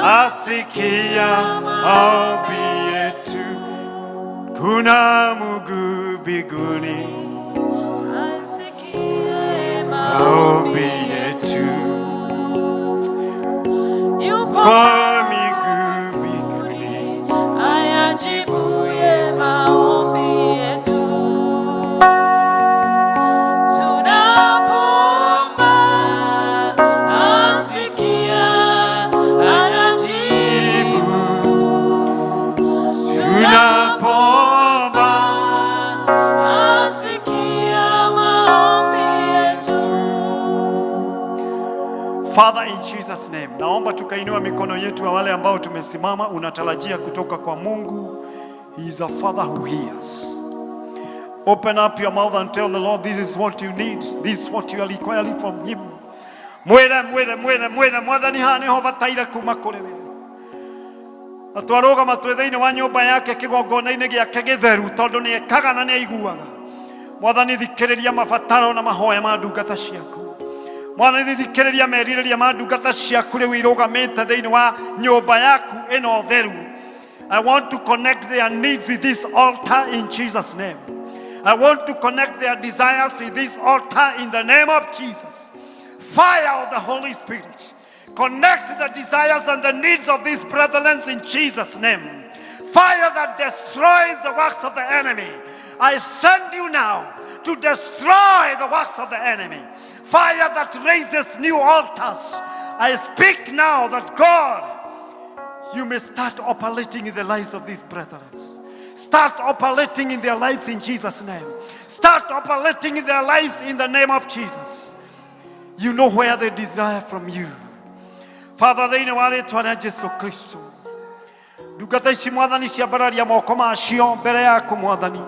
asikia maombi yetu. Kuna Mungu mbinguni maombi yetu. Kwa miguu mbinguni ayajibuye maombi yetu. Tunapoomba asikia anajibu. Tunapoomba asikia maombi yetu. Father, in Jesus name, naomba tukainua mikono yetu ya wale ambao tumesimama, unatarajia kutoka kwa Mungu. He is a father who hears. Open up your mouth and tell the Lord this is what you need. This is what you are requiring from him. Mwĩre mwĩre mwĩre mwĩre Mwathani haha nĩho bataire kuma kũrĩ we. Na twarũgama twĩ thĩinĩ wa nyũmba yake kĩgongona-inĩ gĩake gĩtheru tondũ nĩ ekaga na nĩ aiguaga. Mwathani thikĩrĩria mabataro na mahoya ma ndungata ciaku. Mwathani thikĩrĩria merirĩria ma ndungata ciaku rĩu irũgamĩte thĩinĩ wa nyũmba yaku ĩno theru. I want to connect their needs with this altar in Jesus' name. I want to connect their desires with this altar in the name of Jesus. Fire of the Holy Spirit. Connect the desires and the needs of these brethren in Jesus' name. Fire that destroys the works of the enemy. I send you now to destroy the works of the enemy. Fire that raises new altars. I speak now that God, you may start operating in the lives of these brethren. Start operating in their lives in Jesus' name. Start operating in their lives in the name of Jesus. You know where they desire from you. Father, thĩinĩ wa rĩtwa rĩa Jesu Kristo, ndungata ici mwathani ciambararia moko macio mbere yaku mwathani,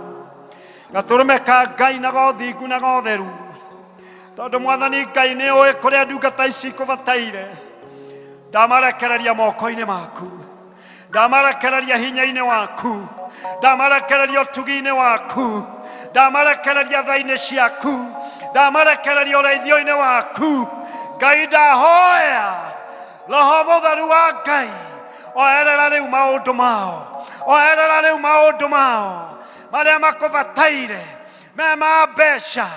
gatũrũme ka Ngai na gothingu na gotheru, tondũ mwathani Ngai nĩ ũĩ kũrĩa ndungata ici ikũbataire. Ndamarekereria moko-inĩ maku, ndamarekereria hinya-inĩ waku, ndamarekereria ũtugi-inĩ waku, ndamarekereria tha-inĩ ciaku, ndamarekereria ũreithio-inĩ waku. Ngai ndahoya roho mũtheru wa Ngai oerera rĩu maũndũ mao, oerera rĩu maũndũ mao marĩa makũbataire, me ma mbeca,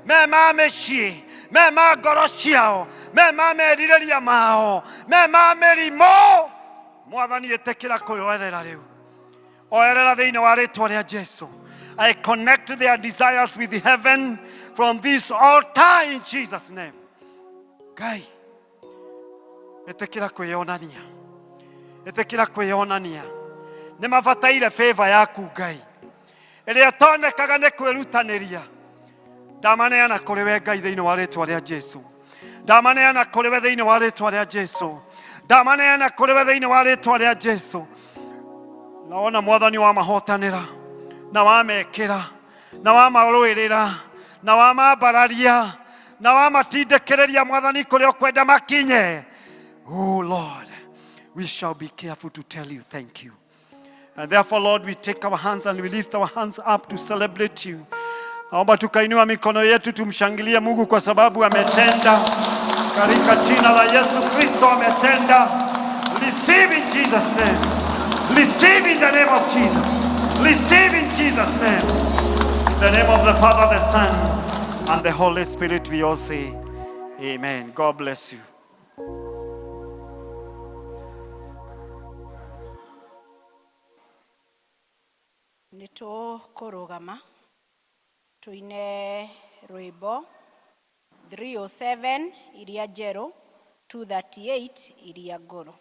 me ma mĩciĩ, me ma ngoro ciao, me ma merirĩria mao, me ma mĩrimũ. Mwathani ĩtĩkĩra kwĩoerera rĩu, oerera thĩinĩ wa rĩtwa rĩa Jesu. I connect their desires with heaven from this altar in Jesus' name. Ngai ĩtĩkĩra kwĩyonania, ĩtĩkĩra kwĩyonania. Nĩ mabataire favor yaku Ngai, ĩrĩa ĩtonekaga nĩ kwĩrutanĩria. Ndamaneana kũrĩ we Ngai thĩinĩ wa rĩtwa rĩa Jesu. Ndamaneana kũrĩ we thĩinĩ wa rĩtwa rĩa Jesu. Ndamaneana kũrĩ we thĩinĩ wa rĩtwa rĩa Jesu. Naona mwathani wamahotanĩra na wamekĩra na wamarũĩrĩra na wamambararia na wamatindĩkĩrĩria mwathani kũrĩa ũkwenda makinye. Oh Lord, we shall be careful to tell you thank you. And therefore, Lord, we take our hands and we lift our hands up to celebrate you. Naomba tukainua mikono yetu tumshangilie Mungu kwa sababu ametenda. Katika jina la Yesu Kristo ametenda. Receive in Jesus' name. Receive in the name of Jesus. Receive in Jesus' name. In the name of the Father, the Son, and the Holy Spirit, we all say, Amen. God bless you. Nĩ tũkũrũgama tũine rwĩmbo 307 iria njerũ, 238 iria ngũrũ.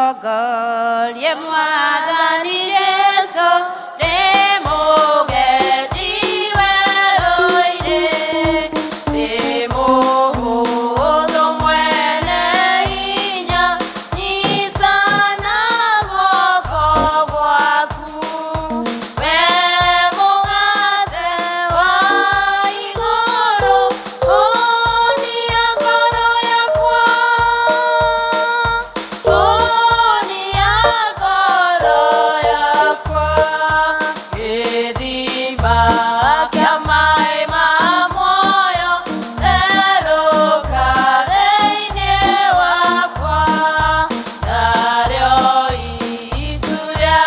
Ũndongorie Mwathani Jesũ, ndĩ mũgendi werũ-inĩ, ndĩ mũhũthũ mwene hinya, nyita na guoko gwaku. We mũgate wa igũrũ, hũnia ngoro yakwa, hũnia ngoro yakwa, gĩthima kĩa maĩ ma muoyo, therũka thĩinĩ wakwa, narĩo itu rĩa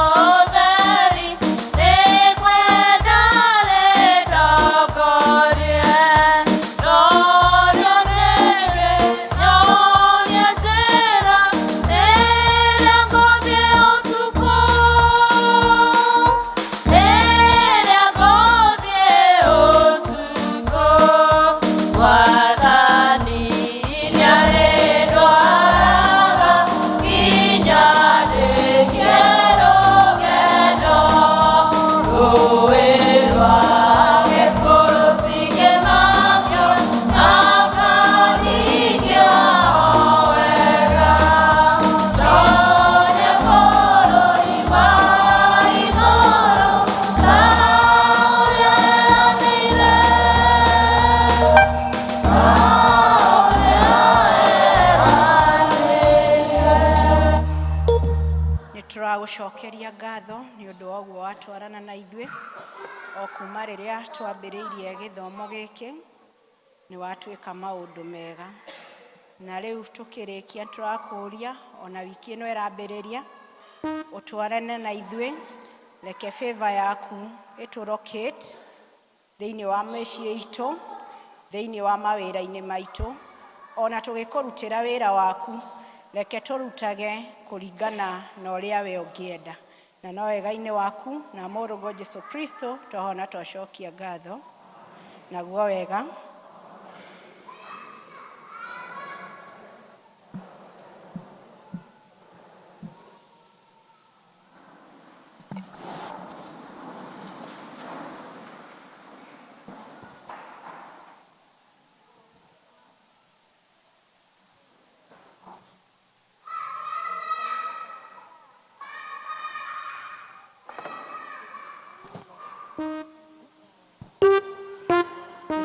ũtheri nĩngwenda rĩndongorie. Ndoria rĩrĩ, nyonia njĩra ĩrĩa ngũthiĩ ũtukũ, ĩrĩa ngũthiĩ ũtukũ. Mwathani nĩarĩndwaraga nginya ndĩkie rũgendo. Rũũĩ rwa gĩkuũ rũtingĩmakia, akaningia o wega. Ndonye bũrũri wa igũrũ ta ũrĩa eranĩire, ta ũrĩa eranĩire. Nĩ tũragũcokeria ngatho nĩ ũndũ wa ũguo watwarana na ithuĩ o kuma rĩrĩa twambĩrĩirie gĩthomo gĩkĩ, nĩ watwĩka maũndũ mega. Na rĩu tũkĩrĩkia tũrakũria ona wiki ĩno ĩrambĩrĩria ũtwarane na ithuĩ, reke favor yaku ĩtũrocate thĩinĩ wa mĩciĩ itũ, thĩinĩ wa mawĩra-inĩ maitũ, ona tũgĩkũrutĩra wĩra waku, reke tũrutage kũringana na ũrĩa we ũngĩenda. Na no wega-inĩ waku na mũrũguo Jesu Kristo twahona twacokia ngatho. Naguo wega.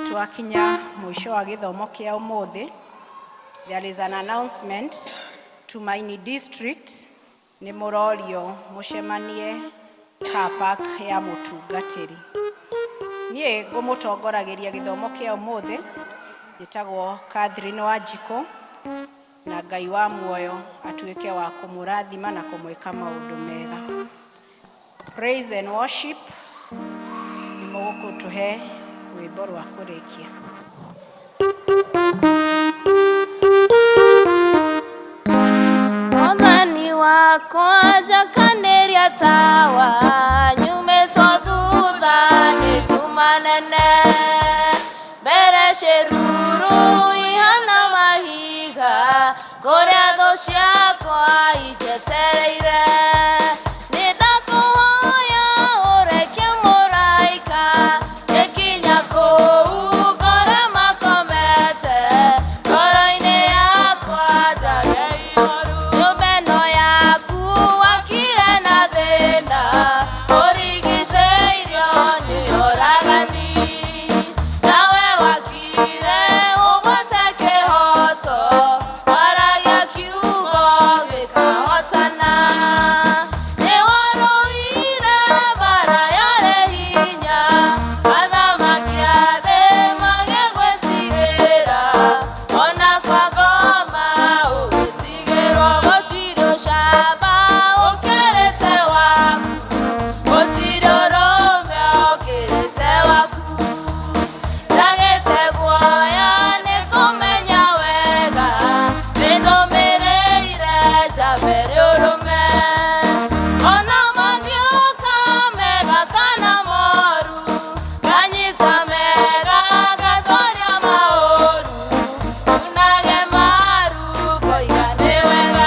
Twakinya mũico wa gĩthomo kĩa ũmũthĩ. There is an announcement. Tumaini District nĩ mũrorio mũcemanie car park ya mũtungatĩri. Niĩ ngũmũtongoragĩria gĩthomo kĩa ũmũthĩ, njĩtagwo Catherine Wanjikũ, na Ngai wa muoyo atuĩke wa kũmũrathima na kũmwĩka maũndũ mega. Praise and worship nĩ mũgũtũhe rwĩmbo rwa kũrĩkia. Mwathani wakwa njakanĩria tawa, nyumĩtwo thutha nĩ nduma nene, mbere ciĩruru ihana mahiga, kũrĩa thũ ciakwa injetereire.